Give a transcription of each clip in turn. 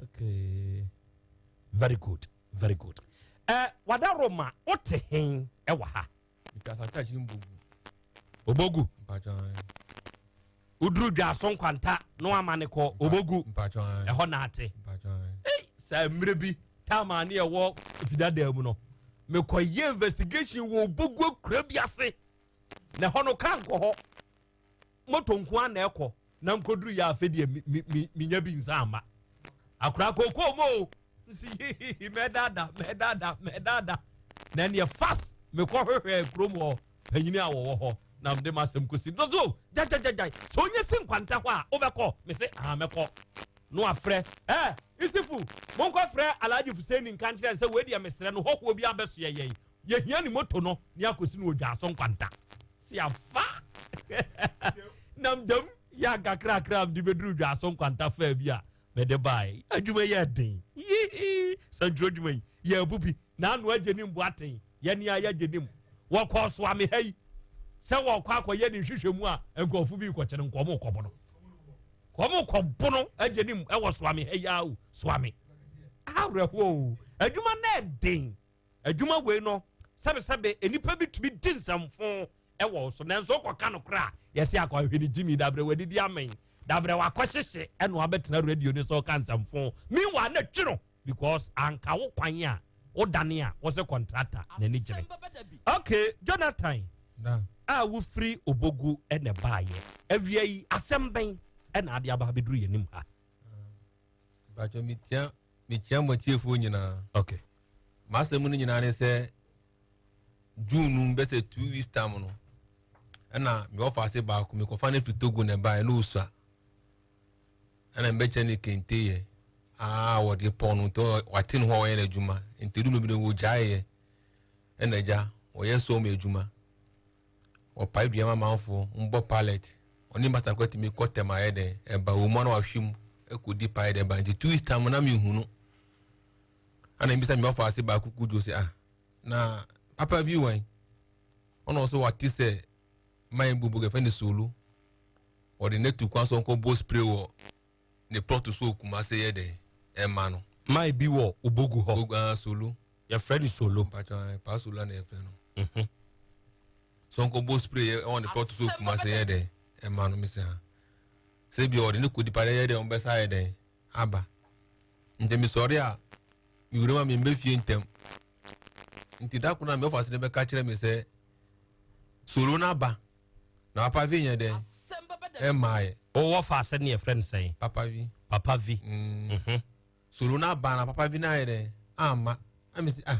Okay, very good, very good. Ɛ wada Roma, wote hen ɛwɔ ha? Mete Asante akyiri Mbogu. Obogu. Mpakyɛw. Woduru Dwaso Nkwanta na wama ne kɔ Obogu. Mpakyɛw. Ɛhɔ na ate. Mpakyɛw. Ei, saa mmerɛ bi taama ne ɛwɔ fidadaa mu no, mekɔyɛ investigation wɔ Obogu akura bi ase. Na ɛhɔ no ka nkɔ hɔ. Moto nko ara na ɛkɔ na nkoduru yɛ afɛ deɛ menya bi nsa ama akora kookoo mu o nsi hihihi mɛdada mɛdada mɛdada na ɛneɛ fast mekɔ hwehwɛ kurom hɔ panyini a wɔwɔ hɔ na mede m'asɛm kɔsi no so gyagyagyagyai sɛ ɔnyɛ si nkwanta hɔ a wobɛkɔ mese aha mɛkɔ no afrɛ ɛ isifu monkɔ frɛ Alhaji Fuseni nka nkyerɛ sɛ wei deɛ mesrɛ no hɔhoɔ bi abɛsoɛ yɛn Yɛhia ne moto no ne akɔsi no odwa so nkwanta. Si afa nam dam yɛ akakrakra mde bɛduru dwa so nkwanta faa bi a mede bae. Adwuma yɛ den. Yii santwerɛ adwuma yi yɛ abu bi na ano agye ne mbu aten yɛne a yɛagye ne mu. Wɔkɔɔ so ame ha yi sɛ wɔkɔ akɔyɛ ne nhwehwɛmu a nkurɔfo bi kɔkyere nkɔmɔ kɔbɔ no. Kɔmɔ kɔbo no agye ne mu ɛwɔ soame ha yi awo soame. Awerɛhoɔ adwuma no ɛden. Adwuma wei no, sɛbesɛbe nnipa bi tumi di nsɛmfo wɔ wo so, nanso wokɔka no koraa a, yɛse akɔ ahwɛ ne gyimi, dabrɛ wadidi amen, dabrɛ wakɔhyehye ɛna wabɛtena radio no so ka nsɛmfo. Meanwhile, na twi no because anka wo kwan a wodane a wose contractor n'ani gyere. Okay, Jonathan a wofiri Obogu na ɛbaayɛ, awia yi asɛm bɛn ɛna ade aba abɛduru yɛn anim ha? Mpakyɛ metia mekyia mo atiefoɔ nyinaa. Okay. M'asɛm no nyinaa ne sɛ June no bɛsɛ 2 weeks time no ɛna me ɔfa ase baako mekɔfa no firi Togo na ɛbaeɛ na ɔsua ɛna mebɛkyerɛ no kente yɛ aa wɔde pɔn no nti wate ne ho a wɔyɛ no adwuma nti du no bi no wɔgyaeɛ ɛna agya wɔyɛ sɔm adwuma wɔpae dua ma amanfoɔ mbɔ pallet ɔne masa kora tumi kɔ tɛm ayɛ dɛn ɛba wɔ mu ana wahwɛ mu ɛkɔdi pae dɛ ba nti 2 weeks time na mehu no ana mbisa mi ɔfa ase baako kudwo sɛ ah na papa bi wan ɔna ɔsɛ wate sɛ man bubu gɛfɛ ne solo ɔde ne tu kwan so ɔnkɔ bɔ spray wɔ ne plot so okuma se yɛ dɛ ɛma no. Man bi wɔ Obogu hɔ. Obogu ah solo. Yɛfrɛ no solo. Mpatwa paa solo na yɛfrɛ no. So ɔnkɔ bɔ spray yɛ ɛwɔ ne plot so okuma se yɛ dɛ ɛma no mesi ha sɛ bi ɔde ne kɔ dipa yɛ dɛ ɔbɛsa yɛ dɛ aba nti mesɔre a mewura mu a membɛ fie ntɛm nti da ko no a meɔfa se ne bɛka kyerɛ me sɛ solo no aba na papa vi nyɛ dɛn ɛmmaeɛ. Wowɔ fa ase ne yɛfrɛ no sɛn? Papa vi. Papa vi. Solo no aba na papa vi no ayɛ dɛn amma. Na mesi ah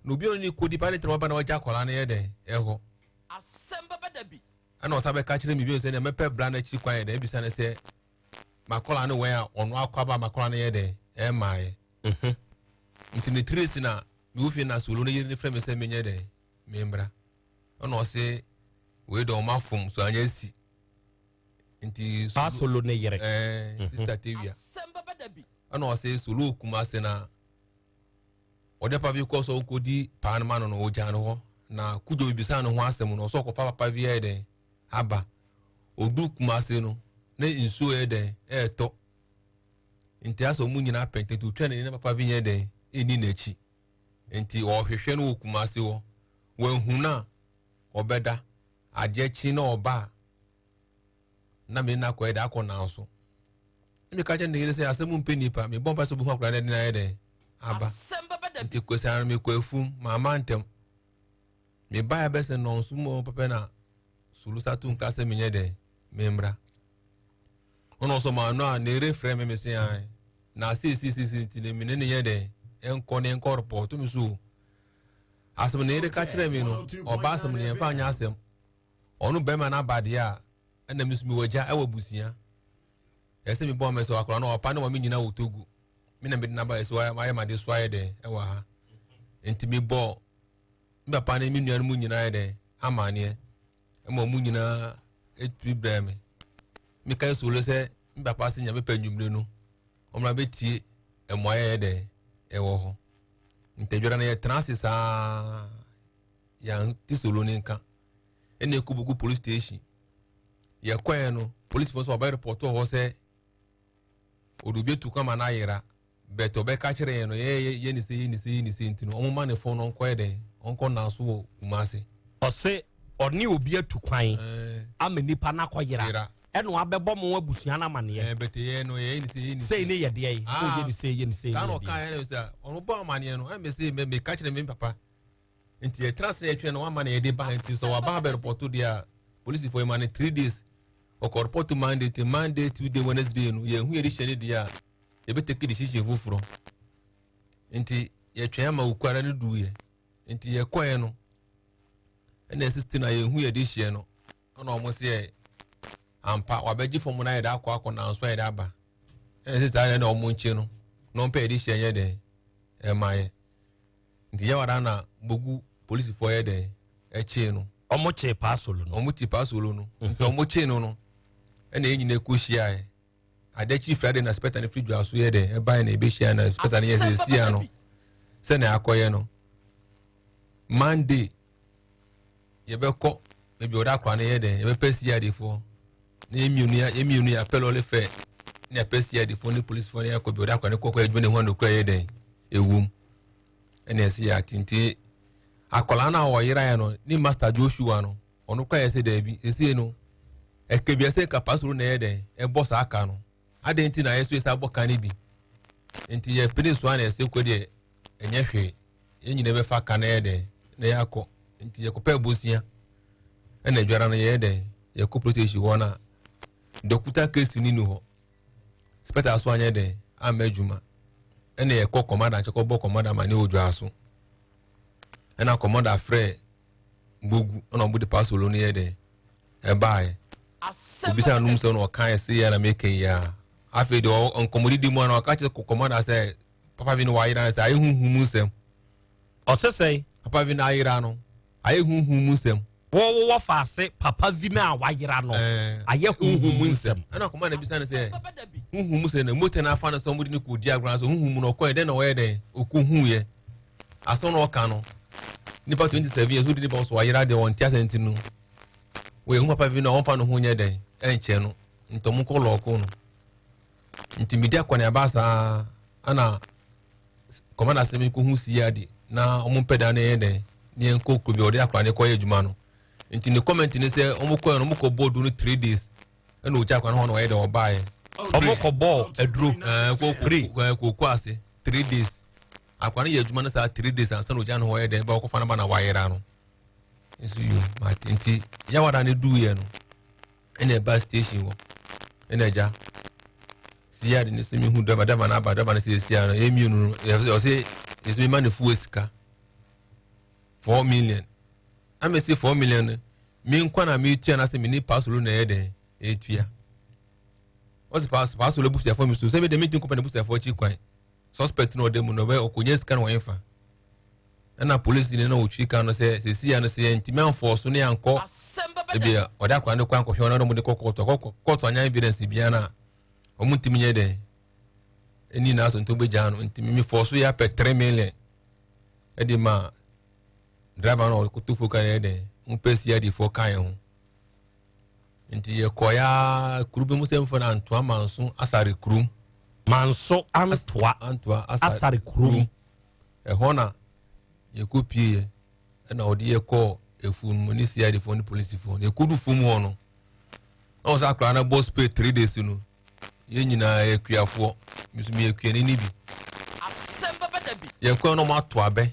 na obi a ɔne ne kɔdi pa ne tɛm aba na ɔgya akwadaa no yɛ dɛn ɛhɔ. Ɛna ɔsa bɛka kyerɛ me bio sɛ nea mɛpɛ bra no akyi kwan yɛ dɛn ebisa no sɛ makɔla no wɛn a ɔno akɔ aba makɔla no yɛ dɛn ɛmmaeɛ. Nti ne tiri si na mewɔ fie na solo no yere no frɛ me sɛ menyɛ dɛn membra. Ɛna ɔse wei dɛ ɔma fom so anyɛ si. Nti Pa solo ne yere. Ɛɛ sister Tewia. Ɛna ɔse solo Kumase na ɔde papa bi kɔ sɛ ɔnkɔdi paa no ma no no ɔgyaa no hɔ na Kudwo bibisa no ho asɛm no ɔsɛ ɔkɔfa papa bi yɛ dɛn aba. Ɔdu Kumase no na nsuo yɛ dɛn ɛɛtɔ. Nti asɛ ɔmo nyinaa pɛntɛn nti ɔtwa n'ani na papa bi nyɛ dɛn ɛni n'akyi. Nti ɔhwehwɛ no wɔ Kumase hɔ. Wanhu no a ɔbɛda. Adeɛ kye na ɔba a na me na akɔyɛ dɛ akɔ nan so. Na meka kyerɛ ne yere sɛ asɛm mpɛ nipa mebɔ mpa sɛ obehu akwadaa no de no ayɛ dɛn aba. Nti kwasiara no mekɔ afum mamma ntɛm. Mebaeɛ bɛsɛ nnɔnso mu pɛpɛ na Sulu sa to nka sɛ menyɛ dɛn memmra. Ɔno nso maa no a ne yere frɛ me mese an na seesiesie nti ne mene ne yɛ dɛn ɛnkɔ ne nkɔ repɔto me so. Asɛm ne yere ka kyerɛ me no ɔba asɛm ne yɛmfa nyɛ asɛm. Ɔno bɛrima no aba deɛ a ɛna me nso mewɔ agya ɛwɔ abusua. Ɛsɛ mebɔ mɛ sɛ akwadaa no ɔpa ne wɔn nyinaa wɔ Togo. Me na mede n'aba ɛsɛ wayɛ ma de so ayɛ dɛn ɛwɔ ha. Nti mebɔ me papa ne me nuanom nyinaa yɛ dɛn amaneɛ ɛma wɔn nyinaa ɛtumi brɛ me. Meka solo sɛ me papa se nyame pɛ nwumire no ɔmmra bɛtie mmoa yɛyɛ dɛn ɛwɔ hɔ. Nti adwara no yɛtena ase saa yɛante solo ne nka ɛna ɛkɔbugu police station. Yɛkɔɛ no polisifoɔ nso wɔbɛ report wɔ hɔ sɛ ɔde obi atu kwan ma no ayera. But ɔbɛka kyerɛ yɛn no, yɛ yɛ ne se, yɛ ne se, yɛ ne se, nti no ɔmo ma ne phone no, ɔnkɔ yɛ dɛn, ɔnkɔ nanso wɔ Kumase. Ɔse ɔne obi atu kwan ama nipa no akɔyera. Yera. Ɛna wabɛbɔ mo abusua no amanneɛ. But yɛ no, yɛ ne se, yɛ ne sei ne yɛdeɛ yi. Ah. Yɛ ne sei, yɛ ne sei. Saa ne na ɔka yɛdeɛ. yɛ no sɛ ɔno bɔ amaneɛ no, ɛna mɛ sɛ meka kyerɛ me papa, nti yɛtena sɛ yɛtwɛn no, wama na yɛde ba, nti sɛ waba abɛ report deɛ a, polisifoɔ yɛ ma no 3 days, ɔkɔ report Monday, nti Monday, Tuesday, Wednesday no yɛhu yɛde hyɛ ne deɛ a, yɛbɛtake decision foforɔ. Nti yɛtwɛn ama okuara no duiɛ, nti yɛkɔɛ no, ɛna ɛsisi na yɛhu yɛde hyɛ no, ɛna ɔmo sɛ yɛ ampa wabɛgye fam na yɛde akɔ nanso yɛde aba, ɛna ɛsisi saa, ɛna ɔmo nkye no na ɔmpɛ yɛde hyɛ nyɛ dɛn ɛma yɛ. Nti yɛwara na bogu polisifoɔ yɛ dɛn ɛkyee no. Ɔmo kyee Paasolo no. Ɔmo kye Paasolo no, nti ɔmo kyee no, ɛna yɛn nyinaa kɔ hyia yɛ adakyi Friday na inspector no firi dwa so yɛ dɛn ɛban na ebehyia, na inspector no yɛ sɛ esia no sɛnea akɔyɛ no, Monday yɛbɛkɔ ebi ɔda akora no yɛ dɛn, yɛbɛpɛ CID foɔ na yɛn mmienu yɛ apɛ lɔre fɛ ne apɛ CID foɔ ne polisifoɔ ne yɛakɔ bi ɔda akora no kɔkɔ adwuma ne ho anokura yɛ dɛn ewom. Ɛna ɛsi yɛ ati, nti akwadaa no a ɔyera yɛ no ne master Joshua no, ɔno kora yɛ sɛ daabi, esie no ɛkɛ bi ɛsɛ nka pasoro na ɛyɛ dɛn ɛbɔ saa aka no adan, nti na yɛ so yɛ sɛ abɔ ka no bi, nti yɛ pene so a na ɛsɛ kɔ deɛ ɛnyɛ hwee, yɛn nyinaa bɛfa ka na yɛ dɛn na yɛakɔ. Nti yɛkɔpɛ bosia, ɛna adwara no yɛyɛ dɛn yɛkɔ police station hɔ na dɔkuta case ni hɔ, inspector so anyɛ dɛn ama adwuma, ɛna yɛkɔ commander nkyɛn kɔbɔ commander ma ne odwa so, ɛna commander frɛ Bogu, ɛna ɔmo de paasolo no yɛ dɛn ɛbaeɛ, obisa anum sɛ ɔna ɔka ɛsɛ yɛ na meka yi a, afei deɛ nkɔmmɔdidi mu a na ɔka kyerɛ commander sɛ papa bi no wayera no sɛ ayɛ huhu mu nsɛm. Ɔse sɛn? Papa bi no ayera no ayɛ huhu mu nsɛm. Wɔwɔ faase papa vi no a wayera no ayɛ huhu mu nsɛm. Ɛna commander bisa no sɛ huhu mu sɛ na motor no afa no sɛ ɔmode no kɔdi agorɔ sɛ huhu mu no ɔkɔɛ dɛn na ɔyɛ dɛn ɔkɔhu yɛ asɛm na ɔka no, nipa 27 years wodi nipa so wayera deɛ ɔnte asɛ, nti no wɔyɛ hu papa bi no a ɔmfa no ho nyɛ dɛn ɛnkyɛ no, nti ɔmo kɔ lock no. Nti medi akɔneaba saa, ana commander sɛ mekɔhu CID na ɔmo mpɛ da no yɛ dɛn ne yɛnkɔ kuro bi a ɔde akora ne kɔyɛ adwuma no. Nti ne comment ne sɛ ɔmo kɔɛ no, ɔmo kɔ bɔɔdo no 3 days ɛna ogya akora no hɔ na ɔyɛ dɛn ɔbaeɛ. Ɔmo kɔ bɔɔ aduro. Ɛɛ, kɔ koko ase 3 days, akora no yɛ adwuma no saa 3 days ansa na ogya no hɔ yɛ dɛn ba ɔkɔfa no ba na wayera no nso yo mate. Nti yawada no duiɛ no, ɛna ɛba station hɔ, ɛna agya CID ne sɛ mehu driver, driver no aba, driver no sɛ ɛsia no yɛ mmienu no, ɔsɛ yɛsɛ mema ne fuo sika 4 million, ama sɛ 4 million no me nkwa na metua no asɛ mene paasolo na ɛyɛ dɛn ɛtua. Ɔsɛ paasolo abusuafoɔ mi so sɛ mede mentumi kɔpɛ ne busuafoɔ akyi kwan, suspect no ɔda mu no ɔbɛ ɔkɔnya sika no wɔn fa, ɛna polisi ne na ɔtwi ka no sɛ sɛsi ya no sɛ yɛntumi amfɔ so ne yɛankɔ ebi a ɔde akora ne kɔ ankɔhwɛ ɔno na ɔmo de kɔ court, akɔ court anya evidence biara na ɔmo ntumi nyɛ dɛn ɛni na aso nti ɔbɛgyaa no. Nti mi fɔ so yɛ apɛ 3 million ɛde ma driver no ɔkoto fo ka yɛ dɛn mo pɛ si adi fo ka yɛn ho. Nti yɛkɔ ya kuro bi mu sɛ mfo na Antoa Manso Asare kurom. Manso Antoa. Antoa. Asare kurom. Ɛhɔ na yɛkɔ pie yɛ, ɛna ɔde yɛkɔ efu no mu ne CID foɔ ne polisifoɔ no. Yɛkɔdu fam hɔ no, na wɔn sɛ akwaraa no bɔ spray 3 days no, yɛn nyinaa yɛ kuafoɔ, nso mi yɛ kuani ni bi. Yɛkɔ no, wɔn ato abɛ,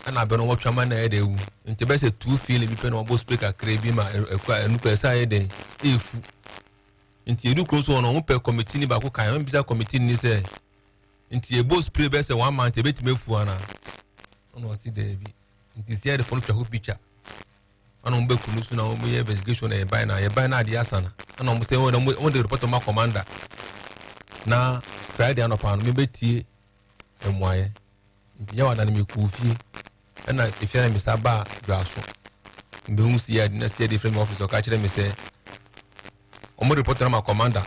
ɛna abɛ no wɔtwa ma na ɛyɛ dɛ ewu, nti bɛ sɛ two feeling bi pɛ na wɔbɔ spray kakra bi ma ɛkura ɛnu kura ɛsɛ ayɛ dɛ efu. Nti edu kuro so hɔ no, wɔn pɛ committee ni baako kan, wɔn bisa committee ni sɛ nti ebo spray bɛ sɛ one month ebetumi efu ana, ɛna ɔsi dɛɛbi. Nti CID fo no twa ho picture, ɛna wɔn bɛ kunu so na wɔn yɛ investigation na yɛban na yɛban na adeɛ asa na ɛna wɔn sɛ wɔn de report ma commander na Friday anɔpa no mebɛtie mmuayɛ. Nti yɛ wada no mekɔɔ fie, ɛna efia na mesa baa dwaso mbɛhu CID na CID frɛ me office, ɔka kyerɛ me sɛ wɔn report na ma commander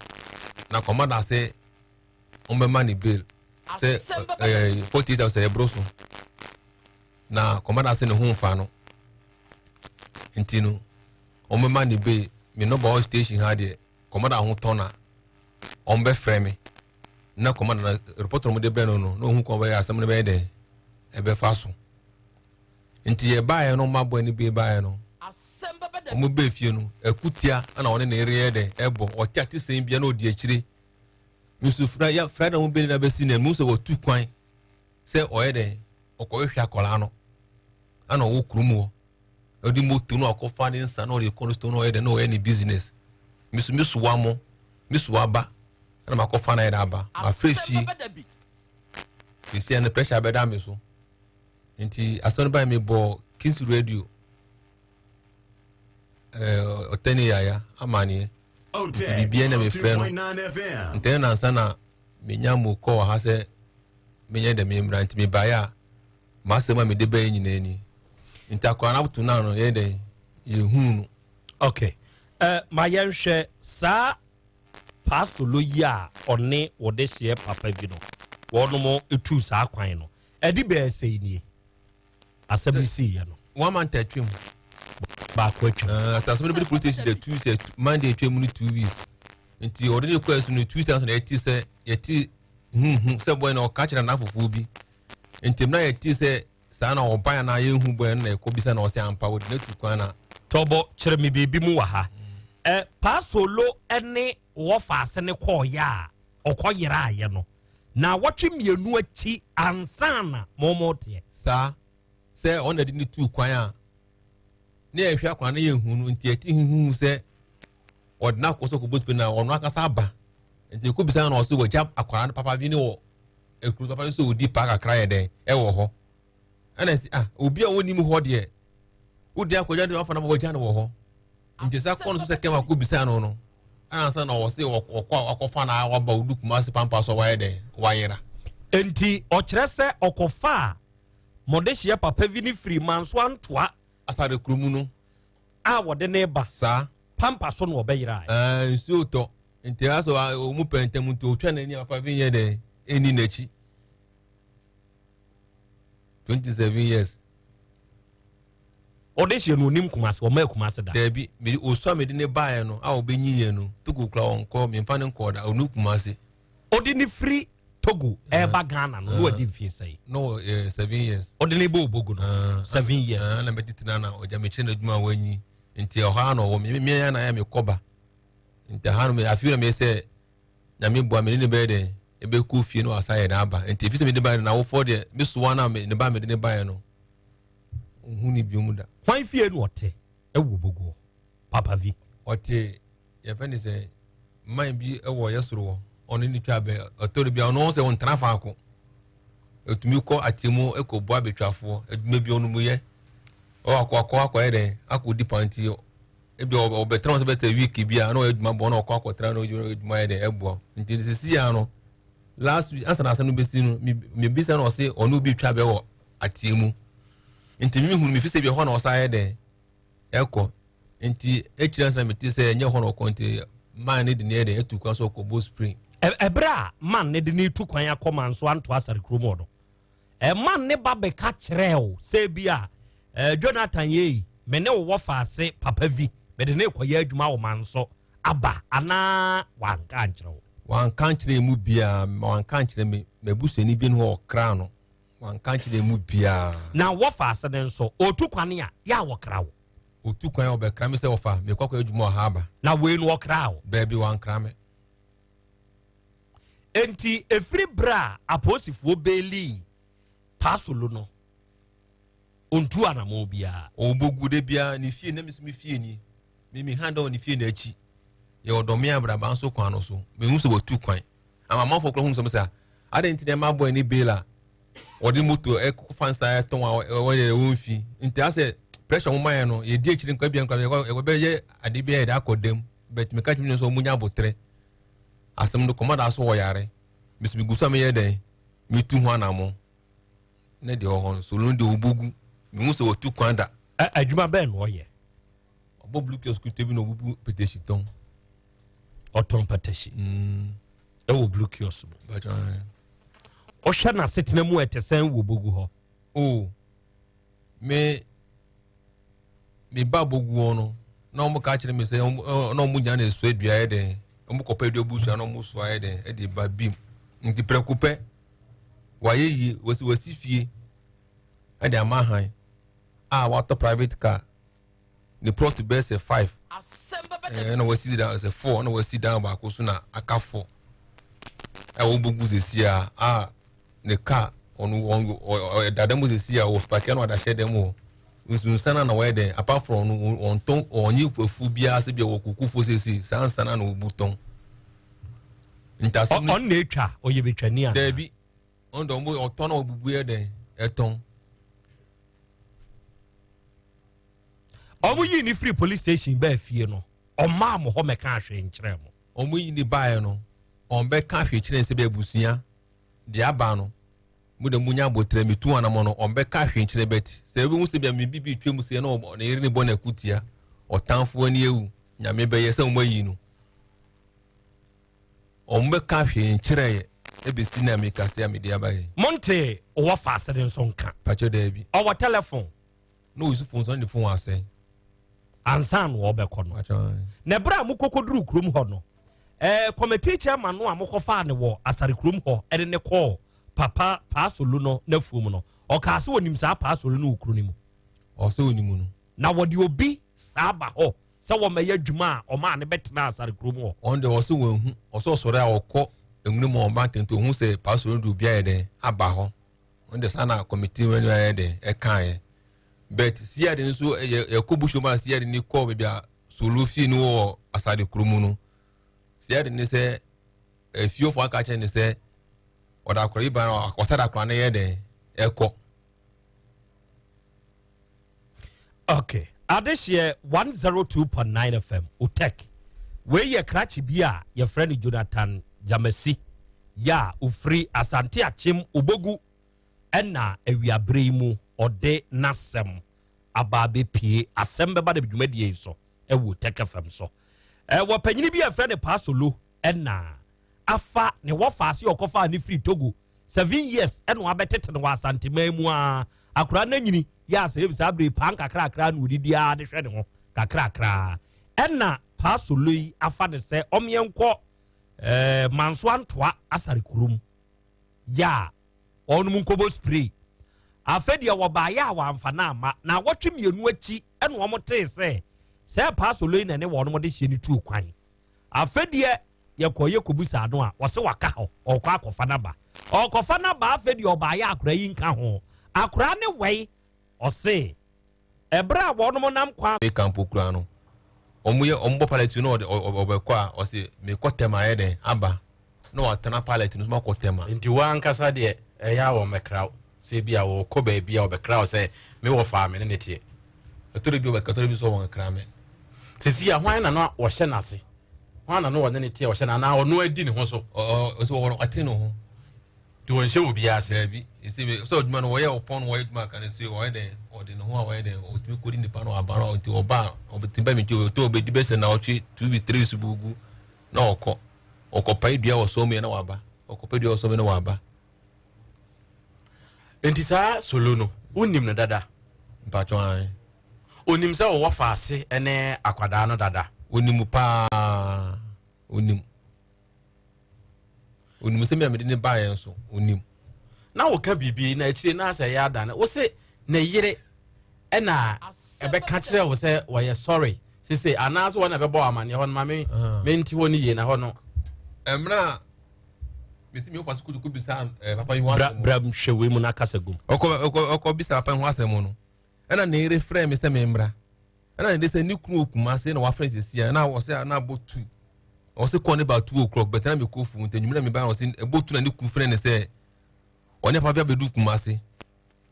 na commander sɛ wɔn bɛma ne bail sɛ 48 hours ɛboro so na commander sɛ ne ho nfa no, nti no wɔn bɛma ne bail. Me nɔba wɔ station ha deɛ, commander ho tɔ na wɔn bɛfrɛ me. Na kɔmanda na report no de brɛ no no na ohun kɔn bɛyɛ asɛm no bɛyɛ dɛ ɛbɛfa so. Nti yɛbaeɛ no, ɔmo aboa no bi baeɛ no, ɔmo bɛɛ fie no, akutia ɛna ɔne ne yere yɛ dɛ ɛbɔ ɔte ate sɛn bia na ɔdi akyire. Nso fra ya Friday ɔmo bɛni na bɛsi na mu sɛ wɔtu kwan sɛ ɔyɛ dɛ ɔkɔhwehwɛ akwadaa no, ɛna ɔwɔ kurom hɔ, ɔde moto no akɔfa ne nsa na ɔde kɔ no store na ɔyɛ dɛ na ɔyɛ ne business. Miso misoa mo misoa ba ɛna makɔfa na yɛ dɛ aba mafrɛ fie sisi ɛno pressure abɛda mi so. Nti asɛm no baa mi bɔ Kings Radio, ɔtɛni yaya amaneɛ nti biribiara na mefrɛ no ntɛn nansa na menya mu kɔ wɔ ha sɛ menyɛ dɛ memmra. Nti mebaeɛ a, m'asɛm a mede bɛyɛ nyinaa ni. Nti akwaraa no ato no ano yɛ dɛ yɛhuu no. Okay, ma yɛnhwɛ saa Paasolo yi a ɔne wɔde hyeɛ papa bi no, wɔnom tu saa kwan no, ɛde bɛɛ sɛ nie asɛm no siiɛ no? One month atwam. Baako atwam. Asase no bɛde police station dɛ 2 sɛ Monday atwam no 2 weeks. Nti ɔde ne kɔɛ so no 2 weeks na yɛte sɛ yɛte huhu sɛ bɔyɛ na ɔka kyerɛ n'afofoɔ bi. Nti na yɛte sɛ saa na ɔban na yɛnhu bɔyɛ no na ɛkɔ bisa na ɔsɛ ampa wɔde n'atu kwan na. Tɔbɔ kyerɛ me biribi mu wɔ ha. Paasolo ne wɔfa ase ne kɔɔyɛ a ɔkɔ yeraayɛ no na wɔtwe 2 akyi ansa na mɔmɔ teɛ. Saa sɛ ɔna de ne tu kwan a ne yɛhwɛ akwan no yɛnhu no. Nti yɛte huhu sɛ ɔde no akɔ sɛ ɔkɔbɔ spray na ɔno akasa aba. Nti ɛkɔ bisa na ɔsɛ wɔgya akwara no papa bi ne wɔ ekuro papa bi sɛ ɔdi paa kakra yɛ dɛn ɛwɔ hɔ. Ɛna ɛsi ah, obi a wɔnim hɔ deɛ wodi akɔgya de wafa na wɔgya no wɔ hɔ. Nti sɛ akɔ no so sɛ kɛm akɔ bisa no no ɛna sɛ na ɔsɛ ɔkɔ a wakɔfa na waba odu Kumase pampa so wayɛ dɛn wayera. Nti ɔkyerɛ sɛ ɔkɔfa a mɔde hyeɛ papa bi ne firi Manso Antoa Asare kurom no a wɔde ne ba saa pampa so na ɔbɛyera. Ɛɛ, nsuo tɔ nti asɔ ɔmu pɛ ntɛm nti otwa n'ani a papa bi nyɛ dɛn ɛni n'akyi. 27 years. Ɔde hyɛ no onim Kumase, ɔma Kumase da? Daabi, mede osu a mede ne baeɛ no a ɔbɛnyi yɛ no, Togo kura ɔnkɔ, memfa ne nkɔɔ da, ɔnu Kumase. Ɔde ne firi Togo ɛreba Ghana no na wadi mfie sɛn? Na wɔ 7 years. Ɔde ne bɔ Obogu no 7 years? Na mɛtete na na ɔgya mekyerɛ no adwuma a wanyi. Nti ɛhɔ a na ɔwɔ me mmea na yɛ mekɔba. Nti ha no afei na meyɛ sɛ Nyame boa me ne ne bɛyɛ dɛn ɛbɛkɔ fie no asa yɛ dɛn aba. Nti ɛfiri sɛ mede baeɛ no na awofoɔ deɛ mesoa no a ne ba mede ne baeɛ no ɔhu ne bio mu da. Hwan fie na ɔte ɛwɔ Obogu papa vi? Ɔte yɛfɛ ne sɛ man bi wɔ yɛ soro hɔ, ɔno ne twa bɛn ɔtɔre bi a ɔno sɛ ɔntena faako, ɛtumi kɔ atemu ɛkɔ boa abɛtwafoɔ adwuma bi ɔno mu yɛ ɔwɔ akɔ akɔ akɔyɛ dɛn akɔdi panti ebi ɔbɛtena sɛ bɛtɛ week bi a na ɔyɛ adwuma bɔ na ɔkɔ akɔtena na ɔyɛ adwuma yɛ dɛn ɛboa. Nti sisi ya no, last week ansa na asɛm no bɛsi no, mebisa na ɔse ɔne obi twa bɛ wɔ ateɛ mu. Nti mi hunu mi fi sɛ bi ɛhɔ na ɔsa yɛ dɛn ɛkɔ. Nti ekyirɛ nsa mi ti sɛ ɛnyɛ hɔ na ɔkɔ. Nti man ne de ne yɛ dɛn etu kwan so ɔkɔ bɔ spring. Ɛberɛ a man ne de ne tu kwan akɔ Manso Anto Asare kurom hɔ no, ɛman ne ba bɛka kyerɛ o sɛ bi a Jonathan yei me ne wo wɔ faase papa vi mede ne kɔyɛ adwuma wɔ Manso aba anaa wanka ankyerɛ wo? Wanka nkyerɛ mu biara, wanka nkyerɛ me. M'abusuani bi no hɔ ɔkra no, wanka nkyerɛ mu biara. Na wɔ faase no nso ɔtu kwane a yɛ a wɔkra wo? Otu kwan a ɔbɛkra me sɛ ɔfa mekɔ akɔyɛ adwuma wɔ ha aba. Na wei no ɔkra wo? Baabi, wankra me. Enti ɛfiri berɛ a apolisifoɔ beelii Paasolo no, ɔntu anammɔn biara? Ɔbɔgu de biara ne fie na meso me fie ni me ha dɛ wɔ ne fie n'akyi yɛwɔ dɔme abraba nso kwan no so. Mehu sɛ watu kwan ama amanfoɔ kora hu sɛ sɛ adɛn nti na ɛma abɔ ani bail a wɔde moto ɛkɔfa nsa ɛtɔn a wɔyɛ wɔn fi. Nti asɛ pressure wɔn mayɛ no yɛdi akyire nkwa bia nkwa yɛbɛyɛ ade bi a yɛde akɔ dam, but meka kyerɛ sɛ wɔn nya abotrɛ. Asɛm no kɔmɔda so wɔ yare mesu megu so a meyɛ dɛn metu ho anamo ne deɛ ɔwɔ hɔ no solo deɛ ɔbɔgu mehu sɛ wɔtu kwan da. Adwuma bɛn na ɔyɛ? Ɔbɔ blue kiosk kuta bi na ɔbubu petehyi tɔn. Ɔtɔn patahyi ɛwɔ blue kiosk mu? Ɔhwɛ n'asetena mu ɛte sɛn wɔ Bogu hɔ? O, me ba Bogu hɔ no na wɔn ka kyerɛ me sɛ na wɔn nyinaa na esu adua yɛ dɛn, wɔn kɔpɛ adua busua na wɔn soa yɛ dɛn ɛde ba bim. Nti prɛko pɛ wayɛ yie, wasi wasi fie ɛde ama han a watɔ private car ne plot bɛyɛ sɛ five ɛna wasi dan sɛ four ɛna wasi dan baako so na aka four ɛwɔ bogu sisi a a ne car ɔno ɔn ɔda dɛm sisi a wɔ paki ɛna ɔda hyɛ dɛm hɔ nsunsan na wɔyɛ dɛn apart from ɔno ɔntɔn ɔnye fufuo biara sɛ bi wɔ kukufoɔ sisi saa nsa na ɔbu tɔn ntasɛm ɔn na etwa ɔyɛ betwani a dɛbi ɔno dɛ ɔmo ɔtɔn na ɔbubu yɛ dɛn ɛtɔn. Ɔmo yii ne firi police station baa fie no, ɔmaa mo hɔ mɛka ahwee nkyerɛɛ mo. Ɔmo yi ne baeɛ no, ɔmo bɛka ahwee kyerɛ sɛ bɛ abusua deɛ aba no, mo de mo nya abotrɛ metu anamɔ no, ɔmo bɛka ahwee nkyerɛ bɛt sɛ ebi hu sɛ bia me bibi twa mu sɛ na ne yere ne bɔ na akutia, ɔtanfo ani awu, nyame bɛyɛ sɛ ɔmo ayi no. Ɔmo bɛka hwee nkyerɛ yɛ ebesi na meka se a mede aba yi. Monte ɔwɔ faase de nso nka. Pakyɛ daabi. Ɔwɔ telefon. Na ɔyi so fon so ne fon asɛe. Ansa na ɔbɛkɔ no. Na ɛberɛ a mokɔkɔduruu kurom hɔ no, eh, committee chairman no a mokɔfaa no wɔ Asare kurom hɔ de ne kɔɔ Papa Paasolu no n'afuom no, ɔkaa sɛ ɔnim saa Paasolu no wɔ kuro no mu. Ɔsɛ ɔnim no. Na wɔde obi saa ba hɔ sɛ wɔmmɛyɛ adwuma a ɔmaa no bɛtenaa Asare kurom hɔ. Ɔno deɛ ɔse wanhu, ɔse ɔsɔre a ɔkɔ nwunu mu a ɔba ntɛntɛm ɔhu sɛ pastor no de obi ayɛ dɛn aba hɔ. Ɔno deɛ saa na committee no ayɛ dɛn ɛkaeɛ. But CID nso yɛ yɛkɔ bush mu a CID ni kɔ baabi a Solo fie no wɔ Asare kurom no. CID ne sɛ efiefoɔ aka kyerɛ ne sɛ ɔde akora yi ba ɔsɛ de akora no yɛ dɛn ɛkɔ. Okay. Adehyeɛ 102.9 FM, Otek. Wei yɛ krakye bi a yɛfrɛ no Jonathan Gyamasi yɛ a ofiri Asante Akyem Obogu ɛna awiabere yi mu ɔde n'asɛm aba abɛpie asɛm bɛba da dwumadie yi so ɛwɔ Otek FM so. Ɛwɔ panyini bi a yɛfrɛ no Paasolo ɛna afa ne wɔfaase ɔkɔfaa ne firi Togo 7 years ɛna wabɛtete no wɔ Asanteman mu a akwaraa no anyini yɛ asɛ saa bere paa nkakrakra na odidi ara de hwɛ ne ho kakrakra ɛna Paa Solo yi afa ne sɛ ɔmeɛ nkɔ Manso Antoa Asare kurom yɛ a ɔnom nkɔbɔ spray. Afɛ deɛ wɔbaayɛ a wɔamfa no amma na awɔtwe 2 akyi ɛna wɔn tee sɛ sɛ Paa Solo yi na ne wɔnom de hyɛ ne tuo kwan. Afɛ deɛ yɛkɔ yɛ kɔbusa no a wɔsɛ waka hɔ ɔkɔ akɔfa n'aba ɔkɔfa n'aba. Afɛ deɛ ɔbaayɛ akora yi nka ho akora ne wɛi ɔse ɛberɛ a wɔnom nam kwan Meka mpo kura no ɔmo yɛ ɔmo bɔ pilot no ɔde ɔbɛkɔ a ɔse mekɔ tɛm ayɛ dɛn aba na watena pilot no so makɔ tɛm a. Nti wankasa deɛ ɛyɛ a wɔmmɛkra wo sɛ bi a wɔkɔ baabi a wɔbɛkra wo sɛ mewɔ faa me ne ne teɛ? Ɛtɔre bi ɔbɛkra, ɛtɔre bi nso wɔnkra me. Sisi a hwan na no wɔhyɛ n'ase, hwan na no wɔne ne teɛ wɔhyɛ no anaa ɔno adi ne ho so? Ɔsɛ wɔn ɔte ne ho. Nti wɔnhyɛ wɔ biara ase? Daabi, ɛsɛ mi sɛ ɔdwuma no wɔyɛ ɔpɔn no wɔyɛ adwuma aka no sɛ ɔyɛ dɛn ɔde ne ho a wɔyɛ dɛn ɔtumi kɔdi nipa no aba no nti ɔba a ɔbɛtumi ba mi nti ɔtɔ ɔbɛdi bɛsɛ na ɔtwe 2 weeks 3 weeks bugu na ɔkɔ ɔkɔpae dua wɔ sɔm yɛ na waba ɔkɔpae dua wɔ sɔm yɛ na waba. Nti saa Solo no wonim no dada? Mpatwɔn an. Onim sɛ wɔwɔ faase ne akwadaa no dada? Onim paa, onim. Onim sɛ mi a mede ne baeɛ nso onim. Na woka biribi na akyire na asɛ ɛyɛ adane wo se ne yere ɛna ɛbɛka kyerɛ wo sɛ wɔyɛ sɔre sese anaasɛ wɔn na ɛbɛbɔ amanneɛ hɔ no ma me ah. mente hɔ no yie na hɔ no. Mmerɛ a mesi mi wofa so kutuku bisa eh, papa yi ho asɛm. Bra hwɛ wei mu na kasa gum. Ɔkɔ ɔkɔ ɔkɔ bisa papa yi ho asɛm no ɛna ne yere frɛ mi sɛ mi mbra ɛna ne de sɛ ne kunu wɔ Kumase na wafrɛ sisi a ɛna ɔsɛ na abɔ 2 ɔsɛ kɔ ne ba 2 o'clock bɛtɛ na mi kɔ fu nti enyim na mi ba ɔsɛ ɛbɔ 2 na ne kunu frɛ ne sɛ ɔne papa bi abɛdu Kumase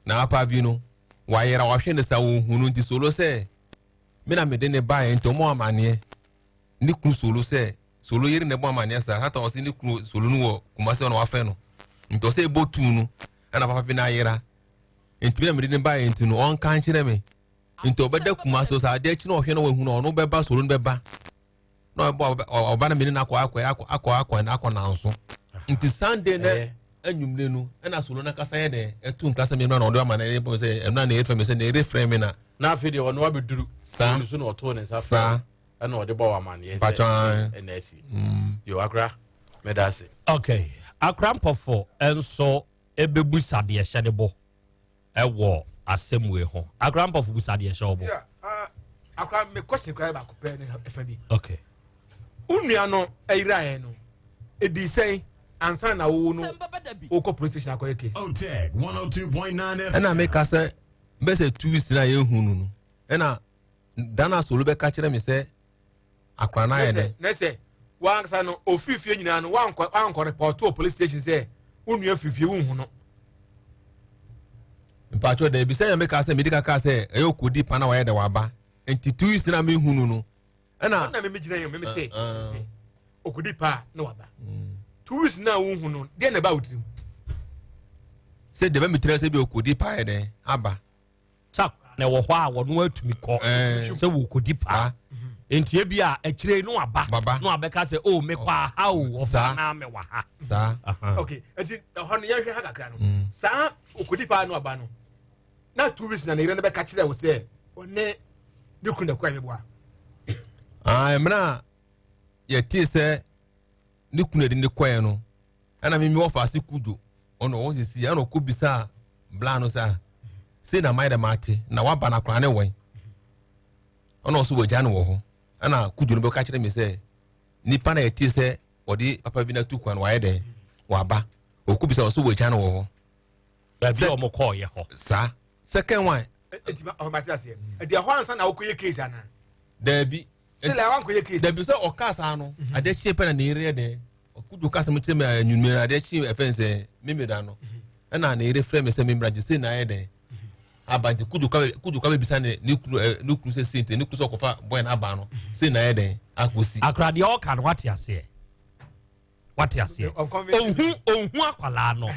na papa bi no wayera wahwɛ ne sa wɔn hu no nti Solo sɛ me na me de ne ba yɛ nti ɔmo amaneɛ ne kunu Solo sɛ Solo yere na ɛbɔ amaneɛ saa hata ɔsɛ ne kunu Solo no wɔ Kumase ɔna wafrɛ no nti ɔsɛ ɛbɔ 2 no ɛna papa bi na ayera nti me na me de ne ba yɛ nti no ɔnka nkyerɛ me nti ɔbɛda Kumase sɛ adeɛ akyi na ɔhwɛ na wahu no ɔno bɛba Solo no bɛba na ɔbɔ ɔba na mene no akɔ akɔ akɔ akɔ akɔ akɔ nanso nti Sunday na anwumire no ɛna Solo no akasa yɛ dɛ ɛtu nkasa mi na ɔde ama na ɛyɛ sɛ ɛno na ɛyɛ fɛ mi sɛ na ɛyɛ frɛ mi na. Na afei deɛ ɔno abɛduru saa so na ɔtoo ne nsa saa ɛna ɔde bɔ wɔ amanneɛ sɛ ɛna asi yo akora mɛda ase. Okay. Akora Mpɔfo nso ɛbɛbusa deɛ hyɛ ne bo ɛwɔ asɛm wei ho. Akora Mpɔfo, busa deɛ hyɛ wo bo. Yeah, akora, me question kora yɛ baako pɛ ne ɛfɛ bi. Okay. Wo nua no ayiraeɛ no, ɛdi sɛn ansa na wo no wokɔ police station akɔyɛ case? Otec 102.9 FM. Ɛna meka sɛ bɛsɛ 2 weeks na yɛhu no, ɛna dana solo bɛka kyerɛ me sɛ akora no ayɛ dɛ. Ne sɛ wankasa no ofiri fie nyinaa no, wankɔ report wɔ police station sɛ wo nua firi fie, wonhu no? Mpatwɛ, daabi. Sɛ yɛ meka sɛ mede kaka sɛ ɛyɛ okodi pa na wayɛ dɛ waba, nti 2 weeks na mehu no, ɛna Ɔna meme gyina yɛ meme se Ah, ah. sɛ okodi pa na waba, 2 weeks na wonhu no deɛ, na ɛba wo tirim? Sɛ deɛ bɛmetena sɛ bi okodi pa yɛ dɛ aba. Sa na ɛwɔ hɔ a wɔno atumi kɔ sɛ wɔkɔdi paa, nti ebi a akyire no aba Baba. na wabɛka sɛ, "O, mekɔ aha o, ɔfa Saa. na mewɔ ha." Saa. Aha. Okay, nti ɛhɔ no yɛhwɛ ha kakra no, saa okodi pa na waba no na 2 weeks na ne yere no bɛka kyerɛ wo sɛ ɔne ne kunu na kɔ ɛmɛboa? Ah, mmerɛ a yɛtee sɛ ne kunu adi ne kɔɛ no, ɛna mimi wɔfa ase kudwo ɔno ɔwɔ sisi, ɛna ɔkɔ bisa bla no sɛ, "Ah, sei na mayɛ dɛ mate na waba no akora ne wɔn?" Ɔna ɔso wɔgya no wɔ hɔ. Ɛna kudwo no bɛka kyerɛ me sɛ nipa na yɛtee sɛ ɔde papa bi no atu kwan, wayɛ dɛ waba, ɔkɔ bisa, ɔso wɔgya no wɔ hɔ. Baabi a ɔmo kɔɔyɛ hɔ. Saa second one. Eti ma ɔmo ate aseɛ, ɛdi ɛhɔ ansa na wokɔyɛ case ana? Daabi. Still a wankɔyɛ case? Dabi, sɛ ɔka saa no, adeɛ kye pɛ na ne yere yɛ dɛ ɔkudu kasa mu kyerɛ me anwummerɛ. Adeɛ kye ɛfɛn sɛ memeda no, ɛna ne yere frɛ me sɛ memmra gye sei na ayɛ dɛ aba. Nti kudu ka bɛbisa ne kunu ne kunu sɛ sei, nti ne kunu sɛ ɔkɔfa bɔyɛ no aba no, sei na ayɛ dɛ akɔsi. Akora, deɛ ɔka no, wate aseɛ? Wate aseɛ? Ɔnhu akwalaa no,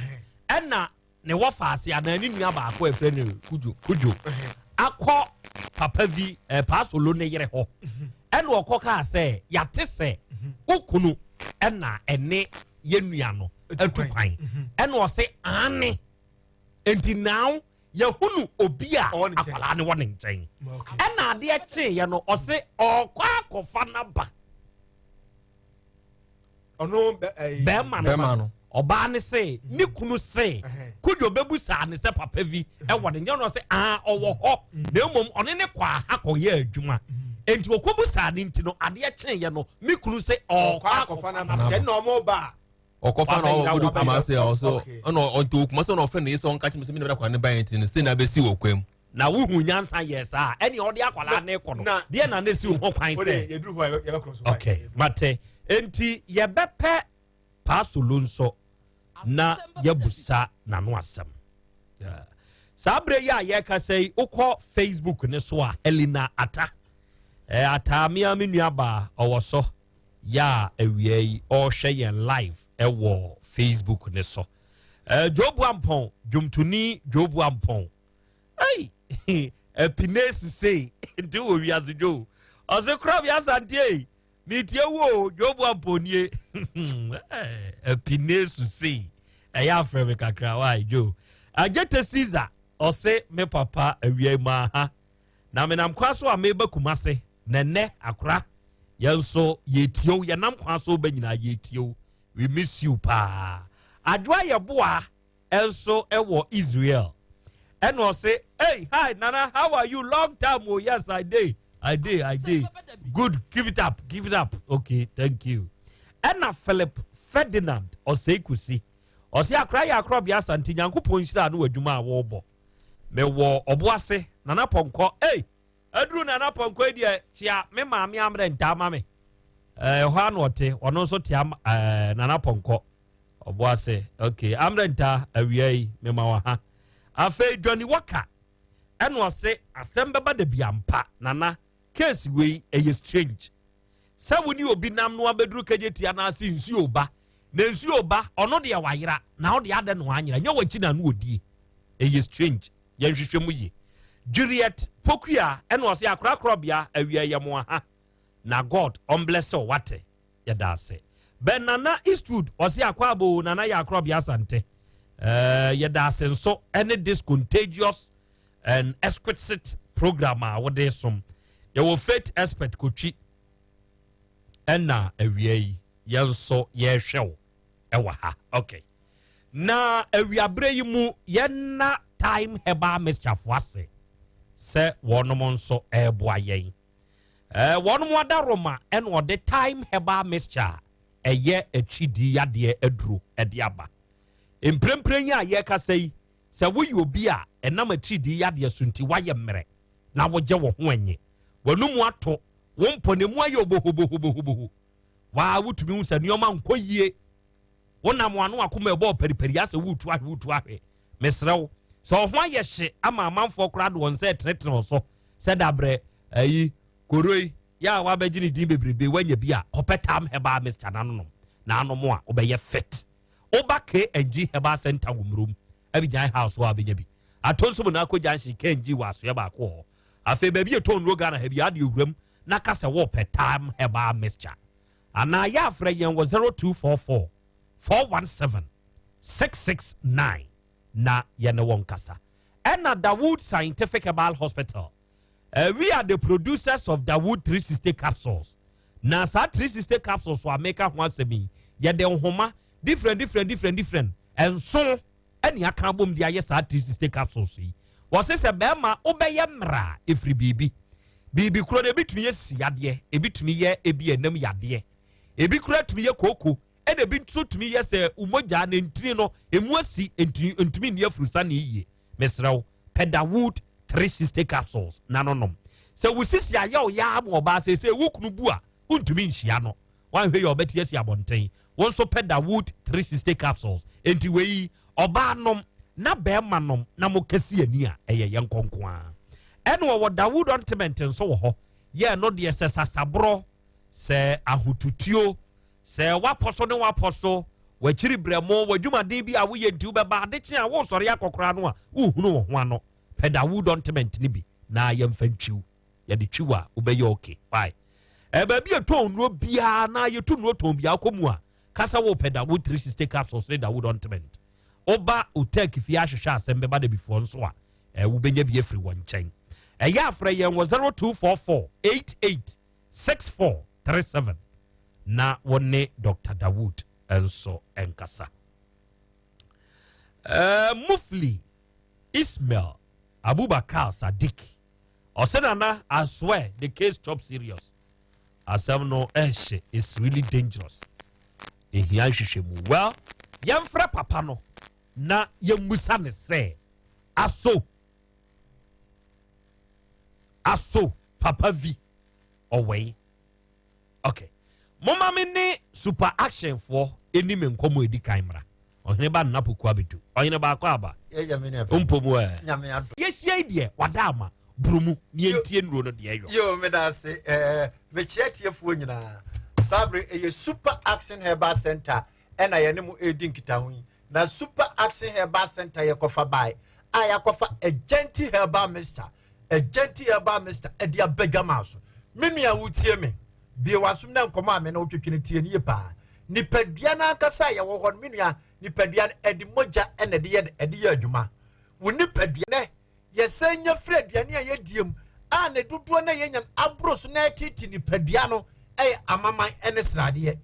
ɛna ne wɔ faase anaa ne nua baako a ɛfrɛ no Kudwo. Kudwo akɔ papa vi paasolo ne yere hɔ, ɛna ɔkɔ kaa sɛ yate sɛ wo kunu ɛna ɛne yɛ nua no atu kwan, ɛna ɔse aane. Nti now yɛhunu obi a Ɔwɔ ne nkyɛn. Akwalaa ne wɔ ne nkyɛn, ɛna adeɛ kyeeɛ no, ɔse ɔkɔ akɔfa n'aba. Ɔno bɛ ɛyi? Bɛrima no. Bɛrima no. Ɔbaa ne se ne kunu se Kudwo bɛbu saa ne sɛ papa vi ɛwɔ ne nyɛ no, ɔsɛ aa ɔwɔ hɔ, na mmom ɔne ne kɔ aha kɔyɛ adwuma, nti ɔkɔbu saa ne nti no, adeɛ kyeeɛ no, me kunu se ɔkɔ ɔkɔ akɔfa akɔfa n'aba. n'aba. Kyɛ na ɔmo ba. Ɔkɔfa na ɔkɔdu Kumase a ɔso ɛna ɔnti Kumase na ɔfrɛ ne yere sɛ ɔnka kyerɛ me sɛ me na bɛda kwan ne ba yɛn ti no, sei na bɛsi wɔ kwan mu. Na wohu nyansa yɛ saa, ɛne ɔde akwadaa ne kɔ no deɛ na ne si wo ho kwan o de sɛ yɛduru hɔ a yɛbɛkorɔ so. Okay, mate. Nti yɛbɛpɛ paasolo nso na yɛbusa n'ano asɛm. Yeah. Saa berɛ yi a yɛrekasa yi, wokɔ Facebook ne so a, Helena Ata ataa mea me nuabaa ɔwɔ so yɛ a awia yi ɔrehwɛ yɛn live ɛwɔ Facebook ne so. Jobu Ampɔn, dwomtoni Jobu Ampɔn. Ei, ɛpine sei nti wɔ wiase dwo ɔse kora bi asanteɛ metie wo o, Jobu Ampɔn nie. Ɛpine sei ɛyɛ afrɛ me kakra wae. Dwo Agyete Caesar ɔse me papa, awia yi mu aha na menam kwan so a meba Kumase na nnɛ akora yɛn nso yɛtie wo, yɛnam kwan so ba nyinaa yɛtie wo. We miss you paa. Adwoa yɛboa ɛnso ɛwɔ Israel, ɛna ɔse, "Hey, hi Nana, how are you? Long time o." Yes, I dey, I dey, I dey good. Give it up, give it up. Okay, thank you. Ɛna Philip Ferdinand ɔsɛ kusi ɔsɛ akora yɛ akorɔbea Asante, Nyankopɔn nhyira no wɔ adwuma a wɔrebɔ. Mewɔ Ɔboase Nana Pɔnkɔ. Ei, aduru Nana Pɔnkɔ yi deɛ, kyia me maame amrɛ ntaa ma me. Ɛhɔ ano ɔte, ɔno nso te ama Nana Pɔnkɔ Ɔboase. Okay, amrɛ ntaa, awia yi mema wɔ ha. Afei Johnny Walker ɛna ɔse asɛm bɛba da bi ampa. Nana, case wei ɛyɛ strange sɛ wo ne obi nam no abɛduru kagye tia no ase, nsuo ba na nsuo ba, ɔno deɛ wayera na ɔde adɛ no anyera nyɛ wakyi na no ɔdie. Ɛyɛ strange, yɛnhwehwɛ mu yie. Juliet Pokua ɛna ɔsɛ akorakorɔbea, awia yɛ mo aha na God ɔmbless wo, wate, yɛda ase. Ben Nana Eastwood ɔsɛ akɔ abo Nana yɛ akorɔbea Asante, yɛda ase nso ɛne this contagious and exquisite program a wode som. Yɛwɔ faith expert Kotwi, ɛna awia yi yɛn nso yɛrehwɛ wo. ɛwɔ ha. Okay. Na awiaberɛ yi mu yɛnna Time Herbal Mixture fo ase sɛ wɔnom nso ɛreboa yɛn. Wɔnom adaroma ɛna ɔde Time Herbal Mixture a ɛyɛ akyidii yadeɛ aduro ɛde aba. Mprempren yi a yɛrekasa yi, sɛ woyɛ obi a ɛnam atiridii yadeɛ so nti woayɛ mmerɛ na wogye wo ho nnye, w'anomu ato, wo mpɔnamu ayɛ obohobohobohoboho, waa wotumi hu sɛ nneɛma nkɔ yie, wonam w'ano akoma ɛbɔ paripari asɛ woretu ahwe woretu ahwe. Mesrɛ wo, sɛ wo ho ayɛ hye ama amanfoɔ koraa de wɔn nsa retenetene wo so sɛ dabrɛ ayi koro yi yɛ a wabɛgye ne din bebrebe woanya bi a, kɔpɛ Tam Herbal Mixture na anonom na anom a wobɛyɛ fit. Woba KNG Herbal Center wɔ Murom, Abidjan House hɔ a wobɛnya bi. Atonso Monaco Junction, KNG wɔ asoɛ baako wɔ hɔ. Afei baabi a yɛtɔn nnuro Ghana ha biara deɛ wuram na ka sɛ worepɛ Thyme Herbal Mixture. Anaa yɛ afrɛ yɛn wɔ 0244 417 669 na yɛne wɔn nkasa. Ɛna Dawood Scientific Herbal Hospital. We are the producers of Dawood 360 capsules. Na saa 360 capsules a meka ho asɛm yi, yɛde nhoma different different different different nson ɛne aka abom de ayɛ saa 360 capsules yi. Wɔse sɛ bɛrima wobɛyɛ mmerɛ a ɛfiri biribi. Biribi kuro no ebi tumi yɛ sisi yadeɛ, ebi tumi yɛ ebi ɛnam yadeɛ, ebi kura tumi yɛ kooko, ɛna ebi nso tumi yɛ sɛ umogya ne ntini no emu asi ntumi nni afurusane yie. Mesrɛ wo, pɛ Dawood 360 capsules na no nom. Sɛ wo sisi ayɛ wo yaa ma ɔbaa seesei wo kunu bu a, wontumi nhyia no. Woanhwɛ yɛ ɔbɛte asi abɔnten. Wo nso pɛ Dawood 360 capsules. Enti wei, ɔbaa nom na bɛrima nom na mo kɛsi ani a, ɛyɛ yɛn nko ara. Ɛna ɔwɔ Dawood ointment nso wɔ hɔ. Yɛ ɛno deɛ sɛ sasaborɔ, sɛ ahotutuo, Sɛ woapɔ so ne woapɔ so, w'akyiri brɛmo, w'adwumaden bi a woyɛ nti wobɛba ade kye a woresɔre akɔ koraa no a, wonhunu wo ho ano. Pɛ Dawood ointment no bi na yɛmfa ntwiw. Yɛde twiw a, wobɛyɛ okay. Why? Eh, baabi a ɛtɔn nnuro biara na yɛtu nnuro tɔn biara kɔ mu a, ka sɛ wopɛ Dawood 360 capsules ne Dawood ointment. Woba Otek fie ahwehwɛ asɛm bɛba da bifoɔ nso a, eh, wobɛnya bi afiri wɔn nkyɛn. Ɛyɛ afrɛ yɛn wɔ 0244 88 6437 na wo ne Dr. Dawood nso nkasa. Mufli Ismail Abubakar Sadiq ɔsɛ nana I swear the case chop serious asɛm no ɛhye is really dangerous ehia nhwehwɛmu well yɛmfrɛ papa no na yɛmmusa ne sɛ aso aso papa vi ɔwɛi ok moma me ne super action foɔ ɛni me nkɔmmɔ ɛdi kan mmra ɔhene ba nna poku abɛdu ɔhene baakɔ aba mpo mu ɛ yɛhyia yi deɛ wada ama burumu ne yɛntie nnuro no deɛ yɔ yo meda ase ɛɛ mekyia tiefoɔ nyinaa saa bere ɛyɛ super action herbal center ɛna yɛne mo ɛredi nkitaho yi na super action herbal center yɛkɔfa bae a yɛakɔfa agyanti herbal mixture Agyanti herbal mixture ɛde aba dwamaa so. Me nua wotie me, bue w'asom na nkɔmɔ a me ne wo twetwe no tie no yie paa. Nipadua no ankasa a yɛwɔ hɔ no, me nua, nipadua no ɛde mogya ɛna ɛde yɛ ɛde yɛ adwuma. Wo nipadua nɛ yɛsɛn nya firi aduane a yɛdie mu a ne dodoɔ na yɛnya no aboro so na ɛtete nipadua no ɛyɛ amaman ɛne sradeɛ.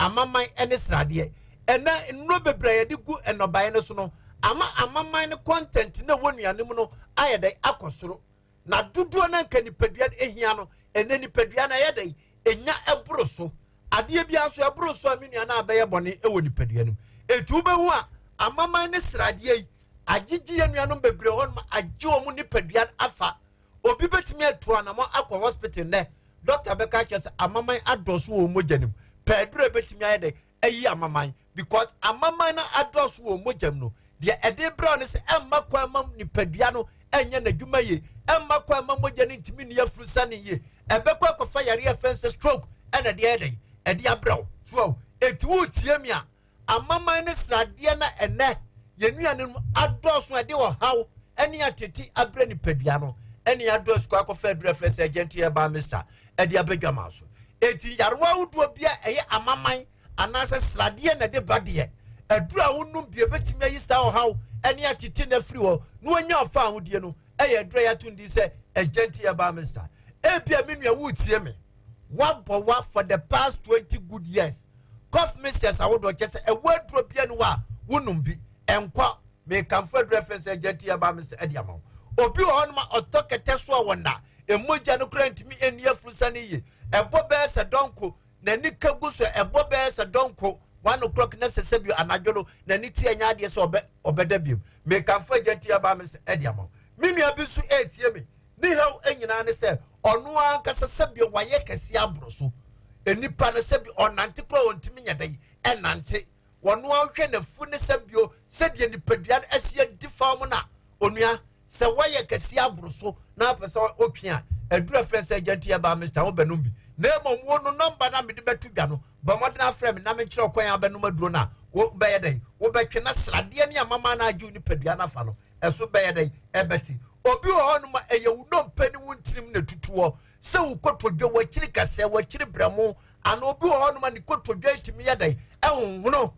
Amaman ne sradeɛ. Ɛnɛ nnuro bebree a yɛde gu nnɔbaeɛ no so no ama amaman no content na ɛwɔ nnuane mu no ayɛ dɛn akɔ soro. Na dodoɔ no anka nipadua no ehia no, ɛnɛ nipadua no ayɛ dɛn enya ɛboro so. Adeɛ biara nso ɛboro so a me nua no abɛyɛ bɔne ɛwɔ nipadua no mu. Eti wobɛhu a amaman ne sradeɛ yi agyegye yɛn nuanom bebree hɔ nom agye wɔn nipadua no afa. Obi bɛtumi atu anamɔ akɔ hospital nnɛ Doctor bɛka akyerɛ sɛ amaman adɔso wɔ mogya no mu. Pɛ aduru a ebetumi ayɛ dɛ ayi amaman because amaman no adɔso wɔ mogya mu no, deɛ ɛde brɛ no sɛ ɛmma kwan ma nipadua no ɛnyɛ n'adwuma yie, ɛmma kwan ma mogya no ntumi nni afuru sane yie. Ɛbɛkɔ akɔfa yareɛ a ɛfɛn sɛ stroke ɛna ɛde ayɛ dɛ ɛde abrɛ wo. So ahu, eti woretie mi a, Amaman ne sradeɛ na ɛnɛ yɛn nuanom adɔɔso a ɛde ɔhaw ne atete abrɛ nipadua no ɛne adɔ asukɔ akɔfa aduru afrɛ sɛ agyanti herbal mixture ɛde aba dwaman so. Eti nyarewa ahodoɔ bi a ɛyɛ amaman anaasɛ sradeɛ na ɛde ba deɛ, aduru a wonom bi ebetumi ayi saa ɔhaw ne atete no afiri hɔ na wɔanya ɔfa ahodie no ɛyɛ aduru a yɛato din sɛ agyanti herbal mixture. Ebia me nua woretie me, woabɔ wa for the past 20 good years. Cough mixtures ahodoɔ kyɛ sɛ ɛwɔ aduro bia ne hɔ a wonom bi ɛnkɔ. Mekamfo aduro ɛfɛ sɛ agya ti aba mr ɛde ama wo. Obi wɔ hɔnom a ɔtɔ kɛtɛ so a wɔna emogya no koraa ntumi ɛnni afurusa no yie. Ɛbɔ bɛyɛ sɛ dɔnko n'ani ka gu so, ɛbɔ bɛyɛ sɛ dɔnko 1 o'clock na sɛ sɛbi anadwo no n'ani ti ɛnyɛ adeɛ sɛ ɔbɛda biom. Mekamfo agya ti aba mr ɛde ama wo. Me nua bi nso ɛretie me ne haw nyinaa ne sɛ ɔno ankasa sɛbi wayɛ kɛseɛ aboro so. Nipa no sɛbi ɔnante koraa ɔntumi nyɛ dɛ ɛnante. Wɔn ahwɛ n'afu ne sɛbio sɛdeɛ nipadua no asi adi fam na onua sɛ wɔyɛ kɛseɛ aboro so na apɛ sɛ ɔtwe a, aduru afrɛ sɛ agya nti ɛbaa mr wobɛnom bi. Na mmom wo no nɔmba no a mede bɛto dwa no, bɔ mmɔden afrɛ me na menkyerɛ ɔkwan a wobɛnom aduro no a wobɛyɛ dɛn wobɛtwe na sradeɛ ne amama no agye wo nipadua no afa no ɛso bɛyɛ dɛn ɛbɛte. Obi wɔ hɔnom a ɛyɛ wo nnompe ne wo ntirim na tutuɔ sɛ wo kotodwe, wakyiri kɛseɛ, wakyiri brɛmo, ana obi wɔ hɔnom a ne kotodwe ntumi yɛ dɛn ɛhonhono.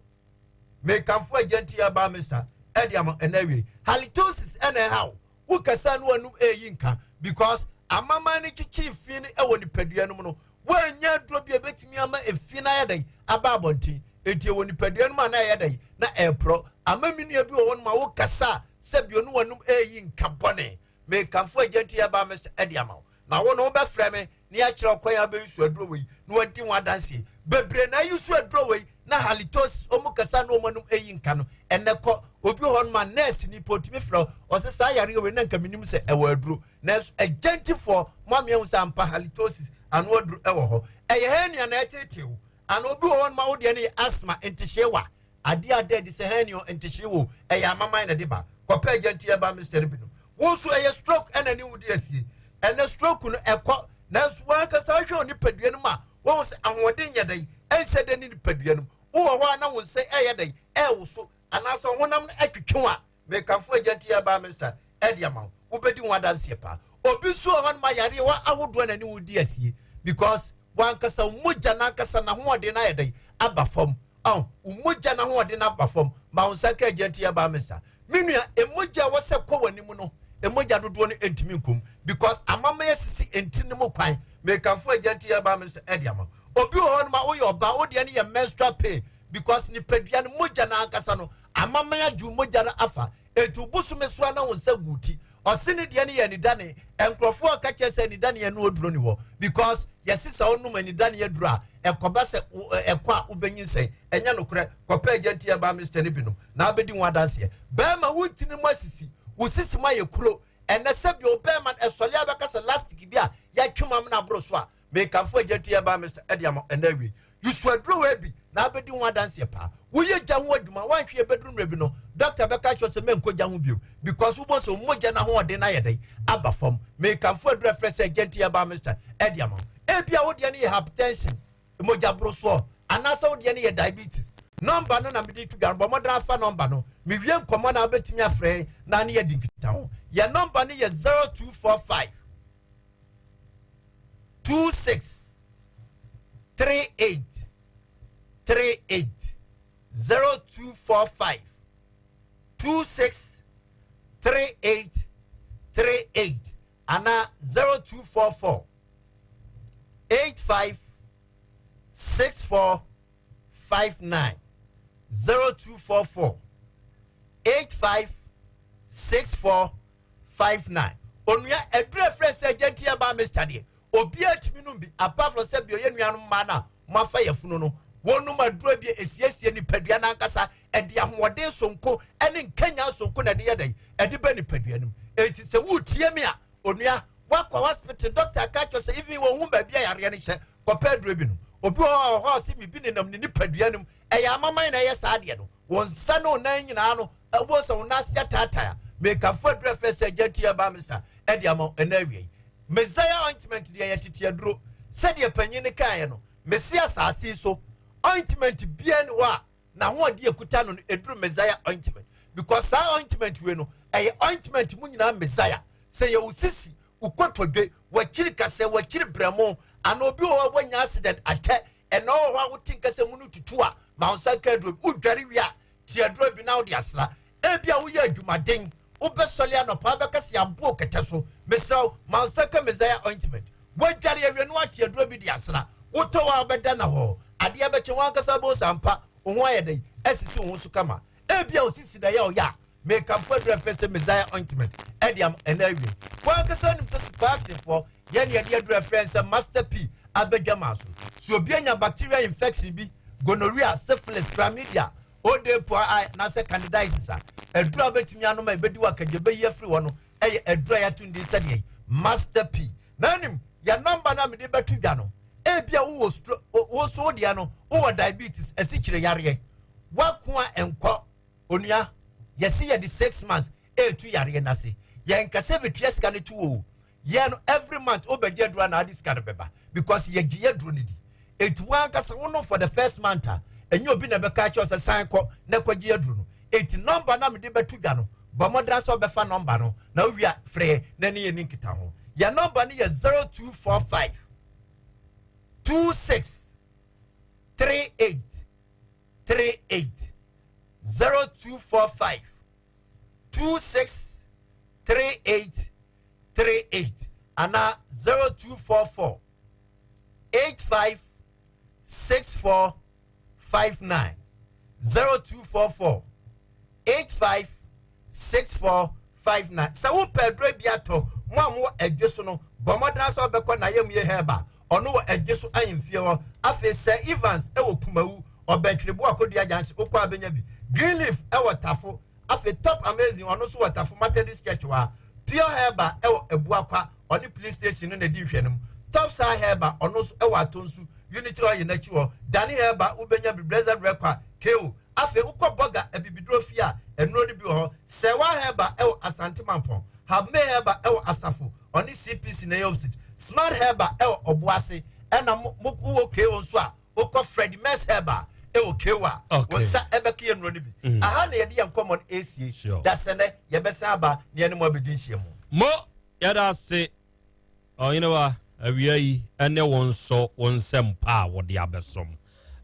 Mekamfo agya nti ɛbaa mr ɛde ama ɛna awie. Halitosis ɛna ɛha wo, wo kasa no anum ɛyi nka because amaman no kyikyiri fi no ɛwɔ nipadua no mu no, woanya aduro bi a ɛbɛtumi ama efi no ayɛ dɛn aba abɔnten. Enti ɛwɔ nipadua no mu a na ɛyɛ dɛn na ɛreporɔ ama. Mi nua bi wɔ hɔnom a wo kasa sɛbi ɔno wanum ɛyi nka bɔne. Mekamfo agya nti ɛbaa mr ɛde ama wo na wo no wobɛfrɛ me ne akyerɛ ɔkwan a wobɛyi so aduro wei na wadi ho adanseɛ bebree. Na ayi so aduro wei na halitosis ɔmu kasa na ɔmu anum ɛyi nka no ɛnɛ kɔ. Obi wɔ hɔ nom a nurse ni po otumi frɛ wo, ɔsɛ saa yareɛ wei na nka menim sɛ ɛwɔ aduro, nanso agyantifoɔ mo amea hu sɛ ampa halitosis ano aduro ɛwɔ hɔ. Ɛyɛ hernia na ɛteetee wo, ana obi wɔ hɔ nom a wodeɛ no yɛ asthma ntehyeewa adeɛ ada adi sɛ hernia ntehyee wo, ɛyɛ amaman na de ba, kɔpɛ agya nti ɛba mr no binom. Wo nso ɛyɛ stroke ɛna ne wodi asie. Ɛnɛ stroke no ɛkɔ, nanso wankasa ahwɛ wɔ nipadua no mu a wɔn sɛ ahoɔden nyɛ dɛn ɛnhyɛ dɛ ne nipadua no mu. Wowɔ hɔ a na wo nsa ɛyɛ dɛn ɛɛwo so anaasɛ ɔhonam no ɛtwetwe wo a, mekamfo agya nti ɛba mr ɛde ama wo, wobɛdi ho adanseɛ paa. Obi nso wɔ hɔ nom ayareɛ wɔ ahodoɔ na ne wodi asie because wankasa mogya nankasa n'ahoɔden no ayɛ dɛn aba fam. Ɔn mogya n'ahoɔden no aba fam, ma wo nsa nka agya nti ɛba mr. Me nua, emogya a wɔsɛ kɔ w'anim no, emogya dodoɔ no ntumi nkom because amama asisi ntini no mu kwan. Mekamfo agya nti ɛba mr ɛde ama. Obi wɔ hɔ nom a woyɛ ɔbaa, wodeɛ no yɛ menstrual pain because nipadua no mogya no ankasa no amama agye mogya no afa, etu bosome so a na wo nsa gu ti. Ɔse ne deɛ no yɛ anidane. Nkurɔfoɔ a ɔka kyerɛ sɛ anidane ɛno oduro ni hɔ because yɛsi sɛ ɔnom anidane aduro a ɛkɔba sɛ ɛkɔ a wobɛnyinsɛn, ɛnyɛ nokorɛ. Kɔpɛ agya nti ɛba mr no binom na abɛdi ho adanseɛ. Bɛrima wo ntini mu asisi, wo sisi mu ayɛ kuro, ɛnɛ sɛbi o bɛrima ɛsɔle abɛka sɛ lastic bi a yɛatwe mu amena aboro so a, mekamfo agya nti ɛba mr ɛde ama ɛnɛ awie. Yusu aduro wɔ bi na abɛdi ho adanseɛ paa. Woyɛ gya ho adwuma, woanhwɛ yɛbɛduru mmerɛ bi no, doctor bɛka kyerɛ sɛ mɛnkɔ gya ho bio because wobɔ sɛ mogya no ahoɔden no ayɛ dɛn aba fam. Mekamfo aduro afrɛ sɛ agya nti ɛba mr ɛde ama wo. Ebia wodeɛ no yɛ hypertension, mogya borosoɔ, anaasɛ wodeɛ no yɛ diabetes. Nɔmba no na mede to dwa no, bɔ mmɔden afa nɔmba no. Mewie nkɔmmɔ na wobɛtumi afrɛ na ne yɛdi nkita ho. Yɛ nɔmba no yɛ 0245 26 38 38, 0245 26 38 38, ana 0244 85 64 59, 0244 85 64 59. Onua, aduru efrɛ sɛ agya nti ɛba mr deɛ obiara tumi nom bi apart from sɛ bi ɔyɛ nuanom mmaa no a moafa yɛfunu no wɔnom aduro bi esiesie nipadua n'ankasa, ɛde ahoɔden sonko ɛne nkanya sonko na ɛde yɛ dɛn ɛde bɛ nipadua no mu. Eti sɛ wotie mi a, onua, wakɔ hospital, doctor ka kyerɛ sɛ even wɔn ho baabi a yareɛ no hyɛ, kɔpɛ aduro bi no. Obi wɔ hɔ a ɔhɔ a ɔsi mi bi nenam ne nipadua no mu, ɛyɛ amaman na ɛyɛ saa adeɛ no. Wɔn nsa ne wɔn nan nyinaa no ɛwɔ sɛ wɔn ase ataatae a, mekafo aduro ɛfɛ sɛ agya ti ɛba mi sa ɛde ama ɛna awie yi. Messiah ointment deɛ yɛ tete aduro. Sɛdeɛ panyin no kaeɛ no, mesi asase yi so ointment bia ni hɔ a n'ahoɔden ekuta no eduru Messiah ointment because saa ointment wei no ɛyɛ ointment mu nyinaa Messiah. Sɛ yɛ wo sisi, wo kotodwe, wakyiri kasɛ, wakyiri brɛmo, ana obi wɔ hɔ a wanya accident akyɛ, ɛna ɔwɔ hɔ a wote nkasɛ mu no tutu a, ma wo nsa nka aduro bi. Wodware wie a, te aduro bi na wode asra. Ebi a woyɛ adwumaden, wobɛsɔle anɔpa wobɛka sɛ yɛaboɔ kɛtɛ so, mesrɛ wo, ma wo nsa ka Messiah ointment. Woadware awie no, woate aduro bi de asra, wotɔ hɔ a wobɛda na hɔ. Adeɛ bɛkye wo ankasa bɛhu sɛ ampa wo ho ayɛ dɛn asisi wo ho so kama. Ebia wo sisi na ɛyɛ wo ya a, mekamfo aduru a ɛfrɛ sɛ Messiah ointment ɛde ama ɛnɛ awie. Wo ankasa nim sɛ Super Action foɔ yɛn na yɛde aduru a ɛfrɛ sɛ Master P abɛdwa maa so. So obi anya bacterial infection bi, gonorrhea, syphilis, chlamydia, ODPI anaasɛ candidiasis a, aduru a wobɛtumi anom a ɛbɛdi wo akagya bɛyi afiri hɔ no ɛyɛ aduru a yɛato ne din sɛdeɛ Master P. Na nim yɛn nɔmba no a mede bɛto dwa no, ebia wowɔ stro wo nso wo deɛ no wowɔ diabetes, asikyire yareɛ, woako a ɛnkɔ. Onua, yɛse yɛde 6 months ɛretu yareɛ no ase. Yɛnka sɛ bɛtua sika no to o. Yɛn no every month wobɛgye aduro anaa ade sika no bɛba because yɛgye yɛ aduro no di. Enti woankasa wonom for the first month a, ɛnyɛ obi na ɛbɛka akyerɛ wo sɛ san kɔ na kɔgye aduro no. Enti nɔmba no a mede bɛto dwa no, bɔ mmɔden sɛ wobɛfa nɔmba no na wowie a frɛ na ne yɛni nkitaho. Yɛn nɔmba no yɛ 0245 26 38 38, 0245 26 38 38 anaa 0244 85 64 59, 0244 85 64 59. Sɛ wopɛ aduro bi atɔ mo a mowɔ adwe so no, bɔ mmɔden sɛ wobɛkɔ na yɛmue herba ɔno wɔ adwe so ahemfie hɔ. Afei Sir Evans wɔ Kumawu, ɔbɛntwerebo Akodua Junction, wokɔ abɛnya bi. Greenleaf wɔ Tafo. Afei Top Amazing ɔno nso wɔ Tafo Methodist Church hɔ a. Pure Herba wɔ Abuakwa, ɔne police station no na ɛdi nhwɛ no mu. Top Star Herba ɔno nso wɔ Atonsu Unity Oil n'akyi hɔ. Dani Herba wobɛnya bi Blessed Record ko. Afei wokɔ Bɔga Abibiduro fie a, nnuro no bi wɔ hɔ. Sɛwa Herba wɔ Asante Mampɔn. Habme Herba wɔ Asafo, ɔne CPC na ɛyɛ opposite. Smart Herba wɔ Ɔboase. Ɛna mo mo wowɔ ko nso a, wokɔ Freddy Mess Herba wɔ ko a, wo nsa ɛbɛka yɛ nnuro no bi. Aha na yɛde yɛn nkɔmmɔ no ɛresie. Dasɛnɛ yɛbɛsan aba na yɛne mo abɛdi nhyiamu. Mo, yɛda ase Ɔhenewa, awia yi ne wo nso wo nsɛm pa a wɔde abɛsom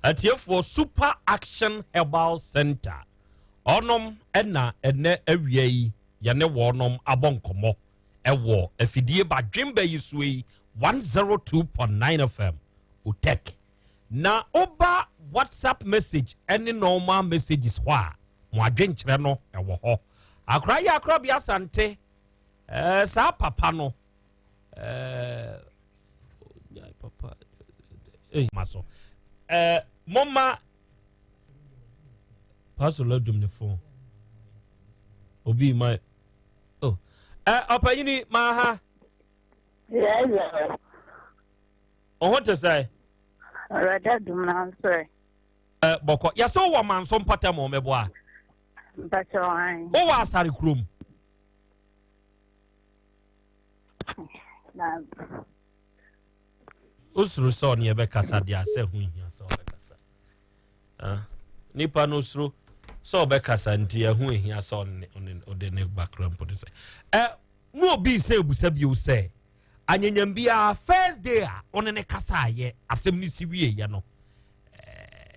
atiefoɔ. Super Action Herbal Center ɔnom ɛna ɛnɛ awia yi yɛne wɔnom abɔ nkɔmmɔ ɛwɔ afidie badwemba yi so yi, 102.9 FM Otek. Na woba WhatsApp message ɛne normal messages hɔ a, mo adwenkyerɛ no ɛwɔ hɔ. Akora yi Akorabea Asante saa papa no papa ma so momma Pastor ladum ne phone obi ma oh ɔpanyini ma ha. Yes. Ɔho te sɛ? Awurade adum na nsɔre. Bɔkɔ yɛsɛ wowɔ Manso mpɔtam wɔ mɛboa? Mpakyɛ ɔhan. Wowɔ Asare kurom? Na Wosuro sɛ ɔne yɛbɛkasa deɛ asɛ ho hia sɛ ɔbɛkasa. Ah, nipa no suro sɛ ɔbɛkasa nti ɛho hia sɛ ɔne ɔde ne bakra mpo no sɛ ɛ na obi sɛ ebusa bio sɛ anyanyam biara first day a ɔne ne kasa ayɛ asɛm no si wie yɛ no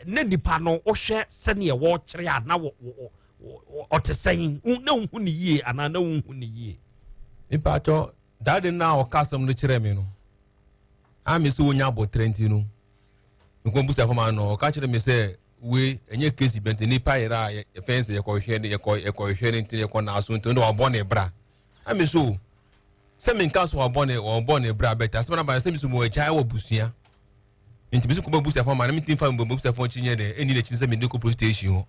na nipa no wohwɛ sɛneɛ wɔrekyerɛ a na ɔte sɛn, na wohu ne yie anaa na wonhu ne yie? Mpakyɛ, daade no a ɔka asɛm no kyerɛ me no a, me sɛ wonya abɔtrɛ nti no nkɔ busa fam ano. Ɔka kyerɛ me sɛ wei ɛnyɛ case bɛnti nipa yɛrɛ a yɛfɛn sɛ yɛkɔhwɛ ne yɛkɔhwɛ ne nti yɛkɔ naaso nti ɔno wabɔ ne bra. Ame so sɛ menka so wabɔ ne bra bɛtɛ asɛm no aba sɛ me so mo agya ɛwɔ busua nti me so kɔbɔ busa fam a na mentimi fa mbɔ busa fam akyi nyɛ dɛ ɛni n'akyi sɛ mede kɔ police station hɔ.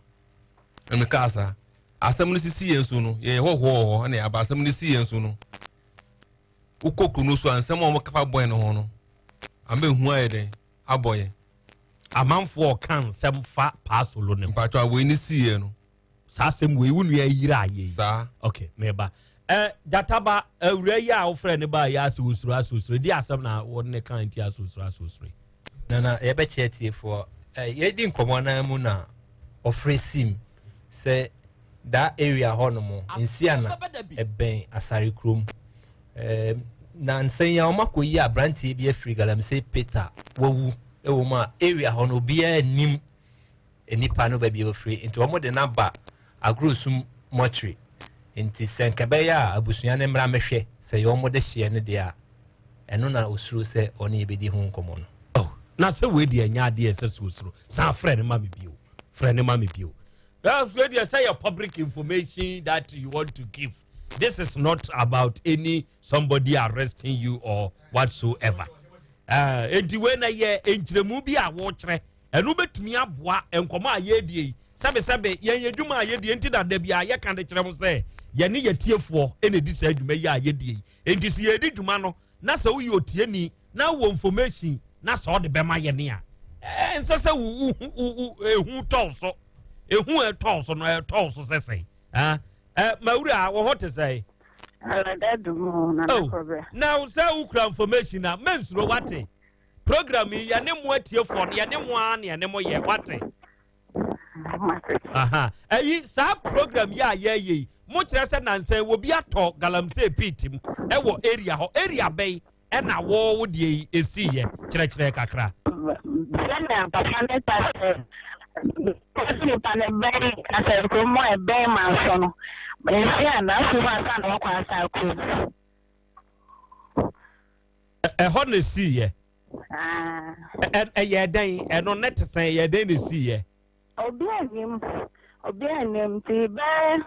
Ɛna meka saa asɛm no sisi yɛn so no, yɛyɛ hɔhoɔ wɔ hɔ ɛna aba asɛm no si yɛn so no, wokɔ kuro no so a, nsɛm a wɔkafa bɔn no ho no ama ehu ayɛ dɛn abɔ yɛn. Amanfoɔ ɔka nsɛm fa Paasolo ne ho? Mpatwa, wei ne si yɛn no. Saa asɛm wei wo nua yiri ayɛ yi? Saa. Ok, meba gyataba awura yi a wofrɛ ne ba yɛ asɛ osuro asɛ osuro di asɛm na wɔne ne kan nti asɛ osuro asɛ osuro. Nana, yɛbɛkyerɛ tiefoɔ yɛdi nkɔmmɔ no mu na ɔfrɛ sim sɛ that area hɔ nom nsia na ɛbɛn Asare kurom na nsɛn yi a wɔn akɔyi aberanteɛ bi afiri galamsey pit a wawu ɛwɔ mu a area hɔ no obiara nim nipa no baabi a ofiri, nti wɔn de n'aba Agorosum mortuary. Nti sɛ nka ɛbɛyɛ a abusua no mmra mɛhwɛ sɛ yɛ wɔn de hyeɛ no deɛ a, ɛno na osuro sɛ ɔne yɛbɛdi ho nkɔmmɔ no. Oh. Na sɛ wei deɛ ɛnyɛ adeɛ ɛsɛ sɛ osuro. San frɛ no ma me bio. Frɛ no ma me bio. Wei deɛ sɛ yɛ public information that you want to give. This is not about any somebody arresting you or whatsoever. Enti wei na yɛ nkyerɛmu bi a wɔkyerɛ. Ɛno bɛtumi aboa nkɔmɔ a yɛredie yi. Sɛbesɛbe yɛn yɛ dwuma a yɛdie nti na da bi a yɛka de kyerɛ mo sɛ yɛne yɛtiefoɔ na ɛdi saa dwuma yi a yɛdie yi. Enti sɛ yɛredi dwuma no na sɛ woyɛ otieni na wowɔ information na sɛ ɔde bɛma yɛne a, ɛnsɛ sɛ ehu tɔw so. Ehu ɛtɔw so no ɛtɔw so sɛ sɛn. Mawura, wo ho te sɛn? Oh, na sɛ wokura information a mensuro wate. Program yi yɛne mo atiefoɔ no yɛne mo ara na yɛne mo yɛ wate. Aha. Ɛyi saa program yi a yɛyɛ yi mo kyerɛ sɛ nansan wɔ bi atɔ galamsey pit mu ɛwɔ area hɔ. Area bɛn ɛna wɔwɔ deɛ yi esi yɛ kyerɛkyerɛ kakra. Sɛnea papa ne ta sɛ nipa ne bɛn asɛnkurom mu a ɛbɛn manso no nsi a na afei hɔ ansa na wakɔ asa kurom. Ɛhɔ na esi yɛ. Ɛyɛ dɛn ɛno ne te sɛn ɛyɛ dɛn na esi yɛ. Obi anim obi anim ti bɛɛ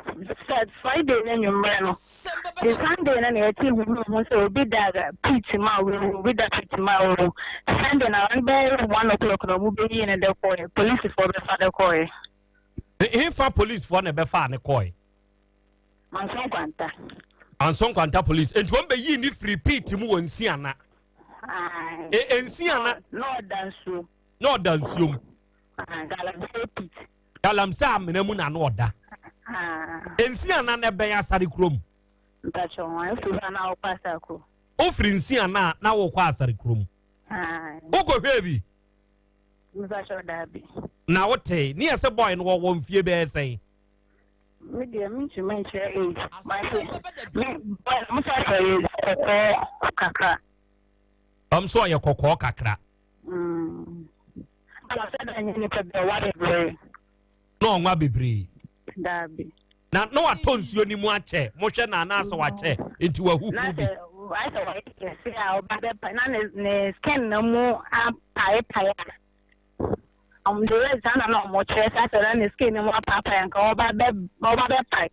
sɛ Friday ne nwummerɛ no ti Sunday no na yɛte huhuhu sɛ obi da pit mu a wewu obi da pit mu a wewu Sunday na wɔn bɛyɛ 1 o'clock na wɔn bɛyi ne de kɔɛ polisifoɔ bɛfa de kɔɛ. Hefa polisifoɔ na ɛbɛfa ne kɔɛ. Manso Nkwanta. Manso Nkwanta police nti wɔn bɛyi ne firi pit mu wɔ Nsiana. Nsiana. Na ɔda nsuo. Na ɔda nsuo mu. Galamsey pit. Galamsey amena mu na na ɔda. Nsiana na ɛbɛn Asare kurom. Mpatsɔ wɔn efiri hɔ na wɔkɔ Asare kurom. Ofiri Nsiana na wɔkɔ Asare kurom. Wokɔ hwɛ bi. Mpatsɔ daabi. Na wote ne yɛ sɛ boy no wɔwɔ mfie bɛyɛ sɛn. Me deɛ me ntumi nkyerɛ age. But me boy no mo sɛ ɔyɛ kɔkɔɔ kakra. Ɔm sɛ ɔyɛ kɔkɔɔ kakra. Ɔsɛ dɛ nyɛ nipa bi ɔwa bebree. Na ɔnwa bebree. Daabi. Na na watɔ nsuo ni mu akyɛ mohwɛ na anaasɛ wakyɛ nti wahuhu bi. Na sɛ ayɛ wɔyɛ kɛse a ɔba bɛpa na ne ne skin na mu apaepae a. The way saa na na ɔmo kyerɛ sɛ asɛ na ne skin no mu apaapae nka ɔba bɛ ɔba bɛpae.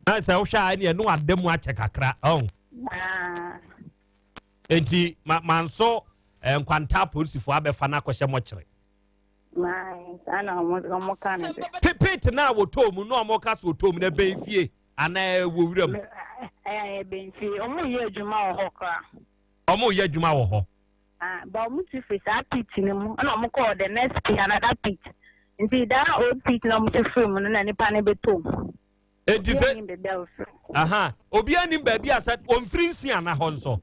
Na sɛ wohwɛ a ɛneɛ no ada mu akyɛ kakra ɔn. Nti ma manso Nkwanta polisifoɔ abɛfa no akɔhyɛ mɔkyere. Saa na ɔmo ka no de. Pit na wɔtɔɔ mu na ɔmo ka so wɔtɔɔ mu na ɛbɛn fie anaa ɛwɔ wuram. Ɛyɛ ɛbɛn fie ɔmo yɛ adwuma wɔ hɔ koraa. Ɔmo yɛ adwuma wɔ hɔ. But ɔmo ti firi saa pit no mu ɛna ɔmo kɔɔ the next pit another pit nti that old pit na ɔmo ti firi mu no na nipa no bɛtɔ mu. Eti sɛ aha obiara nim baabi a sɛ ɔmfiri Nsiana hɔ nso.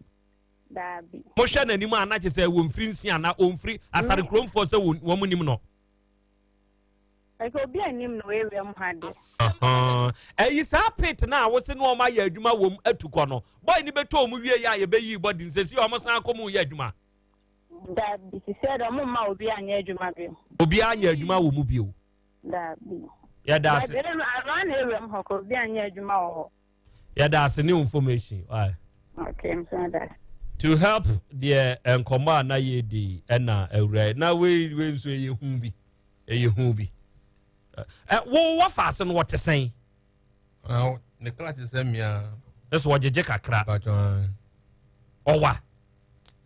Daabi. Mohwɛ n'anim a na kyerɛ sɛ wɔmfiri Nsiana ɔmfiri Asare kuromfoɔ sɛ wɔn nim no. Ɛsɛ obi anim no ewia mu ha de. Ɛyi saa pit na a wose na wɔn ayɛ adwuma wɔ mu atu kɔ no boy ni bɛtɔ wɔn wie yɛ a yɛbɛyi bɔdi nsɛsi wɔn san akɔ mu yɛ adwuma. Daabi sisi ɛdɛ ɔmo mma obi anyɛ adwuma bio. Obi anyɛ adwuma wɔ mu bio. Daabi. Yɛda ase. Around ewia mu hɔ kɔ obi anyɛ adwuma wɔ hɔ. Yɛda ase new information. Why? Okay, nso da. To help deɛ nkɔmɔ a na yɛdi ɛna awura na wei wei nso ɛyɛ hu bi ɛyɛ hu bi. Ɛ wo wɔ faase no wɔte sɛn? Ne kala te sɛ mmea. Ɛso ɔgyegye kakra. Ɔwa.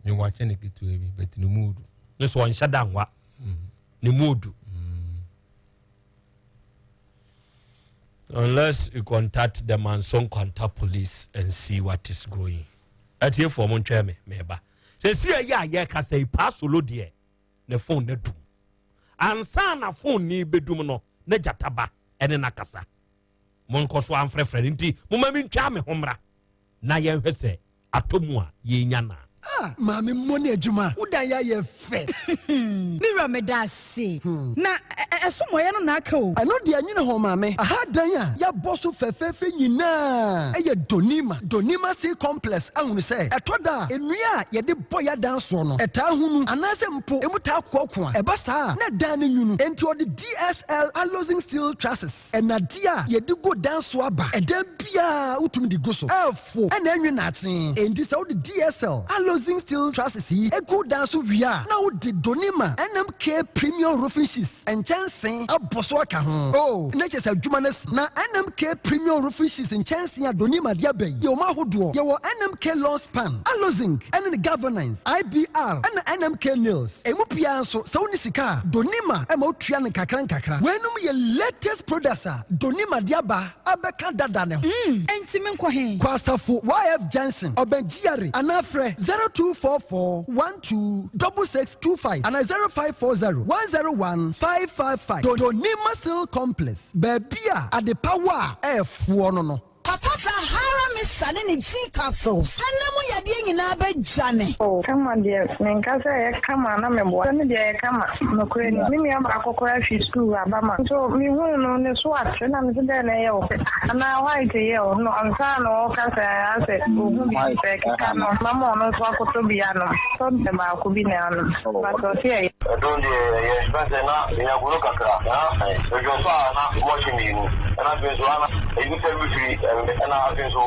Mi wa kyɛ ne ketewa bi bɛti ne mu odu. Ne so ɔnhyɛ da nwa. Ne mu odu. Unless you contact the Manso Nkwanta police and see what is going. Atiefoɔ mo ntwɛn me meba. Sɛ si ɛyɛ a yɛkasa yi paa solo deɛ ne phone na dum. Ansa na phone ni bɛdum no na gyata ba ɛne nakasa. Mo nkɔ so amfrɛfrɛ no nti mo ma mi ntwa me ho mmra na yɛnhwɛ sɛ atɔ mu a yɛnya na. Ah, maame mmɔ ne adwuma wodan yɛ ayɛ fɛ. Me wura meda ase na ɛso mmɔyɛ no na aka o. Ɛno deɛ nwene ho maame. Aha dan a yɛabɔ so fɛfɛɛfɛ nyinaa ɛyɛ Donima Donima C complex ahunu sɛ ɛtɔ da a nnua a yɛde bɔ yɛ adan soɔ no ɛtaa hunu anaasɛ mpo emu taa koakoa ɛba saa na dan no nwunu enti ɔde DSL Alozing Steel Trusses ɛnadeɛ a yɛde gu dan so aba ɛdan biara wotumi de gu so ɛɛfo ɛna ɛnwe naakye enti sɛ wode DSL Alozing Aluzinc steel trusses yi gu dan so wie a, na wode Donima NMK Premium Roofing Sheets nkyɛnsee abɔ so aka ho. Oh, na kyerɛ sɛ adwuma no asi. Na NMK Premium Roofing Sheets nkyɛnsee a Donima de aba yi yɛ wɔn ahodoɔ. Yɛwɔ NMK Long Span, Aluzinc ne ne Galvanized, IBR, ɛna NMK Nails. Emu biara nso, sɛ wonni sika a, Donima ma wotua no nkakrankakra. Weinom yɛ latest products a Donima de aba abɛka dada no ho. Mm, enti menkɔ he? Kɔ Asafo YF Junction, ɔbɛn GRA, anaa frɛ 0244 12 6625 anaa 0540 101 555. Donima Steel Complex, baabi a adepa wɔ a ɛɛfoɔ no no. Papa Sahara Mixture ne ne G capsules ɛna mu yadeɛ nyinaa bɛdwane. Oh kama deɛ menka sɛ ɛyɛ kama na meboa sɛ me deɛ ɛyɛ kama nokorɛ ni me nua baako koraa firi sukuu aba ma nso mehuu no ne so ate na mese dɛn na ɛyɛ wo anaa white yɛ wo no ansa na ɔka sɛ asɛ ɔhu bi sɛ ɛkeka no mama ɔno nso akɔtɔ bi anom tɔ baako bi na anom but ɔse ɛyɛ. Ɛdon deɛ ɛyɛ fɛn sɛ na menya goro kakra na medwene so a na mɔhye mienu ɛna afei nso ana eyi sɛ mefiri ɛna afei nso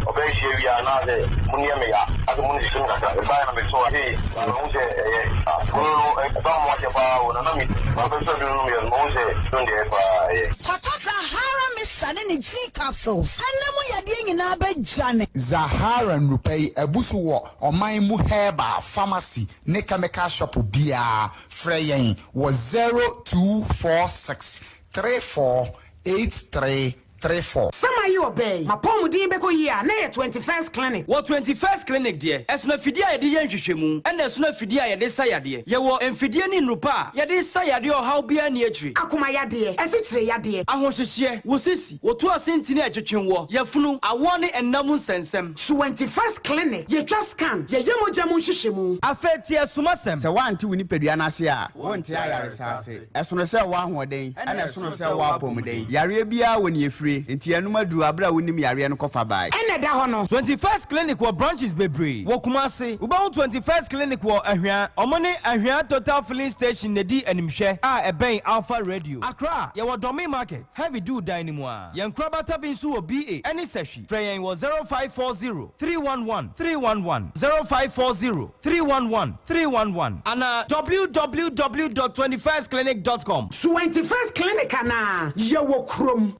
ɔbɛyɛ hyia wie a na sɛ mo nneɛ me ya asɛ mo nsisi me kakra mebaeɛ na meto a sei na mahu sɛ ɛyɛ goro no ɛba mo akyɛ paa o na na me mabɛsɔ duro no meyɛ no mahu sɛ don deɛ ɛyɛ paa ɛyɛ. Papa Zahara Mixture ne ne G capsules ɛna mu yadeɛ nyinaa bɛdwane. Zahara nnurupɛ yi abu so wɔ ɔman mu herbal pharmacy ne chemical shop biara. Frɛ yɛn wɔ 0246 34 8334. Sɛ maye ɔbaa yi, m'apɔwmuden bɛkɔ yie a, na ɛyɛ 21st Clinic. Wɔ 21st Clinic deɛ, ɛsono afidie a yɛde yɛ nhwehwɛmu, ɛna ɛsono afidie a yɛde sa yadeɛ. Yɛwɔ mfidie ne nnuru pa a yɛde sa yadeɛ ɔhaw biara nni akyire. Akoma yadeɛ, asikyire yadeɛ. Ahohyehyeɛ, wo sisi, wo to ase ntini a ɛtwetwe woɔ, yafunu, awoɔ ne nna mu nsɛnsɛm. 21st Clinic, yɛtwa scan, yɛyɛ mogya mu nhwehwɛmu. Afei tie asumasɛm. Sɛ woante wo nipadua no ase a, wonte ayaresa ase. Ɛsono sɛ wowɔ ahoɔden, ɛna ɛsono sɛ wowɔ apɔmuden. Yareɛ biara wɔ nea ɛfire, enti ɛnom aduru aberɛ a wonim yareɛ no kɔfa bae. Ɛna ɛda hɔ no. 21st Clinic wɔ branches bebree wɔ Kumasi. Wobɛhu 21st Clinic wɔ Ahwea. Ɔmo ne Ahwea Total Filling Station na ɛdi animhwɛ a ɛbɛn Alpha Radio. Accra, yɛwɔ Dɔme Market, Heavy Dew dan no mu ara. Yɛn nkorabata bi nso wɔ BA ɛne Sahwi. Frɛ yɛn wɔ 0540 311 311, 0540 311 311 anaa www dot 21stclinic dot com. 21st Clinic anaa? Yɛwɔ kurom.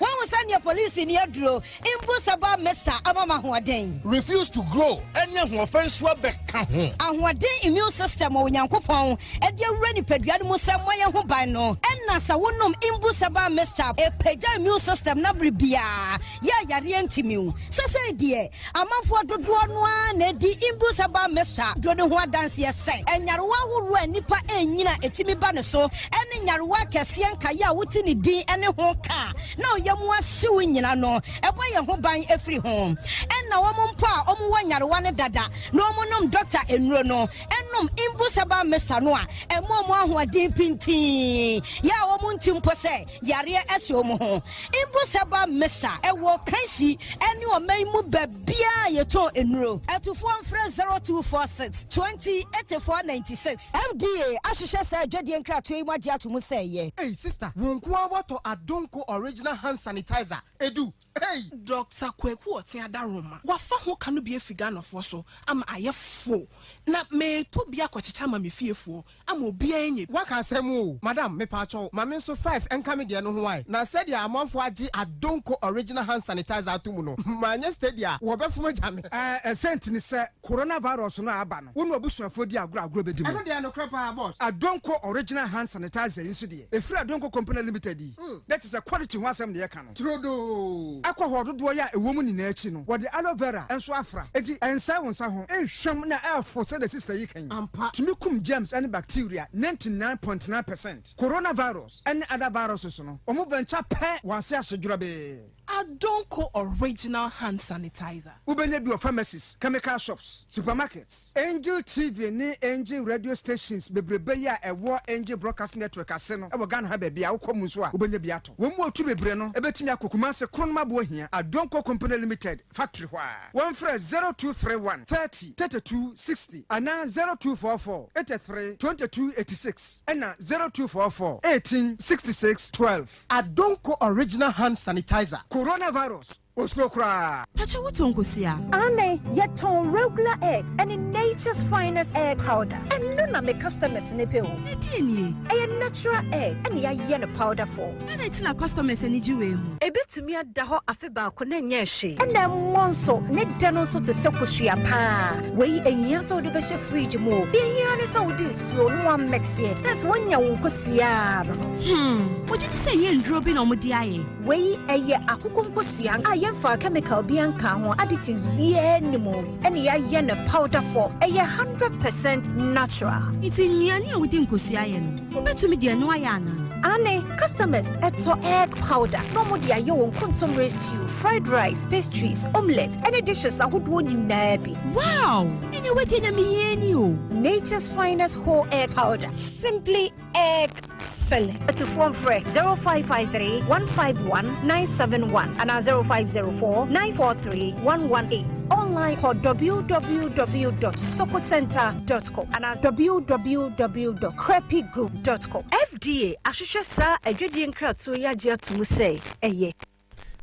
Woahu sɛdeɛ polisini aduro mbu sɛ ba mesa ama ma ahoɔden. Refuse to grow ɛne ahoɔfɛ nso abɛka ho. Ahoɔden immune system wɔ Onyankopɔn ɛde awura nipadua no mu sɛ mmɔ yɛn ho ban no. Ɛna sɛ wonom mbu sɛ ba mesa ɛpagya immune system na bere biara yɛ yareɛ ntimiw. Sɛsɛi deɛ amanfoɔ dodoɔ no ara na ɛdi mbu sɛ ba mesa duro ne ho adanseɛ sɛ ɛnyarewa ahoroɔ a nnipa ɛnyina ɛtumi ba ne so ɛne nyarewa kɛseɛ nkaeɛ a wote ne din ɛne ho ka na ɔyɛ mu ahyew nyina no ɛbɔ yɛn ho ban efiri ho. Ɛna wɔn mpo a wɔn wɔ nyarewa ne dada na wɔn nom dɔkta nnuro no ɛnom mbu sɛ ba mesa no a ɛmo wɔn ahoɔden pintin yɛ a wɔn nti mpo sɛ yareɛ ɛhyɛ wɔn ho. Mbu sɛ ba mesa ɛwɔ kansi ɛne ɔman mu baabiara yɛtɔn nnuro. Ɛtufoɔ mfrɛ 0246 20 84 96. FDA ahyehyɛ sɛ adwadie nkratoɔ yi mu agye ato mu sɛ ɛyɛ. Hey sister, wo nko ara watɔ Adonko original hand sanitizer edu. Hey! Dr. Kwaku Ɔte Adaroma wafa ho ka no bi afi Ghanafoɔ so ama ayɛ fo na meetɔ bi akɔkyekyɛ ama me fiefoɔ ama obiara anya bi. Waka asɛm o, madam, mepaakyɛw, ma me nso five nka me deɛ no ho ae. Na sɛdeɛ amanfoɔ agye Adonko original hand sanitizer ato mu no, manyɛ steady a, wɔbɛfom agya me. Ɛɛ, ɛsɛnti ne sɛ coronavirus no a aba no, wo ne w'abusuafoɔ di agorɔ agorɔ bɛdi mu. Ɛno deɛ nokorɛ paa, boss. Adonko original hand sanitizer yi nso deɛ, ɛfiri Adonko Company Limited yi, na kyerɛ sɛ quality ho asɛm na yɛka no. Turodoo. Alcohol dodoɔ yi a ɛwɔ mu nyinaa akyi no, wɔde aloe vera nso afra. Enti ɛnsɛe wo nsa ho, nhwam na ɛfo sɛdeɛ sister yi ka yi. Ampa. Tumi kum germs ne bacteria 99.9%. Coronavirus ne other viruses no, wɔn venture pɛ wɔn ase ahye dworɔbee. Adonko original hand sanitizer. Wobɛnya bi wɔ pharmacies, chemical shops, supermarkets, Angel TV ne Angel radio stations bebrebe yi a ɛwɔ Angel Broadcast Network ase no wɔ Ghana ha baabi a wokɔ mu nso a wobɛnya bi atɔ. Wɔn mu a wɔtu bebree no bɛtumi akɔ Kumasi Kronum Aboahia, Adonko Company Limited factory hɔ a. Wɔmfrɛ 0231 30 32 60 anaa 0244 83 22 86 ɛna 0244 18 66 12. Adonko original hand sanitizer. Coronavirus. Osuro koraa. Pakyɛ wo tɔn kosua? Aane, yɛtɔn regular eggs ɛne nature's finest egg powder. Ɛno na me customers no pɛ o. Na deɛ nie? Ɛyɛ natural egg ɛna yɛayɛ no powder form. Adɛn nti na customers ani gye wei ho? Ɛbɛtumi ada hɔ afe baako na ɛnyɛɛ hwee. Ɛna ɛmmɔ nso, ne dɛ no nso te sɛ kosua paa. Wei ɛnhia sɛ wode bɛhyɛ fridge mu o. Deɛ ɛhia ne sɛ wode nsuo na woamɛkseɛ na sɛ woanya wo nkosua ara no no. Hmm, wogye di sɛ ɛnyɛ nnuro bi na wɔde ayɛ? Wei ɛyɛ akokɔ nkosua a yɛmfaa chemical biara nkaa ho, additives biara nni mu, ɛna yɛayɛ no powder form. Ɛyɛ 100% natural. Nti nnuane a wode nkosua yɛ no, wobɛtumi de ɛno ayɛ anaa? Aane, customers tɔ egg powder na wɔde ayɛ wɔn kontomire stew, fried rice, pastries, omelette, ɛne dishes ahodoɔ nyinaa bi. Wow! Ɛneɛ wei deɛ nea mehia ni o. Nature's finest whole egg powder. Simply Excellent. Atufoɔ mfrɛ 0553 151 971 anaa 0504 943 118. Online kɔ www.sokocenter.com anaa www.crepigroup.com. FDA ahwehwɛ saa adwadie nkratoɔ yi agye ato mu sɛ ɛyɛ.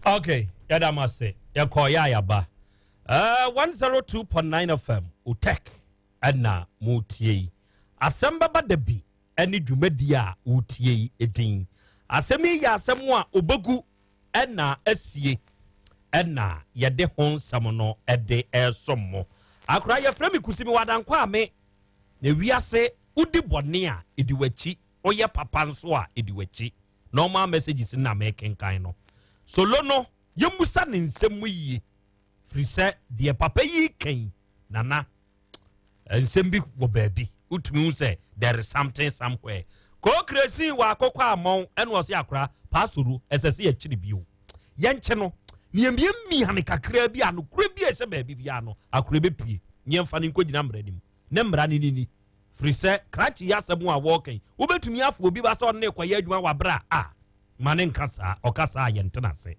Okay, yɛda mo ase. Yɛkɔ yɛ ayaba. Uh, 102.9 FM, Utek. na moretie yi. Asɛm bɛba da bi ne dwumadie a woretie yi din. Asɛm yi yɛ asɛm a ɔbɛgu na asie na yɛde ho nsɛm no de resom mo. Akora yɛfrɛ me Kusi, mewɔ Adankwa Ame. Na wiase wodi bɔne a ɛdi w'akyi, woyɛ papa nso a ɛdi w'akyi. Normal messages na mekenkan no. Solo no, yɛmmusa ne nsɛm mu yie. Firi sɛ deɛ papa yi reka yi, Nana, nsɛm bi wɔ baabi. Wotumi hu sɛ there is something somewhere. Kookiresi wɔ akokɔ amɔn ɛna ɔse akora paasoro ɛsɛ sɛ yɛkyere bio. Yɛnkye no na yɛmiamia no kakraa bi a nokorɛ bi a ɛhyɛ baabi biara no akora bɛpue na yɛmfa no nkɔgyina mmara no mu. Ne mmara no ni ni. Firi sɛ krakye yi asɛm a wɔreka yi, wobɛtumi afa obi ba sɛ ɔne no rekɔyɛ adwuma wɔ aberɛ a Ma ne nka saa, ɔka saa a yɛntena ase.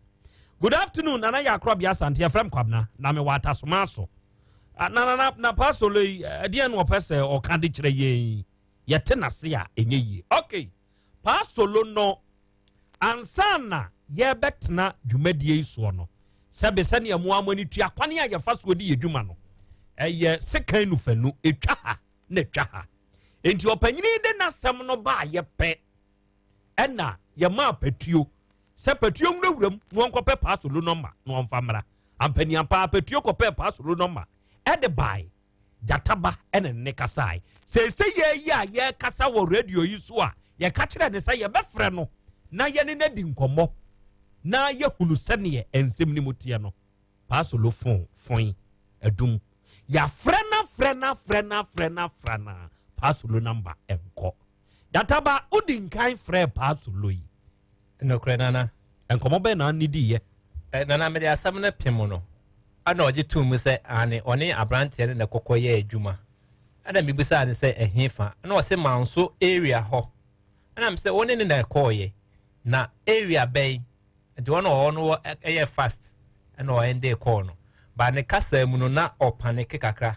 Good afternoon, Nana Yaa Korɔbea Asante, yɛfrɛ me Kwabena, na mewɔ Atasoma so. Ah, na na na na Pastor yi, ɛdeɛn na ɔpɛ sɛ ɔka de kyerɛ yɛn yi? Yɛte n'ase a, ɛnyɛ yie. Okay, Pastor no, ansa na yɛbɛtena dwumadie yi soɔ no, sɛbe sɛdeɛ mo ara mo ani tua kwane a yɛfa soɔ di yɛ dwuma no, ɛyɛ sekan nufanu, ɛtwa ha na ɛtwa ha. Enti ɔpanyini de n'asɛm no baayɛ pɛ, ɛna yɛmaa patuo sɛ patuo nwurawura mu na wɔnkɔpɛ paasolo nɔma na wɔmfa mmra ampaniampa patuo kɔpɛɛ paasolo nɔma ɛde bae gyataba ɛne ne kasae seesei yɛyi a yɛkasa wɔ radio yi so a yɛka kyerɛ ne sɛ yɛbɛfrɛ no na yɛne no adi nkɔmmɔ na yɛhunu sɛneɛ nsɛm no mu teɛ no paasolo fon fon adum yɛafrɛ no afrɛ no afrɛ no afrɛ no afrɛ no paasolo namba ɛnkɔ Gyataba, wodi nkan frɛɛ Paa Solo yi. Nokorɛ, Nana. Nkɔmmɔ bɛn na ne diiɛ? Eh, Nana, mede asɛm no pem no. Ɛna ɔgye too mu sɛ, aane, ɔne aberanteɛ no na ɛkɔkɔ yɛɛ adwuma. Ɛna mebisaa no sɛ, ɛhefa? Ɛna ɔse, Manso area hɔ. Ɛna mesɛ, wo ne no na ɛkɔɔeɛ? Na area bɛn? Nti ɔno ɔwɔ no ɛyɛ fast ɛna ɔɛnde kɔɔ no. Ba ne kasa mu no, na ɔpaneke kakra.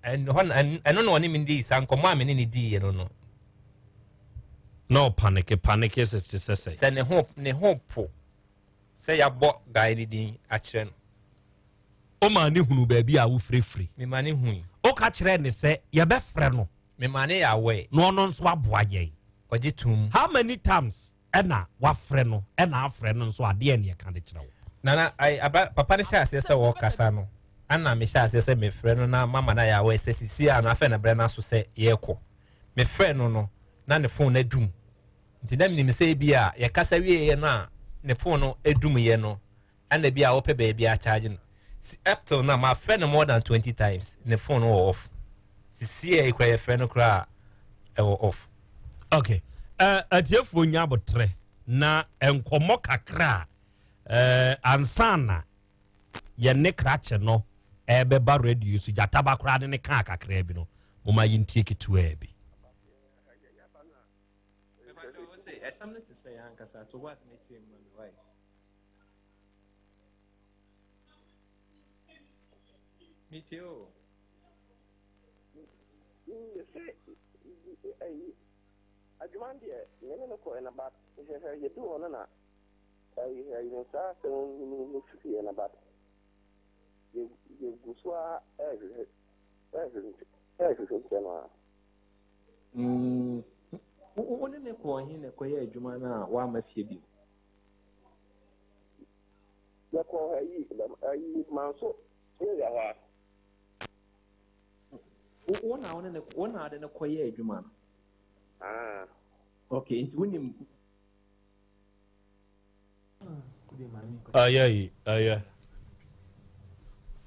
Ɛno na ɔne me dii saa nkɔmmɔ a me ne ne diiɛ no no. Na ɔpaneke paneke sɛ te sɛ sɛ. Sɛ ne ho ne ho po sɛ yɛabɔ guy ne din akyerɛ no. Ɔmaa ne hunu baabi a wofirifiri. Mema ne hui. Woka kyerɛɛ ne sɛ yɛbɛfrɛ no. Mema ne yɛ aware. Na ɔno nso aboa yɛn. Ɔgye tom. How many times ɛna wafrɛ no ɛna afrɛ no nso adeɛ ne ɛka de kyerɛ wo. Nana ayi aba papa no hyɛ aseɛ sɛ ɔrekasa no ana mehyɛ aseɛ sɛ mefrɛ no na mama no ayɛ aware sɛ sisi a no afei na berɛ no aso sɛ yɛrekɔ. Mefrɛ no no na ne phone no adum nti na menim sɛ ebi a yɛkasa wieɛ no a ne phone no adumyɛ no Ɛna bi a wopɛ baabi a charge no. Si up till now ma frɛ no more than 20 times ne phone wɔ off. Sisi a ekura yɛfrɛ no koraa ɛwɔ off. Okay. Uh, atiefoɔ nya abotrɛ na nkɔmmɔ kakra a uh, ansa na yɛne krakye no ɛbɛba radio so gyataba koraa de ne kaa kakraa bi no moma yɛntie ketewaa bi. Metie o. Sɛ ayi adwuma deɛ me ne no kɔɛ na but hwɛhwɛ yɛdu hɔ no na. Ɛyi ɛyi no saa asɛm no no firi yɛ na but yɛ yɛgu so a ɛrehwehwɛ ɛrehwehwɛ ɛrehwehwɛ nkyɛn no a. Wo ne ne kɔɔ he na ɛkɔyɛ adwuma no a woamma fie bio? Yɛkɔ ayi ayi manso area hɔ a. Wo na wo ne ne wo na ade no kɔyɛ adwuma no? Ah. Okay, nti wonim. Ɔyɛ yi ɔyɛ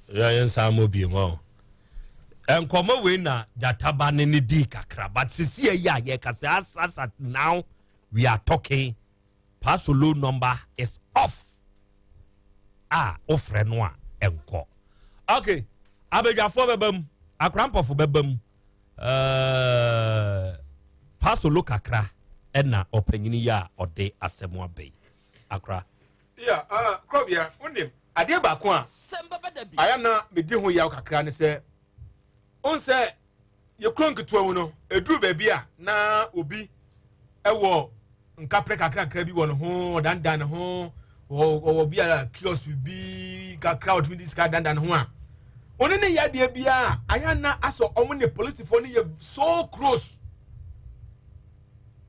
yɛ nsa mo bi mu ɔ nkɔmɔ wei na gyataba ne ne di kakra, but sisi yɛ yi a yɛ kasa as as at now we are talking, Pasolo number is off a wofrɛ no a ɛnkɔ. Okay, abadwafoɔ bɛba mu, akorampɔfo bɛba mu, ɛɛ Pasolo kakra ɛna ɔpanyini yi a ɔde asɛm aba yi akora. Yeah, Krobia, wonim adeɛ baako a ayɛ na medi ho yaw kakra ne sɛ wohu sɛ yɛkuro nketewa mu no, ɛduru baabi a na obi ɛwɔ nkaprɛ kakrakra bi wɔ ne ho, ɔdandan ne ho, ɔwɔ bi a kiosk bi kakra ɔtumi de sika dandan ne ho a ɔne ne yɛ adeɛ biara ayɛ na asɔ ɔmo ne polisifoɔ no yɛ so close.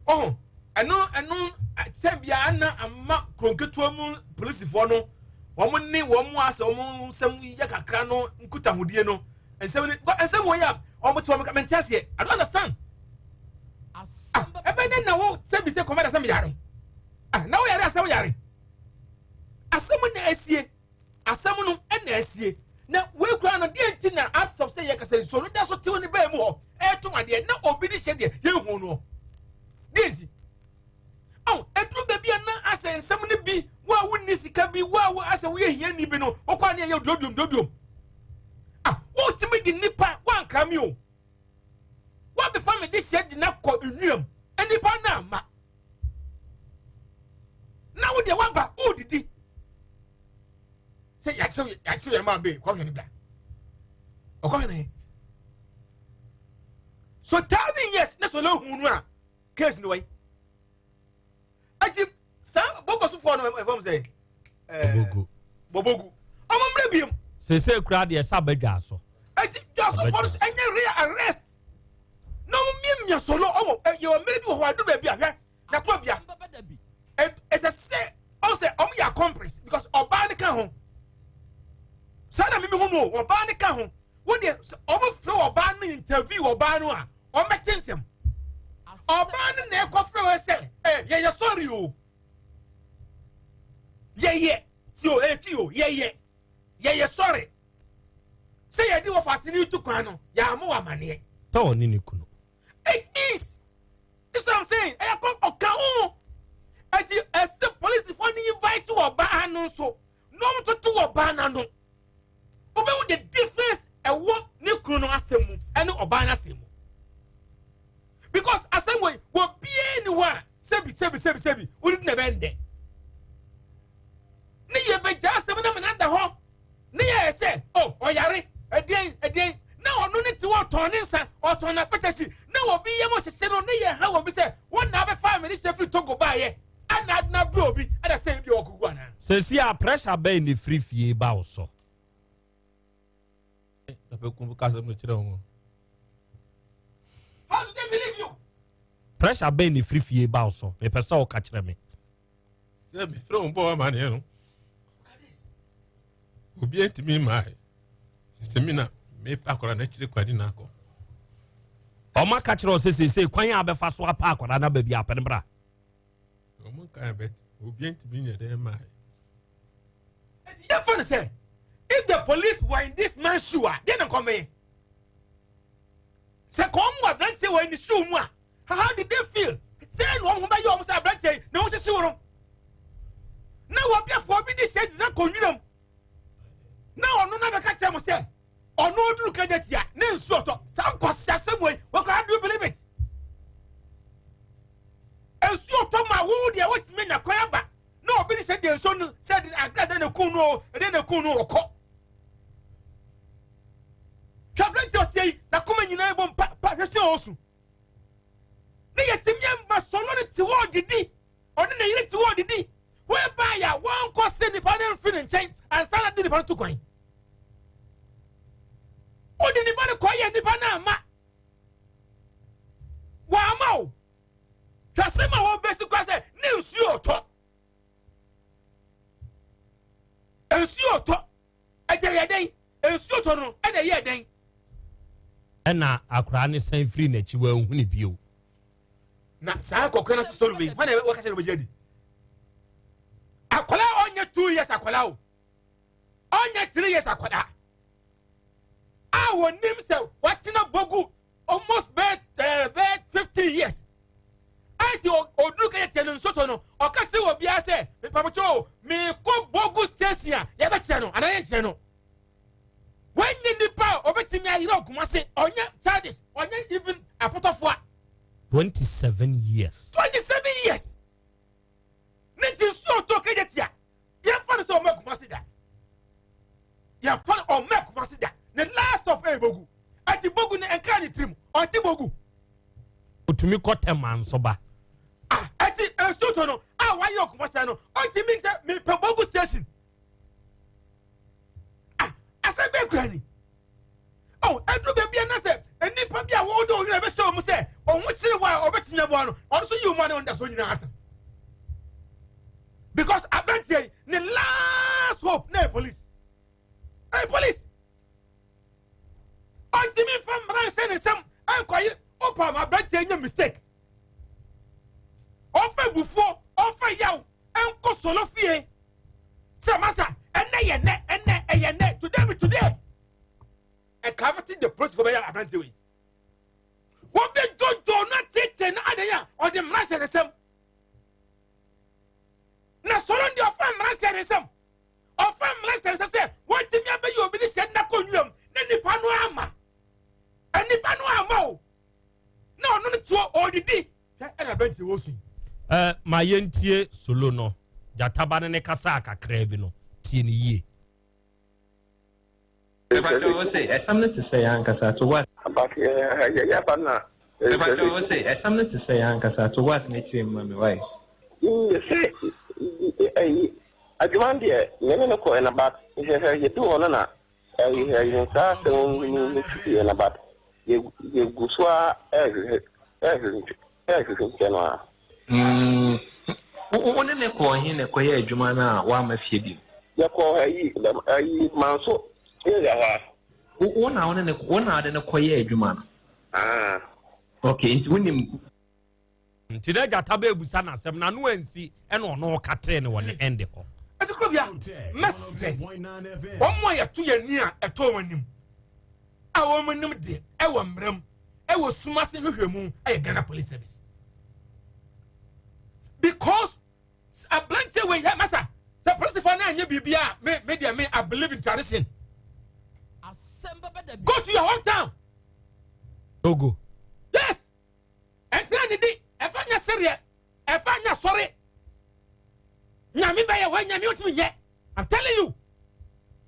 Ɔho ɛno sɛ biara na ama kuro nketewa mu polisifoɔ no wɔn ne wɔn asɛ wɔn nsɛm yɛ kakra no nkutahodie no nsɛm ne nsɛm wɔ yɛ a wɔn te wɔn ka mente aseɛ. I don't understand. Ah, ɛbɛn dɛ na wo sɛ bi sɛ kɔmɛda sɛ meyare. Ah, na wo yare asɛm yare asɛm na asie, asɛm no na asie na wei kura no deɛ nti na asɔf sɛ yɛ kasa nsuo no da so tew ne bɛn mu hɔ ɛɛtom adeɛ na obi de hyɛ deɛ yɛnhu no deɛ nti ɔn ɛduru baabi a na asɛ nsɛm no bi wo a wonni sika bi wo a wo asɛ woyɛ hiani bi no wokɔ a ne ɛyɛ duoduom duoduom. Ah, wotumi de nipa woankra mi o, woabɛfa me de hyɛ de na kɔ nnuam nipa no ama na wo deɛ woaba wodidi sɛ yɛakyerɛ yɛakyerɛ yɛn maa bee kɔhwɛ ne bra ɔkɔhwɛ ne so 1,000 years ne so hu no a case no wai ati saa bɔkɔsofoɔ no ɛfam sɛ Bobogu. Bobogu ɔmo mmerɛ biem. Sese kura deɛ sɛ abɛdwa so. Eti dwasofoɔ no so ɛnyɛ real arrest na ɔmo miamia solo ɔmo yɛ wɔ mmerɛ bi wɔ hɔ adu baabi ahwɛ na kuro bia ɛsɛ sɛ ɔmo sɛ ɔmo yɛ accomplice because ɔbaa ne ka ho saa na mimi hu no o, ɔbaa ne ka ho. Wo deɛ ɔmo fɛ ɔbaa no interview ɔbaa no a ɔmo bɛte nsɛm ɔbaa no na ɛkɔ fɛ wɔ sɛ ɛ yɛyɛ sɔre o, yɛyɛ ti o, eti o, yɛyɛ sɔre sɛ yɛde wɔ faase ne tu kwan no yɛamo wɔ amaneɛ. Tɔɔ ne ne kunu. It means this what I'm saying, ɛyɛ kɔ ɔka ho ɛti ɛsɛ polisifoɔ ne invite ɔbaa no nso na wɔn toto ɔbaa n'ano wobɛhu the difference ɛwɔ ne kunu no asɛm mu ɛne ɔbaa n'asɛm mu because asɛm wɔ yi wɔ bie ni hɔ a sɛbi sɛbi sɛbi sɛbi wodi na ɛbɛn dɛ ne yɛ bɛ gya asɛm na mena da hɔ ne yɛ sɛ o ɔyare ɛdeɛn ɛdeɛn na ɔno ne te hɔ ɔtɔn ne nsa ɔtɔn n'apɛtɛsi na obi yɛ mo hyehyɛ no ne yɛ ha wɔ bi sɛ wɔn na abɛfa mi ne hyɛ firi Togo baayɛ ɛna adena bere obi ɛna sɛ ebi ɔkuku anaa. Sɛsi a pressure bɛn ne firi fie ba wo so? Papa kun ka asɛm no kyerɛ wɔn. How do they believe you? Pressure bɛn ne firi fie ba wo so? Mepɛ sɛ ɔka kyerɛ me. Sɛ mefrɛ wɔn bɔ wɔn amaneɛ no, obi ntumi mmaa yi. Sɛ mi na mepa akwadaa n'akyiri kwan di n'akɔ. Ɔmo aka kyerɛ wo sɛ seesei kwan a abɛfa so apa akwadaa no aba bi apɛ no bra. Ɔmo nkan bɛ obi ntumi nyɛ dɛ mmaa yi. Yɛfa no sɛ if the police were in this man's shoe a deɛ na nkɔmɛyɛ sɛ kɔn mu aberanteɛ wɔ ne shoe mu a, how did they feel sɛ na wɔn ho bɛyɛ wɔn sɛ aberanteɛ yi na wɔn sisi wɔn na wɔbiafoɔ bi de hyɛ gyina kɔnwuram na ɔno na bɛka kyerɛ mo sɛ ɔno oduru kagya tia ne nsuo tɔ saa nkwasi asɛm wɔ yi wɔkɔ. How do you believe it? Nsuo tɔ ma wo deɛ wɔtumi nya kwan aba na obi de hyɛ deɛ nsuo no sɛ de agra de ne kun no o ɛde ne kun no ɔkɔ hwɛ aberanteɛ ɔteɛ yi n'akoma nyinaa bɔ mpa pa hwɛ sɛ ɔsu ne yɛtumi ama sɔlɔ ne te hɔ ɔdidi ɔne ne yere te hɔ ɔdidi. Whereby a wɔnkɔ se nipa no mfiri ne nkyɛn ansa na de nipa no to kwan. Wode nipa no kɔ yɛ nipa no ama. Wɔama o. Hwɛ asɛm a wɔbɛsi kora sɛ ne nsuo ɔtɔ. Nsuo ɔtɔ. Ɛti ɛyɛ dɛn? Nsuo tɔ no ɛna ɛyɛ dɛn? Ɛna akwaraa no san firi n'akyi wanhu no bio. Na saa akɔkora no story wei hwan na wɔka kyerɛ no bɛgye adi? Akwadaa a ɔnyɛ 2 years akwadaa o, ɔnyɛ 3 years akwadaa a wɔnim sɛ watena bogu almost bɛɛ 15 years ati oduru kɛyɛ tiɛ no nsoto no, ɔka kyerɛ wɔ biara sɛ mipamotwo o, meekɔ Bogu station a yɛbɛkyerɛ no anaa yɛnkyerɛ no. Wɔnyɛ nipa a ɔbɛtumi ayerɛ ɔkuma se ɔnyɛ childish, ɔnyɛ even apɔtɔfoa. 27 years. 27 years ne ti nsuo tɔ kɛyɛ tia, yɛmfa no sɛ ɔmɛ Kumase da, yɛmfa no ɔmɛ Kumase da, ne last stop ɛyɛ Bogu. Ɛti Bogu ne nka ne tirim ɔnte Bogu. Otumi kɔ Tɛma nso ba. Ah, ɛti nsuo tɔ no a wayɛ ɔkumase no, ɔntumi sɛ mepɛ Bogu station. Ah, asɛm bɛɛ kura ni. Oh, ɛduru baabi a na sɛ nnipa bi a wɔwɔ dɔ onwene bɛhyɛ wɔn sɛ ɔho kyerɛ wɔ a ɔbɛtumi aboa no, ɔno nso yi wɔn a ne ɔno da so nyinaa asɛm because aberanteɛ yi ne last hope na yɛ police, ɛyɛ police. Ɔntumi nfa mmara nhyɛ ne nsam ɛnkɔyere ɔpa. Aberanteɛ nyɛ mistake, ɔnfa ebufuo, ɔnfa yaw ɛnkɔ solo fie sɛ masa ɛnɛ yɛ nɛ, ɛnɛ ɛyɛ nɛ, today be today. Ɛka bɛte the police fo bɛyɛ aberanteɛ wei, wɔn bɛ dwodwo na tete na adan a ɔde mmara hyɛ ne nsam na sɔrɔ deɛ ɔfa mmara hyɛ ne nsam, ɔfa mmara hyɛ ne nsam sɛ wɔntumi abɛyɛ obi ne hyɛ nna kɔ nwuram na nipa no ama, nipa no ama o, na ɔno no tuo ɔdidi hwɛ ɛna aberanteɛ wɔ so yi. Ɛ ma yɛntie solo no gyataba ne ne kasa kakraa bi no, tie ne yie. Mepakyɛ wo se ɛsɛm no te sɛ yɛn ankasa to what? But yɛyɛ na. Mepakyɛ wo se ɛsɛm no te sɛ yɛn ankasa to what ne kyerɛ mu ma me why? Sɛ ɛyi adwuma deɛ mene no kɔɛ na, but hwɛhwɛ yɛdu hɔ no na ɛyi ɛyi saa asɛm no tutuɛ na, but yɛgu so a ɛhwehwɛ ɛhwehwɛ ɛhwehwɛ nkyɛn no a. Wo ne ne kɔɔ he na ɛkɔyɛ adwuma no a woama fie bi? Yɛkɔ ɛyi Manso area hɔ a. Wo na wo ne ne, wo na ade no kɔyɛ adwuma no? Ah. Okay, nti wonim. Nti na gyata bɛɛbusa n'asɛm na ano ansi ɛna ɔno ɔkatee no wɔ ne ɛnde hɔ. Ɛsɛ kuro bia mɛsrɛ wɔn a yɛto yɛn ani a ɛtɔ wɔn anim a wɔn anim de ɛwɔ mmerɛ mu ɛwɔ sumase hwehwɛ mu ɛyɛ Ghana Police Service because aberanteɛ wei yɛ masa sɛ polisifoɔ náà nyɛ biribi a me deɛ me, I believe in tradition. Go to your hometown. Togo. Yes, ɛntena ne di ɛfa nyɛ sereɛ, ɛfa nyɛ sɔre Nyame bɛyɛ hɔ, Nyame otumi nyɛ, I'm telling you.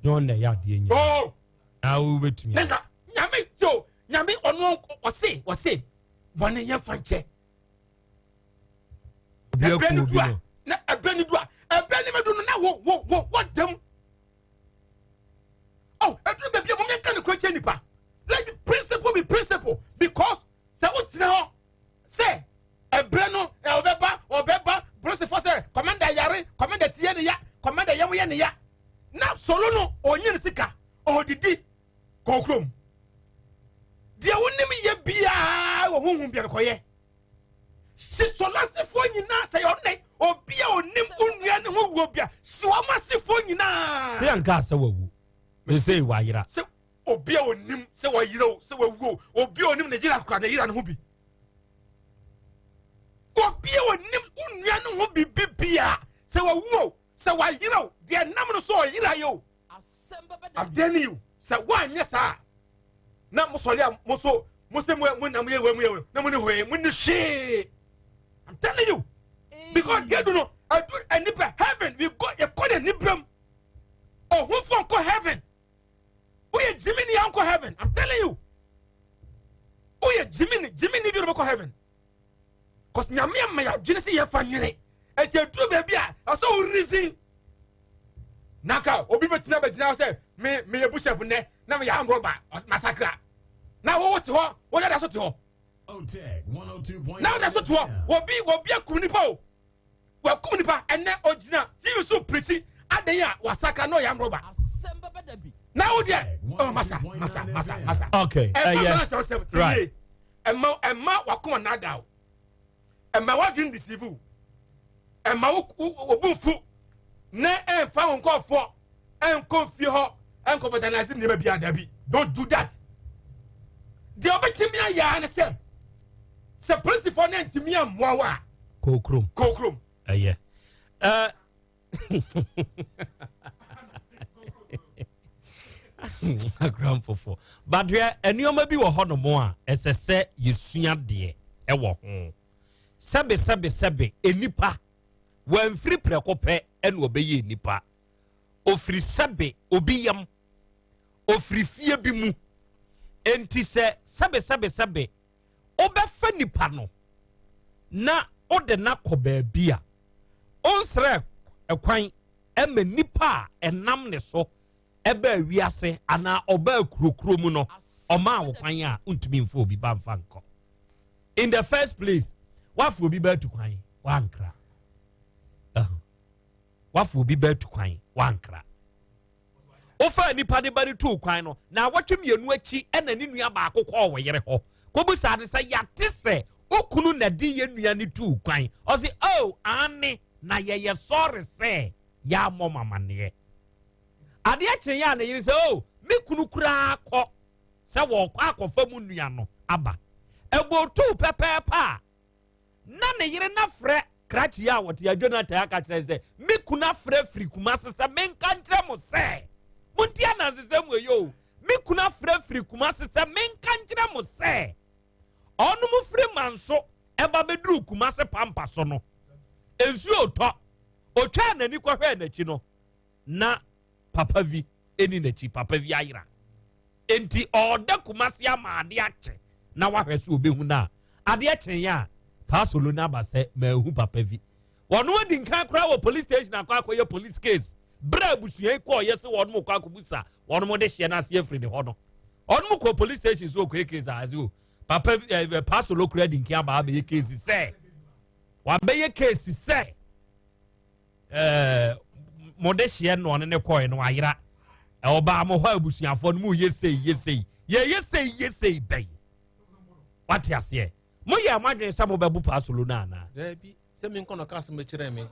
Nyɛ ɔna ɛyɛ adeɛ nyɛ. Oh. Na wobɛtumi. Nka Nyame tí o, Nyame ɔno ɔse bɔnne yɛn fa nkyɛ. Obi ɛbrɛ aku ni obi du a no. Na ɛbrɛ ni du a ɛbrɛ ni ma du no na wo dɛm. Oh, ɛduru baabi a mo yɛn ka ne kura kyɛ nipa, let the principle be principle because sɛ o tena hɔ sɛ ɛbrɛ no ɛ ɔbɛba polisifoɔ sɛ commander yare, commander ti yɛ ne ya, commander yɛm yɛ ne ya, na solo no onye ne sika ɔdidi kɔɔ kurom deɛ wonim yɛ biara wɔ huhum biara kɔyɛ si sɔlasifoɔ nyinaa sɛ yɛ ɔnɛ obi a onim onua ne ho wuo bia si wɔn asefoɔ nyinaa. Sɛ yɛnka sɛ wawu sɛ wayera. Sɛ obi a onim sɛ wayera o, sɛ wawu o, obi a onim ne yera kora ne yera ne ho bi, obi a onim onua ne ho bibi bia sɛ wawu o, sɛ wayera o, deɛ nam no so ɔyera yɛ o, I'm telling you sɛ woanyɛ saa na mosɔre a mo so mo sɛ mo na mo yɛ wei, mo yɛ wei na mo ne hwee, mo ne hwee. I'm telling you because deɛ du no adu anipa heaven we go, yɛkɔ ne nibrɛm ɔhufo nkɔ heaven. Woyɛ gyimi ni ankɔ heaven, I'm telling you. Woyɛ gyimi ni, gyimi ni bi na ɔbɛkɔ heaven cause Nyame ama yɛ adwene sɛ yɛfa nwene. Ɛti eduru baabi a ɛsɛ wo reason. Nanka obi bɛtumi abɛgyina hɔ sɛ me meyɛ bishop nnɛ na meyɛ amrɔba masakra. Na wo te hɔ, wo dada so te hɔ. Na wo dada so te hɔ. Obi obi akum nipa o. Wakum nipa ɛnɛ ogyina TV so pirikyi adan a wasakra na ɔyɛ amrɔba. Na wo deɛ oh masa masa masa masa. Okay. Ɛmma mma sɛ ɔsɛm ti yie. Ɛmma ɛmma wakoma nada o. Ɛmma w'adwene deceive wo. Ɛmma wo wo bo mfu na ɛmfa wo nkurɔfoɔ ɛnkɔ fie hɔ ɛnkɔ vandalize nneɛma biara dabi. Don't do that. Deɛ wobɛtumi ayɛ ara ne sɛ sɛ polisifoɔ no antumi ammoa wo a kɔ kurom. Kɔ kurom. Ɛyɛ. Ɛɛ. Agrampofo. But hwɛ nneɛma bi wɔ hɔnom a ɛsɛ sɛ yɛsua deɛ ɛwɔ ho. Sɛbe sɛbe sɛbe nnipa wɔamfiri prɛko pɛ ɛna ɔbɛyɛ nnipa. Ofiri sɛbe obi yam. Ofiri fie bi mu. Enti sɛ sɛbe sɛbe sɛbe wobɛfa nipa no na wode no akɔ baabi a onsrɛ kwan ma nipa a ɛnam ne so ɛbaa wiase anaa ɔbaa kurokuro mu no ɔmaa wo kwan a wontumi mfa obi ba mfa nkɔ. In the first place, wafa obi ba atu kwan wankra. Wafa obi ba atu kwan wankra. Wofaa nipa de ba no tuu kwan no, naawɔtwe mmienu akyi na ne nua baako kɔɔ wo yere hɔ kɔbisaa no sɛ, Yɛate sɛ wo kunu na de yɛn nua no tuu kwan. Ɔse, Oh, aane, na yɛyɛ sɔre sɛ yɛammɔ mo amanneɛ. Adeɛ kyeeɛ a ne yere sɛ, Oh, me kunu koraa kɔ sɛ wɔrekɔ akɔfa mo nua no aba. Ɛbɔɔ tuu pɛpɛɛpɛ a, Na ne yere no afrɛ krakye yi a wɔte adwa no ataa aka kyerɛ no sɛ, Me kunu afrɛ firi Kumase sɛ menka nkyerɛ mo sɛ, montie anansesɛm wei o, me kunu afrɛ firi Kumase sɛ menka nkyerɛ mo sɛ, ɔnom firi Manso ɛba bɛduruu Kumase pampa so no, nsuo retɔ. Ɔtwaa n'ani kɔhwɛɛ n'akyi no, na papa vi ɛni n'akyi, papa vi ayera. Enti ɔɔda Kumasi ama ade akye na wahwɛ sɛ ɔbɛhu no a. Adeɛ kyeeɛ a, Paa Solo no aba sɛ manhu papa vi. Wɔn adi nkan koraa wɔ police station akɔ akɔyɛ police case. Berɛ a abusua yi kɔɔyɛ sɛ wɔn kɔ akɔbusa wɔn de hyeɛ no ase afiri ne hɔ no, wɔn kɔɔ police station sɛ ɔkɔyɛ case a, ase o, papa vi, eh, Paa Solo koraa adi nkan aba abɛyɛ case sɛ, wabɛyɛ case sɛ, ɛɛ mo de hyeɛ no ɔne ne kɔɛ no ayera ɔbaa mo hɔ abusuafoɔ no mu yɛ sei yɛ sei yɛyɛ sei yɛ sei bɛn wate aseɛ moyɛ mo adwene sɛ mobɛbo paa solo no anaa daabi sɛ menkɔ no ka asɛm kyerɛ me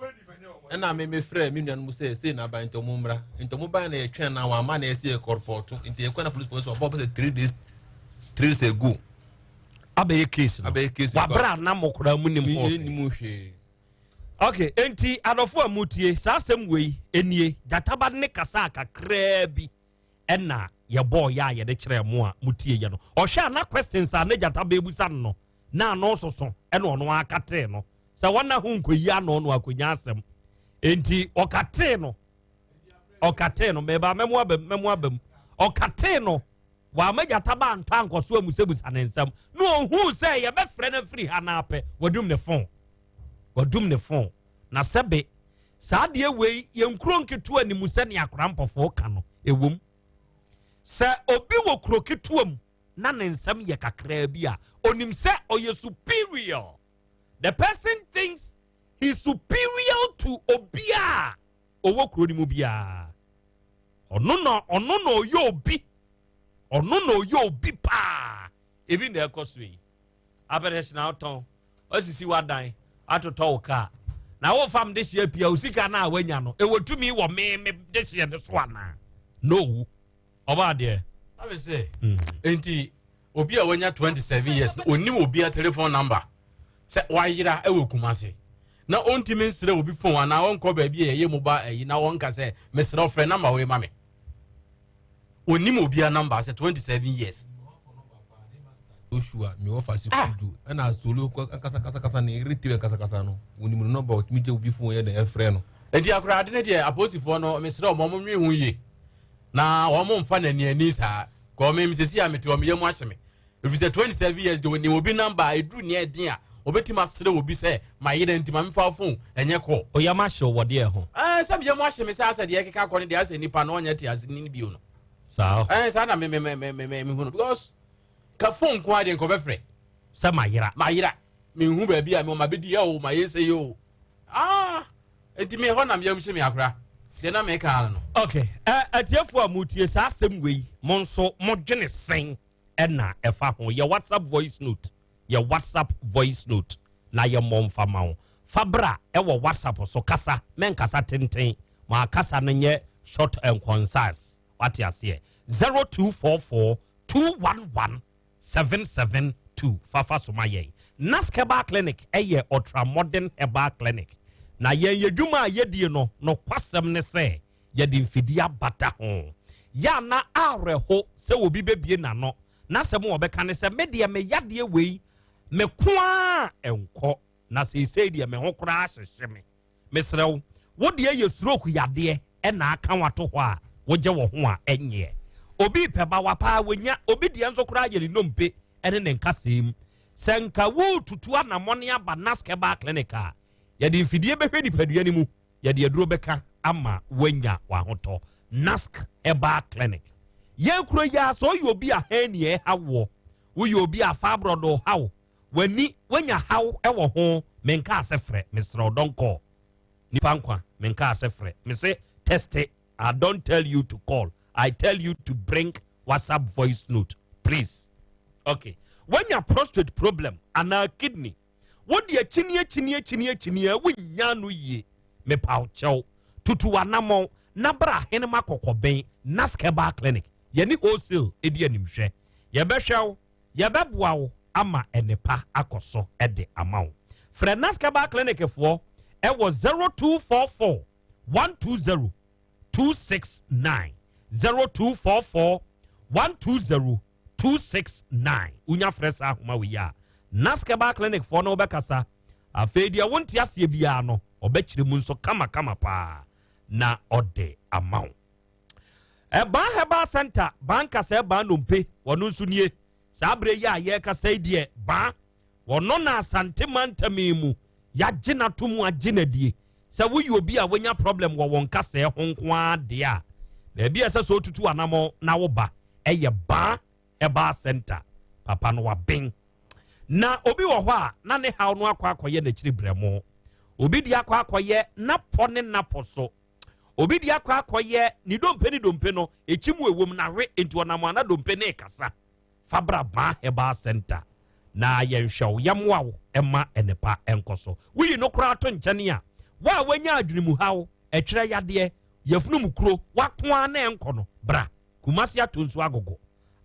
ɛna me mefrɛ me nuanom sɛ sei na aba nti ɔmo mmra nti ɔmo bae na yɛtwɛn na wɔama na yɛsɛ yɛkɔ repɔto nti yɛkɔ na police sɛ ɔbɔ sɛ 3 days 3 days ago abɛyɛ case no abɛyɛ case wabra anam koraa mu nim hɔ nim hwee Ok, enti adɔfo a motie, saa asɛm wei nie, gyataba ne kasaa kakraa bi ɛna yɛbɔɔ yɛ a yɛde kyerɛɛ mo a motieeɛ no. Ɔhwɛ a na questions a na gyataba ebusa no no, na ano soso ɛna ɔno ara katee no. Sɛ wɔna ho nkɔyi ano no akɔnya asɛm. Enti ɔkatee no, ɔkatee no, meba mɛmo abam, mɛmo abam. Ɔkatee no, wamma gyataba antɔ ankɔso amusabusa ne nsɛm. Na ohuu sɛ yɛbɛfrɛ no afiri ha na apɛ, wadum ne fon. Wadum ne fon. Na sɛbe, saa adeɛ wei, yɛn nkuro nketewa ni mu sɛnea akorampɔfoɔ ka no, ɛwom. Sɛ obi wɔ kuro ketewa mu na ne nsɛm yɛ kakraa bi a, onim sɛ ɔyɛ superior. The person thinks he's superior to obiara a ɔwɔ kuro no mu biara. Ɔno na ɔno na ɔyɛ obi. Ɔno na ɔyɛ obi paa. Ebi na ɛkɔ so yi. Abɛrɛs na wotɔn, wasisi w'adan, atotɔ wo kaa. Na wofa me dehyeɛ pii a, wo sika no a woanya no, ɛwɔ tumi wɔ me me dehyeɛ no so anaa? Na owu. Ɔbaa deɛ. Abe sɛ, enti obi a wanya 27 years no, onim obiara telephone number sɛ wayera wɔ Kumasi na ɔntumi nsrɛ obi phone anaa ɔnkɔ baabi a yɛyɛ mobile ayi na ɔnka sɛ mesrɛ wo frɛ number wei ma me. Onim obiara number sɛ 27 years. Joshua mi wɔfa si kudu ɛna asolo kasa kasa kasa ne yere tiri kasa kasa no onim no nɔba otumi gye obi fon yɛ dɛ ɛfrɛ no. Enti akora ade no deɛ apolisifoɔ no mesrɛ wɔn wɔn nwe ho yie na wɔn mfa no ani ani saa kɔɔ me sisi a mete wɔn yam ahye me ɛfiri sɛ 27 years deɛ onim obi namba a ɛduru nea ɛden a Obɛtumi asrɛ obi sɛ mayera nti ma memfa wo phone ɛnyɛ call. Wo yam ahye wo wɔ deɛ ho? Ɛɛ sɛ me yam ahye me sɛ asɛ deɛ ɛkeka kɔ no deɛ asɛ nipa no ɔnyɛ te ase ni bio no. Saa. Ɛɛ saa na me me me me me me hu no because ka phone nko ara deɛ nka ɔbɛfrɛ. Sɛ mayera. Mayera. Menhu baabi a me ɔma bɛdi yɛ o mayɛ sɛ yɛ o. Ah! Enti me hɔ na me yam hye me akora. Deɛ na meka ara no. Okay, eh, atiefoɔ a motie saa asɛm wei, mo nso modwene sɛn ɛna ɛfa ho? Yɛ WhatsApp voice note, yɛ WhatsApp voice note na yɛmmɔ mfa ma wo. Fa bra ɛwɔ WhatsApp so, kasa, mɛnkasa tenten, ma kasa no nyɛ short and concise. Wate aseɛ? 0244 211 772 fa fa so ma yɛn. Nask Herbal Clinic yɛ ultra-modern herbal clinic, na yɛn adwuma a yɛdie no, nokwasɛm ne sɛ yɛde mfidie abata ho. Yɛ a na awerɛho sɛ obi bɛbue n'ano, n'asɛm a ɔbɛka ne sɛ, Me deɛ me yadeɛ wei, me ko ara nkɔ, na seesei deɛ me ho koraa hyehye me. Mesrɛ wo, wo deɛ yɛ stroke yadeɛ na aka wo ato hɔ a wogye wo ho a ɛnyeɛ. Obi repɛ ba wapaa wanya, obi deɛ nso koraa yɛ ne nnompe ne ne nkasɛɛ mu. Sɛ nka woretutu anamɔne aba Nask Herbal Clinic a, yɛde mfidie bɛhwɛ nipadua no mu, yɛde aduro bɛka ama woanya w'ahotɔ. Nask Herbal Clinic. Yɛn kuro yi ara, sɛ woyɛ obi a hernia ɛha woɔ, woyɛ obi a fibroid ɔha wo, W'ani w'anya haw wɔ ho menkaa sɛ frɛ mesrɛ wo don't call nipa nkwa menkaa sɛ frɛ mese teste I don't tell you to call I tell you to bring WhatsApp voice note please okay w'anya prostate problem anaa kidney wo deɛ kyini akyini akyini akyini a wonnya no yie mepaw kyɛw tutu w'anamɔn na bra Ahenema Kɔkɔbɛn Nask Herbal Clinic yɛne wholesale edi animhwɛ yɛbɛhwɛ wo Yɛbɛboa wo ama nnepa akɔ so de ama wo. Frɛ Naskaba Clinic foɔ wɔ 0244 120 269, 0244 120 269. Wonya frɛ saa ahoma wei a, Naskaba Clinic foɔ ne wo bɛkasa. Afei deɛ wonte aseɛ biara no, ɔbɛkyerɛ mu nso kamakama paa na ɔde ama wo. Ɛbaa Herbal Center, Baa Nkasɛɛ Baa Nnompe, wɔno nso nie. Saa berɛ yi a yɛrekasa yi deɛ, Baa, wɔno na Asante mantam yi mu yɛagye no ato mu agye no adie. Sɛ woyɛ obi a wanya problem wɔ wo nkasɛɛ ho nko ara deɛ a, baabi a ɛsɛ sɛ wotutu anammɔn na woba yɛ Baa Herbal Center. Papa no waben. Na obi wɔ hɔ a, na ne haw no akɔ akɔyɛ n'akyiri berɛmo. Obi deɛ akɔ akɔyɛ n'apɔ ne n'apɔ so. Obi de akɔ akɔyɛ ne dompe ne dompe no ekyi mu ewom na we nti ɔnam ana dompe ne kasa. Fa bra Baa Herbal Center na yɛnhwɛ wo, yɛmmoa wo mma nnepa nkɔ so. Woyi no koraa to nkyɛne a, wo a woanya adwenemuhaw, ɛtwerɛ yadeɛ, yafunu mu kuro, w'ako ara na ɛnkɔ no, bra Kumasi Atonsu Agogo,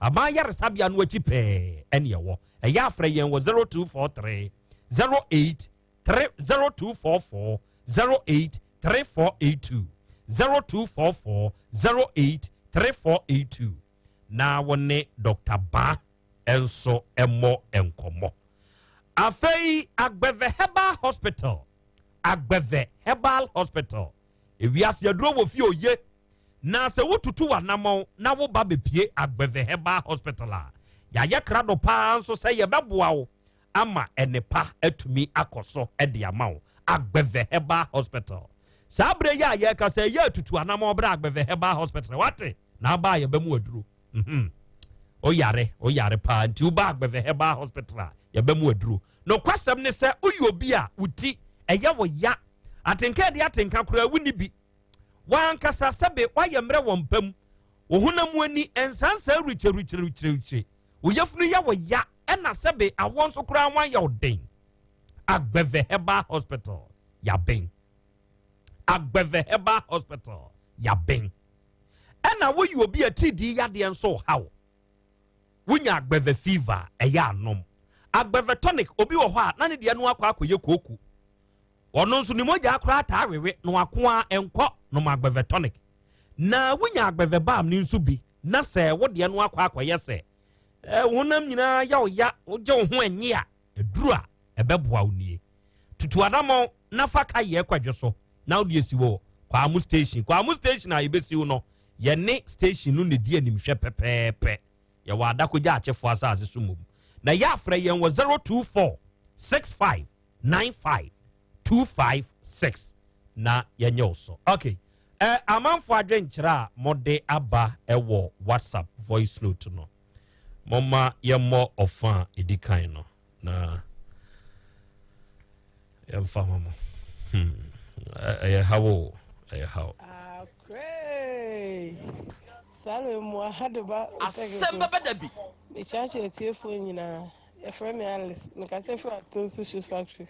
Aban Ayaresabea no akyi pɛɛ ɛne ɛwɔ. Ɛyɛ a frɛ yɛn wɔ 0243 08 3 0244 08 3482 0244 08 3482 na wo ne Dr. Ba nso mmɔ nkɔmmɔ. Afei Agbeve Herbal Hospital, Agbeve Herbal Hospital, ewiase aduro wɔ fie oye na sɛ wotutu w'anammɔn na wo ba bepie Agbeve Herbal Hospital a, yɛayɛ krado paa nso sɛ yɛbɛboa wo ama nnepa atumi akɔ so de ama wo. Agbeve Herbal Hospital. Saa berɛ yi a yɛrekasa yi, yɛ atutu anamɔn bra Agbeve Herbal Hospital. Wate? Na aba a yɛbɛmu aduro. Mhm. Oyare, oyare paa. Nti woba Agbeve Herbal Hospital a, yɛbɛmu aduro. Nokwasɛm ne sɛ, woyɛ obi a wo ti ɛyɛ wo ya. Atenka ɛde atenka koraa wonni bi. W'ankasa sɛbe woayɛ mmerɛ wɔ mpa mu. Wo honam mu ani nsansaa wirikyɛwirikyɛwirikyɛ. Wo yafunu yɛ wo ya ɛna sɛbe awoɔ nso koraa ho ayɛ wo den. Agbeve Herbal Hospital, Yaben. Agbeve Herbal Hospital, Yaben. Ɛna woyɛ obi a tiridii yadeɛ nso reha wo. Wonya Agbeve fever a, ɛyɛ anom. Agbeve tonic, obi wɔ hɔ a na ne deɛ no akɔ akɔyɛ kooko. Ɔno nso ne mogya koraa taa wewe na wako ara nkɔ nom Agbeve tonic. Na wonya Agbeve balm no nso bi na sɛ wo deɛ no akɔ akɔyɛ sɛ eh, wo honam nyinaa yɛ wo ya, wogye wo ho ɛnye a, aduru a ɛbɛboa wo nie. Tutu anamɔn na fa ka yɛ kwadwo so na wode asi wɔ Kwaamu station. Kwaamu station a yɛbɛsiw no, yɛne station no na ɛdi animhwɛ pɛpɛɛpɛ. Yɛwɔ Adakogya Akyefo asase so mmom. Na yɛ afrɛ yɛn wɔ 024. 65 95 256 na yɛnyɛ wo so. Ok, eh, amanfoɔ adwenkyerɛ a mode aba wɔ WhatsApp voice note no, momma yɛmmɔ ɔfa a ɛdi kan no na yɛmfa ma mo. Ɛyɛ haw o, ɛyɛ haw. Akorɛɛ! Salem mu aha de ba Asɛm bɛba da bi. Mekyerɛkyerɛ atiefoɔ nyinaa. Yɛfrɛ me Alice. Mekasa firi Atonsu Shoe Factory.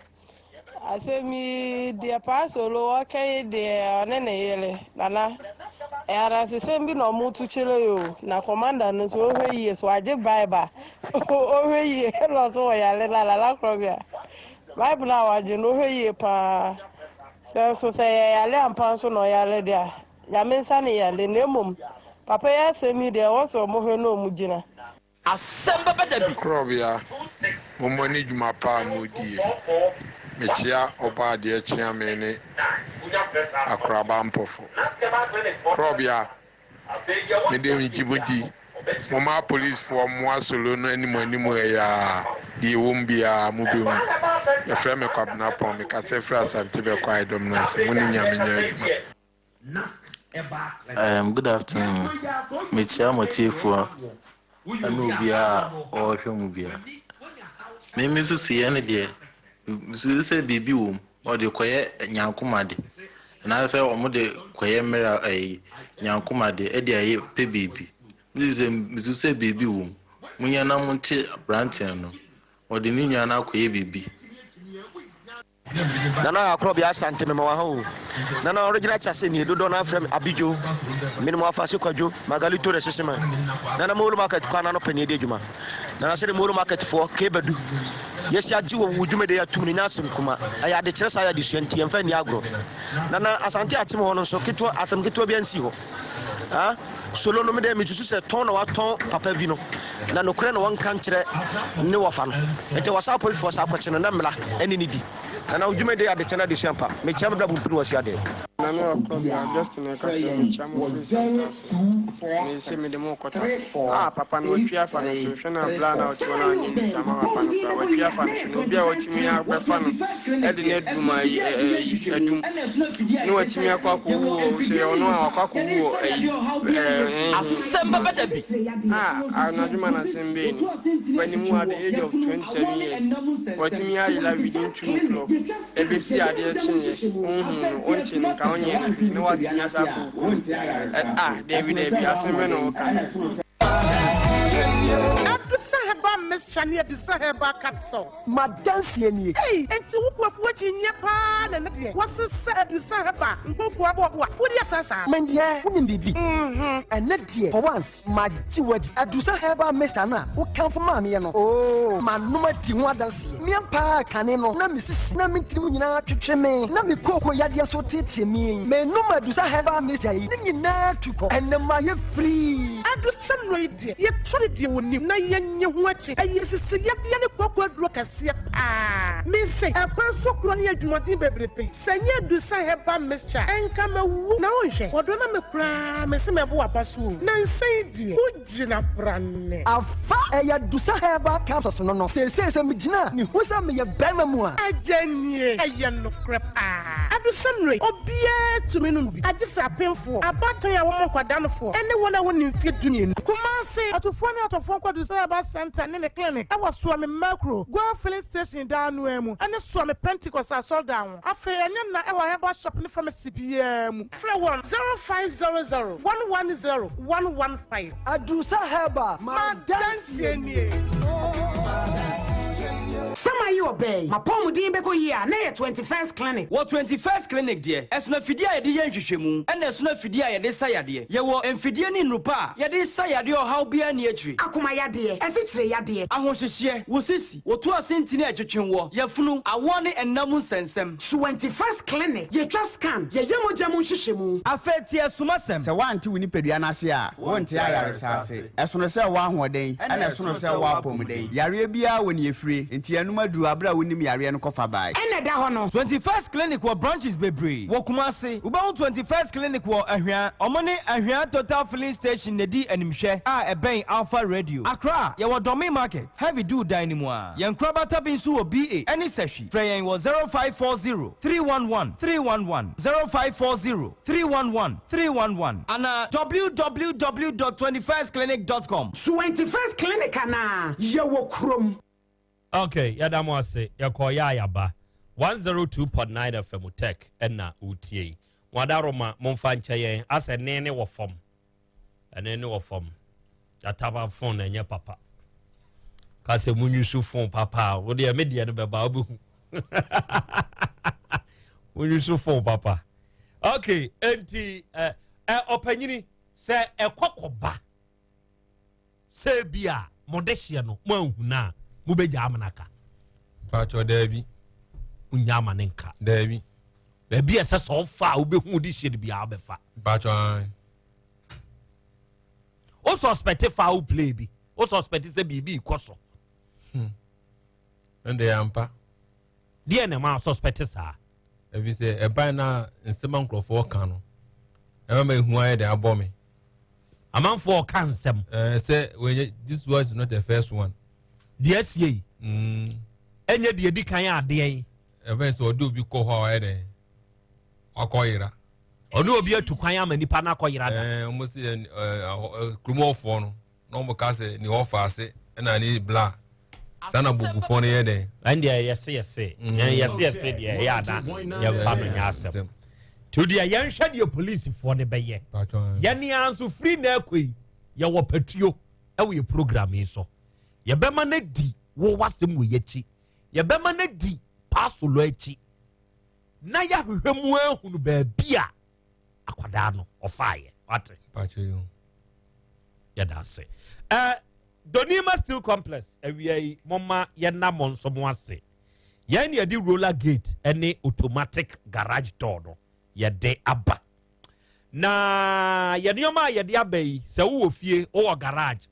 Asɛm yi deɛ Paa Solo ɔka yi deɛ ɔne ne yere Nana ɛyɛ adansesɛm bi na ɔmo to kyerɛ yi o. Na commander no nso ɔhwɛ yie so wagye bribe a ɔhwɛ yie ɛna ɔso wɔ yare no a Nana Korɔbea bribe no a wagye no ɔhwɛ yie paa. Sɛ nso sɛ ɛyɛ yare ampa nso na ɔyare deɛ a Nyame nsa ne yare na mmom papa yi asɛm yi deɛ ɛwɔ sɛ ɔmo hwɛ na ɔmo gyina. Asɛm bɛba da bi. Korɔbea, mommɔ ne dwuma pa a modie. Mekyea Ɔbɔadeɛ Kyeame ne Akoraba Mpɔfo. Korɔbea, mede megye mo di. Momma apolicefoɔ mmoa Solo no anim anim ha yi ara, deɛ ɛwɔ mu biara mobɛhu. Yɛfrɛ me Kwabena Pɔn, mekasa firi Asante Bɛkwae dɔm no ase. Mo ne Nyame nyɛ adwuma. Um, good afternoon. Mekyia mo atiefoɔ ɛne obiara a ɔrehwɛ mu biara. Me me nsusuiɛ ne deɛ, mesusu sɛ biribi wɔ mu, wɔde kɔyɛ nyankomade anaasɛ wɔde kɔyɛ mmerɛ ɛyi nyankomade ɛde ayɛ pɛ biribi. Mesusu sɛ mesusu sɛ biribi wɔ mu. Monyɛ na monte aberanteɛ no, ɔde ne nua no akɔyɛ biribi. Nana Akorɔbea Asante mema wo aha o. Nana original Chase nie dodoɔ no afrɛ me Abidjo mene mo afase Kwadwo Magalito de Sesema Nana Molo Market kwan ano pɛ ne yɛdi adwuma Nana sɛde Molo Market foɔ Kebadu yɛsi agye wɔ wo dwumadi atum no nyɛ asɛm kuma ɛyɛ adekyerɛ saa yɛ adesua nti yɛmfa nni agorɔ Nana Asante akyem hɔ no nso ketewa asɛm ketewa bi ansi hɔ ah Solo no me dɛ mesusu sɛ tɔn na watɔn papa vi no na nokorɛ na wɔnka nkyerɛ ne wɔfa no nti wɔsa apolisifoɔ sa akɔkye no na mmara ɛne ne di na na wodwuma de adekyɛ no adesua mpa mekyia me bra bumpini wɔ asua deɛ. Nana Ɔkorɔbea Augustine ɛkasa mekyia mo firi Santa ase mese mede mo rekɔ tafo ah papa no watwi afa no so hwɛ na bla na ɔte hɔ na anyɛ news ama papa no koraa watwi afa no so na obi a watumi abɛfa no ɛde no adum ayi ɛyi adum ne watumi akɔ akɔwu wɔ sɛ ɔno a wakɔ akɔwu wɔ ayi ɛɛ Asɛm bɛba da bi. Ah, anadwo ma n'asɛm bɛɛ ni. Panimu at the age of 27 years, watumi ayela within 2 o'clock. Ɛbɛsi adeɛ kyeeɛ, wonhuu no, wonte no nka, wonyɛɛ no hwee, na watumi asa akɔ wo kurom. Ɛ, ah, daabi, daabi, asɛm bɛ na woka. Adusa herbal mixture ne Adusa herbal capsules. M'adanseɛ nie. Ei, enti wo kwaku akyinnyeɛ paa na ɛnɛ deɛ wɔsesa Adusa herbal nkokoa boɔboa wodi asa saa? Me deɛ wonim biribi? Ɛnɛ deɛ for once magye wo adi. Adusa herbal mixture no a wokamfo maa meɛ no, oo manom adi ho adanseɛ. Me ampa ara kane no na me sisi na me tirim nyinaa twetwe me, na me kooko yadeɛ nso teetee me. Menom Adusa herbal mixture yi, ne nyinaa tu kɔ. Ɛnɛ mayɛ free. Adusa nnuro yi deɛ, yɛtɔ no deɛ wɔnim na yɛnnye ho akyi. Ɛyɛ sisiyadeɛ ne kooko aduro kɛseɛ paa. Mise, ɛkwan so korɔ ne adwumaden bebrebe. Sɛ ɛnyɛ Adusa herbal mixture a, ɛnka mawu. Na wonhwɛ, wɔdɔ na me koraa mese mɛbo w'aba so o. Nansa yi deɛ, wogyina brane. Afa! Ɛyɛ Adusa herbal capsules no no. Seesei sɛ megyina a, mehu sɛ meyɛ barima mu a. Agya nie, ɛyɛ nokorɛ paa. Adusa nnuro yi, obiara tumi nom bi, agye sɛ apemfoɔ, abaatan a wɔmmɔ nkwadaa nofoɔ, ne wɔn a wɔnni mfeɛ dumienu. Kumasi, Atufoɔ ne atɔfoɔ nkɔ Adusa Herbal Centre ne ne clinic wɔ Suame Mercuro, Goil Filling Station dan no ara mu, ne Suame Pentecost Asɔredan ho. Afei ɛnyɛ nna wɔ herbal shop ne pharmacy biara mu. Frɛ wɔn 0500 110 115. Adusa Herbal, m'adanseɛ nie. Sɛ maye ɔbaa yi, m'apɔwmuden bɛkɔ yie a, na ɛyɛ 21st Clinic. Wɔ 21st Clinic deɛ, ɛsono afidie a yɛde yɛ nhwehwɛmu, ɛna ɛsono afidie a yɛde sa yadeɛ. Yɛwɔ mfidie ne nnuru pa a yɛde sa yadeɛ ɔhaw biara nni akyire. Akoma yadeɛ, asikyire yadeɛ. Ahohyehyeɛ, wo sisi, wo to ase ntini a ɛtwetwe woɔ, yafunu, awoɔ ne nna mu nsɛnsɛm. 21st Clinic, yɛtwa scan, yɛyɛ mogya mu nhwehwɛmu. Afei tie asumasɛm. Sɛ woante wo nipadua no ase a, wonte ayaresa ase. Ɛsono sɛ wowɔ ahoɔden, ɛna ɛsono sɛ wowɔ apɔmuden. Yareɛ biara wɔ nea ɛfire, enti ɛno. Yɛnom aduru aberɛ a wonim yareɛ no kɔfa bae. Ɛna ɛda hɔ no. 21st Clinic wɔ branches bebree wɔ Kumasi. Wobɛhu 21st Clinic wɔ Ahwea. Ɔmo ne Ahwea Total Filling Station na ɛdi animhwɛ a ɛbɛn Alpha Radio. Accra, yɛwɔ Dɔme Market, Heavy Doo dan no mu ara. Yɛn nkorabata bi nso wɔ BA ɛne Sahwi. Frɛ yɛn wɔ 0540 311 311, 0540 311 311 anaa www dot 21stclinic dot com. 21st Clinic anaa? Yɛwɔ kurom. Ok yɛda mo ase yɛkɔɔ yɛ a yɛaba 102.9 FM Tech ɛna wotie yi mo adaroma momfa nkyɛ yɛn asɛ ne ne wɔ fam ɛne ne wɔ fam yɛataba phone na ɛnyɛ papa ka sɛ monwusu phone papa a wodeɛ me deɛ no bɛba wobɛhu monwusu phone papa ok enti ɛ ɔpanyini sɛ ɛkɔkɔba Sɛ ebia mo dehyeɛ no moanhu no a, mobɛgya amena aka? Mpakyɛ daabi. Wonya ama ne nka? Daabi. Baabi a ɛsɛ sɛ ɔfa a wobɛhu dehyeɛ no biara wobɛfa. Mpakyɛ an. Wo suspect foul play bi, wo suspect sɛ biribi rekɔ so. Ɛnde yɛ ampa. Deɛ na ɛma suspect saa? Ɛfiri sɛ ɛban no a nsɛm a nkurɔfoɔ ka no, ɛma ma ehu ayɛ dɛ abɔ me. Amanfoɔ ɔka nsɛm. Ɛɛ sɛ wɔnyɛ this one is not the first one. Deɛ asie yi. Ɛnyɛ deɛ di kan adeɛ yi. Ɛbɛn sɛ ɔde obi kɔ hɔ a ɔyɛ dɛ ɔkɔ yera. Ɔne obi atu kwan ama nipa no akɔ yera da. Ɛɛ wɔn si ɛ ɛ kuromɔfoɔ no na wɔn ka sɛ ne ɔfa ase ɛna ne bla saa na bogufoɔ no yɛ dɛ. Ɛndeɛ yɛse yɛse yɛn yɛse yɛse deɛ ɛyɛ ana yɛmfa no nyɛ asɛm. Nti deɛ yɛnhwɛ deɛ polisifoɔ no bɛyɛ. Yɛne ara nso firi na ɛkɔ yi yɛwɔ patuo ɛwɔ yɛ program yi so. Yɛbɛma no adi wo wasɛm wɔ yɛakyi. Yɛbɛma no adi paasolo akyi. Na yɛahwehwɛ mu ahunu baabi a akwadaa no ɔfaeɛ. Wate? Yɛda ase. Eh, Donima Steel Complex awia yi momma yɛnna mo nso mo ase. Yɛn na yɛde roller gate ne automatic garage door no yɛde aba. Na yɛ nneɛma a yɛde aba yi, sɛ wowɔ fie, wowɔ garage,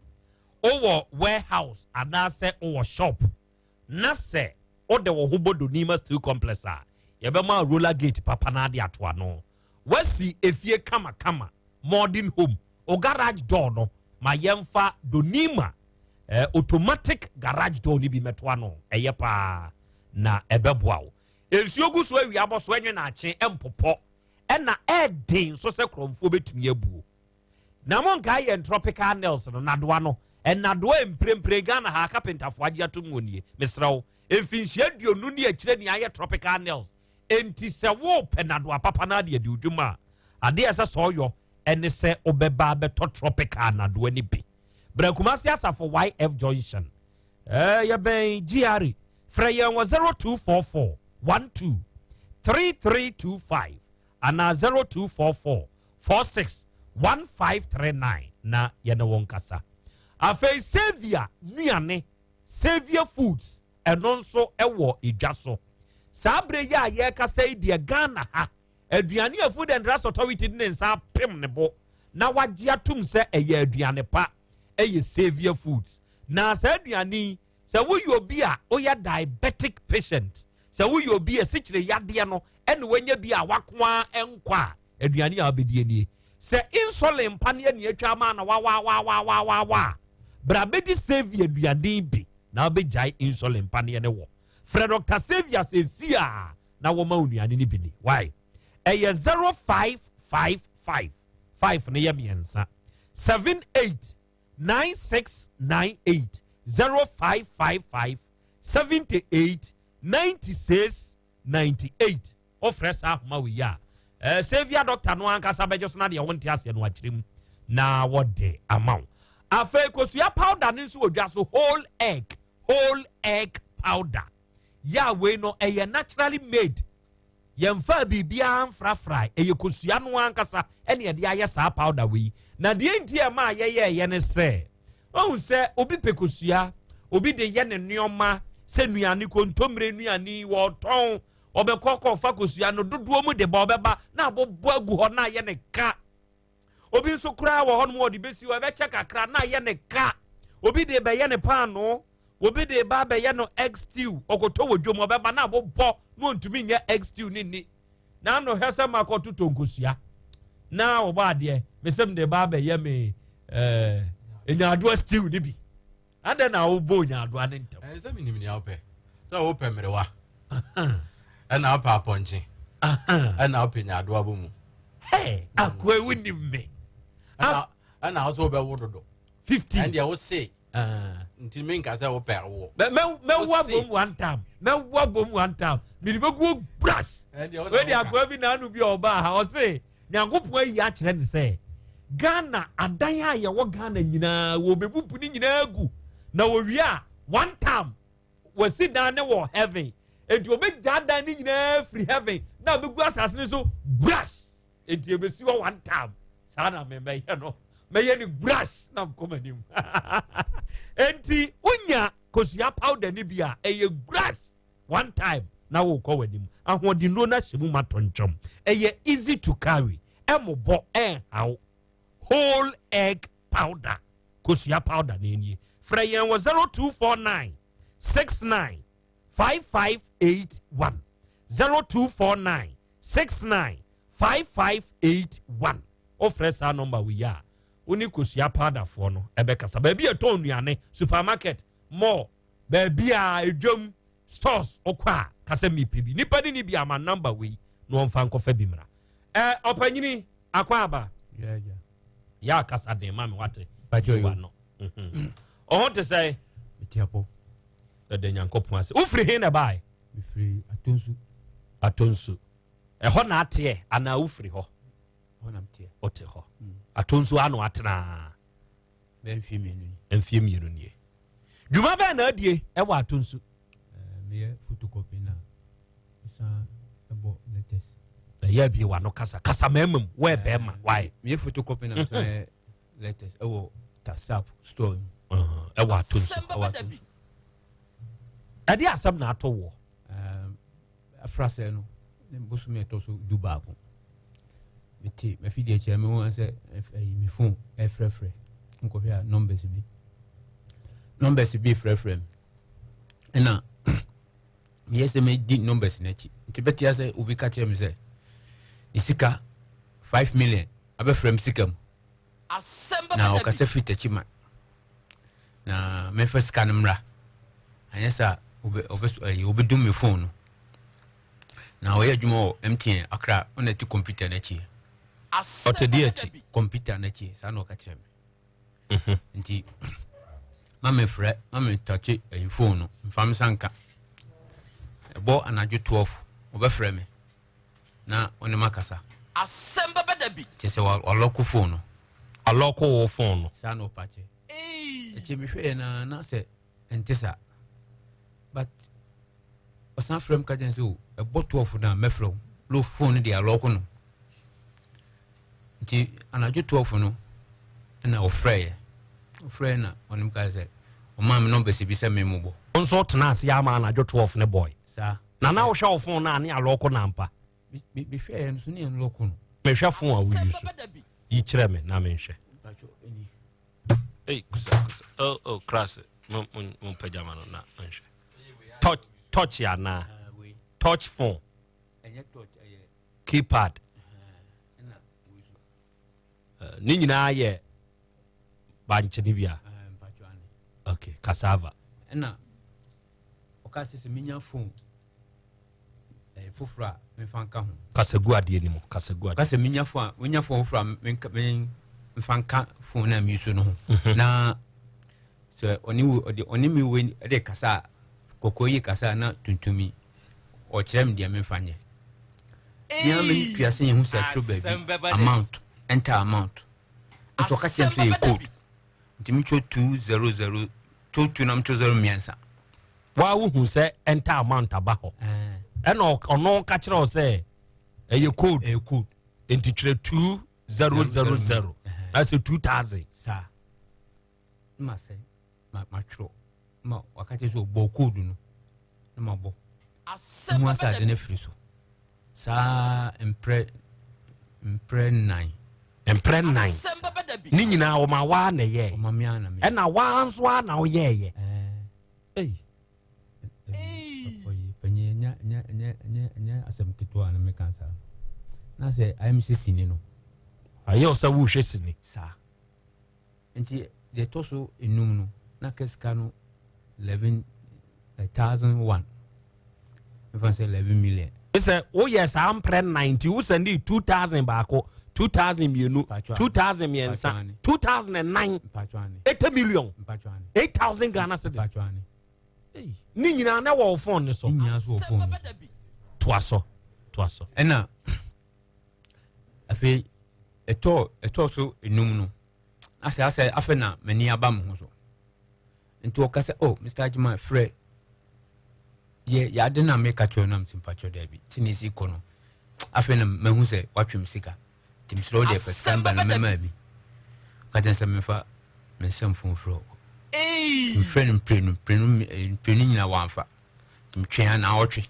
wowɔ warehouse anaasɛ wowɔ shop na sɛ wode wo ho bɔ Donima Steel Complex a, yɛbɛma roller gate papa no ade ato ano. Wasi efie kamakama, modern home, o garage door no ma yɛmfa Donima eh, automatic garage door no bi mɛto ano. Ɛyɛ paa na ɛbɛboa wo. Nsuo gu so awia bɔ so ɛnwe na akye ɛmpopɔ ɛna ɛɛden nso sɛ korɔmfoɔ bɛtumi abuo. Na monkae yɛn tropical nails no, nnadoa no. Nnadoa mprempren Ghana ha kapentafoɔ agye atom wɔ nie. Mesrɛ wo, mfinhyia 20 ne akyire nea ayɛ tropical nails. Enti sɛ worepɛ nnadoa papa no ade adi wo dwuma a, adeɛ a ɛsɛ sɛ ɔyɔ ne sɛ wobɛba abɛtɔ tropical nnadoa no bi. Bra Kumasi Asafo YF Junction. Eh, yɛbɛn GRA. Frɛ yɛn wɔ 0244 12 3325 anaa 0244 46 1539 na yɛne wo nkasa. Afei Saviour nnuane, Saviour Foods, ɛno nso wɔ edwa so. Saa berɛ yi a yɛrekasa yi deɛ Ghana ha, aduane a Food and Drugs Authority de ne nsa apem ne bo na wagye atom sɛ ɛyɛ aduane pa yɛ Saviour Foods. Na saa aduane yi, sɛ woyɛ obi a woyɛ diabetic patient, sɛ woyɛ obi a sikyire yadeɛ no ɛna wanya bi a wakoa nkɔ a, aduane a wobɛdi nie. Sɛ insulin mpaneɛ ne atwa ama na wawawawawawa a, bra bɛdi Saviour aduane bi na wobɛgyae insulin mpaneɛ ne wɔ. Frɛ Dr. Saviour seesei a na wɔma wo nnuane no bi ni. Why? Ɛyɛ 0555, 5 no yɛ mmiɛnsa, 78 9698, 0555 78 96 98. Wofrɛ saa ahoma wei a, eh, Saviour doctor no ankasa bɛgye so na deɛ wonte aseɛ no akyerɛ mu na wɔde ama wo. Afei kosua powder no nso wɔ dwa so, whole egg, whole egg powder. Yɛ a wei no ɛyɛ naturally made. Yɛmfaa biribiara mfrafrae, ɛyɛ kosua no ankasa ɛne ɛde ayɛ saa powder wei. Na deɛ nti a ɛmaa yɛyɛɛyɛ ne sɛ, wahu sɛ obi pɛ kosua, obi de yɛ ne nneɛma sɛ nnuane, kontommire nnuane, wɔtɔn, ɔbɛkɔ kɔfa kosua no dodoɔ mu de ba, ɔbɛba na abobɔ agu hɔ na ayɛ ne ka. Obi nso koraa wɔ hɔnom ɔde bɛsi hɔ, ɛbɛkyɛ kakra na ayɛ ne ka. Obi de bɛyɛ ne paanoo. Obi de ba abɛyɛ no egg stew, ɔkɔtɔ wɔ dwom, ɔbɛba na abobɔ na ɔntumi nyɛ egg stew ne nni. Na ano hwɛ sɛ makɔtotɔ nkosua na wɔbɔ adeɛ, mesɛ mede ba abɛyɛ me eh, nyaadoa stew ne bi. Adɛn na wobɔ nyaadoa ne ntɛm? Ɛnsɛ menim nea wopɛ. Sɛ wopɛ mmerewa, ɛna wopɛ apɔnkye, ɛna wopɛ nyaadoa bɔ mu. Hey, akoa wonim me. Ɛna wo sɛ wobɛwo dodo. 15. Ɛndeɛ wo se nti menka sɛ wopɛ awoɔ. Mɛwo abom one time. Mɛwo abom one time. Mede bɛguo brush. Wei de akoa bi na ano bi a ɔbaa ha ɔse Nyankopɔn ayi akyerɛ ne sɛ Ghana adan a yɛwɔ Ghana nyinaa wɔbɛbubu ne nyinaa gu na wɔwie a one time wɔasi dan ne wɔ heaven enti wɔbɛgyaa dan ne nyinaa firi heaven na abɛgu asase no so brush. Enti ebesi hɔ one time. Saa na me mɛyɛ no. Mɛyɛ no brush na mkɔ m'anim. Enti wonya kosua powder no bi a ɛyɛ brush one time na wokɔ w'anim. Ahoɔdennuro no ahyɛ mu ma tɔntwam. Ɛyɛ easy to carry. Ɛmobɔ ɛnhaw. Whole egg powder. Kosua powder na enie. Frɛ yɛn wɔ 0249 69 5581 0249 69 5581 Wofrɛ saa nɔmba wei a, wo ne Kosua Powderfoɔ no bɛkasa. Baabi a ɛtɔn nnuane, supermarket, mall, baabi a edwam, stores, wokɔ a, ka sɛ mepɛ bi. Nipa ne ne bi ama nɔmba wei na wɔmfa nkɔfa bi mmra. Ɛ ɔpanyini akɔ aba. Yɛ akasa den ma me wate. Wa no. Mhm. Ɔho te sɛ. Ɛda Nyankopɔn ase. Wofiri he na ɛbae? Mefiri Atonsu. Atonsu. Ɛhɔ na ateɛ anaa wofiri hɔ? Hɔ na meteɛ. Wote hɔ. Mm. Atonsu ano atenaa. Bɛyɛ mfie mmienu nie. Mfie mmienu nie. Dwuma bɛn na adie ɛwɔ Atonsu? Meyɛ photocopy na mesan ɛbɔ letters. Ɛyɛ abie w'ano kasa kasa mɛɛma mu wɔyɛ bɛɛma wae. Meyɛ photocopy na mesan yɛ letters ɛwɔ Tasap store mu. Ɛwɔ Atonsu. Ɛwɔ Atonsu. Ɛde asɛm na ato woɔ? Afrasɛɛ no ne bosome ɛtɔ so du baako. Mete m'afidie akyi a mehu sɛ ɛyi me phone ɛfrɛfrɛ nkɔhwɛ a numbers bi numbers bi frɛfrɛ me ɛna meyɛ sɛ medi numbers no akyi nti bɛtea sɛ obi ka kyerɛ me sɛ ne sika 5 million abɛfrɛ me sika mu na ɔkasa firi takyi ma na memfa sika no mmra anyɛ sɛ ɔbɛdum me phone no na ɔyɛ adwuma wɔ MTN Accra ɔna ti kɔmputa no akyi ɔte de akyi kɔmputa no akyi saa na ɔka kyerɛ me mhm. nti ma mefrɛ ma metakye ɛyi phone no mfa me sa nka ɛbɔ anadwo 12 ɔbɛfrɛ me na ɔne ma kasa asɛm bɛbɛ da bi kyɛ sɛ walɔko phone no alɔko wo phone no saa na ɔpa kyɛ ɛkyɛ mehwɛɛ na na sɛ ɛnte saa but ɔsan frɛ m ka kyɛn sɛ o ɛbɔ 12 no a mɛfrɛ wo lo phone no deɛ alɔko no nti anadwo 12 no ɛna ɔfrɛeɛ ɔfrɛeɛ na ɔne m ka sɛ ɔmaa me nɔmbɛsɛ bi sɛ memmobɔ nso tena ase ama anadwo 12 ne bɔe saa na na wohwɛ wo phone no a ne alɔko no ampa mehwɛɛ no so ne ɛnlɔko no mehwɛ phone a woyi so yi kyerɛ me na menhwɛ Hey, kusa kusa. Oh, oh, class. Mo mo mo pajama no na nhwɛ. Touch touch ya na. Touch phone. Keypad. Ne nyinaa yɛ bankye ne bia. Okay, cassava. Ɛna ɔka sɛ sɛ menya phone eh, foforɔ a memfa nka ho. Kasa gu adeɛ no mu kasa gu adeɛ. Kasa menya phone a menya phone foforɔ a memfa nka phone a mesu no ho. Mhm. Na sɛ ɔne wo ɔde ɔne me wei de kasa a kɔkɔɔ yi kasa a na tuntum yi ɔkyerɛ me deɛ memfa nyɛ. Nea me tua sɛ yɛhu sɛ atwerɛ baabi amount enter amount nti ɔka kyerɛ me sɛ yɛ code nti metwerɛ 200 22 na metwerɛ 0 mmiɛnsa. Waa wohu sɛ enter amount aba hɔ ɛna ɔno ka kyerɛ wo sɛ ɛyɛ code ɛyɛ code nti twerɛ 2000 na sɛ 2000 saa ma sɛ matwerɛ ma waka kyerɛ sɛ ɔbɔ code no na mabɔ hu asɛ ade no afiri so saa mprɛ mprɛ nnan mprɛ nnan ne nyinaa ɔma waa na ɛyɛ ɛna waa nso a na woyɛɛyɛ. Ei. Ɔyi panyin ɛnyɛ ɛnyɛ ɛnyɛ ɛnyɛ ɛnyɛ asɛm ketewa na meka saa. Na sɛ ayɛ me sɛ sini no. Ayɛ wo sɛ wohwɛ sini. Saa. Nti deɛ ɛtɔ so enum no na kɛ sika no 11,001 mefa sɛ 11 million. Sɛ woyɛ saa mprɛ nnan nti wo sɛnde 2000 baako, 2000 mmienu, 2000 mmiɛnsa, 2009, 80 million, 8000 Ghana cedis ne nyinaa na wɔ wo phone ne so. Ne nyinaa so wɔ phone ne so. Toa so, toa so. Ɛna afei ɛtɔ so enum no asɛ afei na m'ani aba me ho so nti ɔka sɛ, "Oh, Mr Agyeman, frɛ yɛ yɛade na meka kyerɛ no." Am sɛ, "Mpakyerɛ, daabi." Sɛ ne ɛsi kɔ no, afei na mahu sɛ watwe me sika nti mesrɛ wo deɛ, pɛ sika no ba na mɛmaa bi ka kyerɛ sɛ memfa me nsɛm fon frɛ wo. Mfrɛ no mprenu mprenu mprenu nyina wamfa, nti metwɛn a na ɔtwe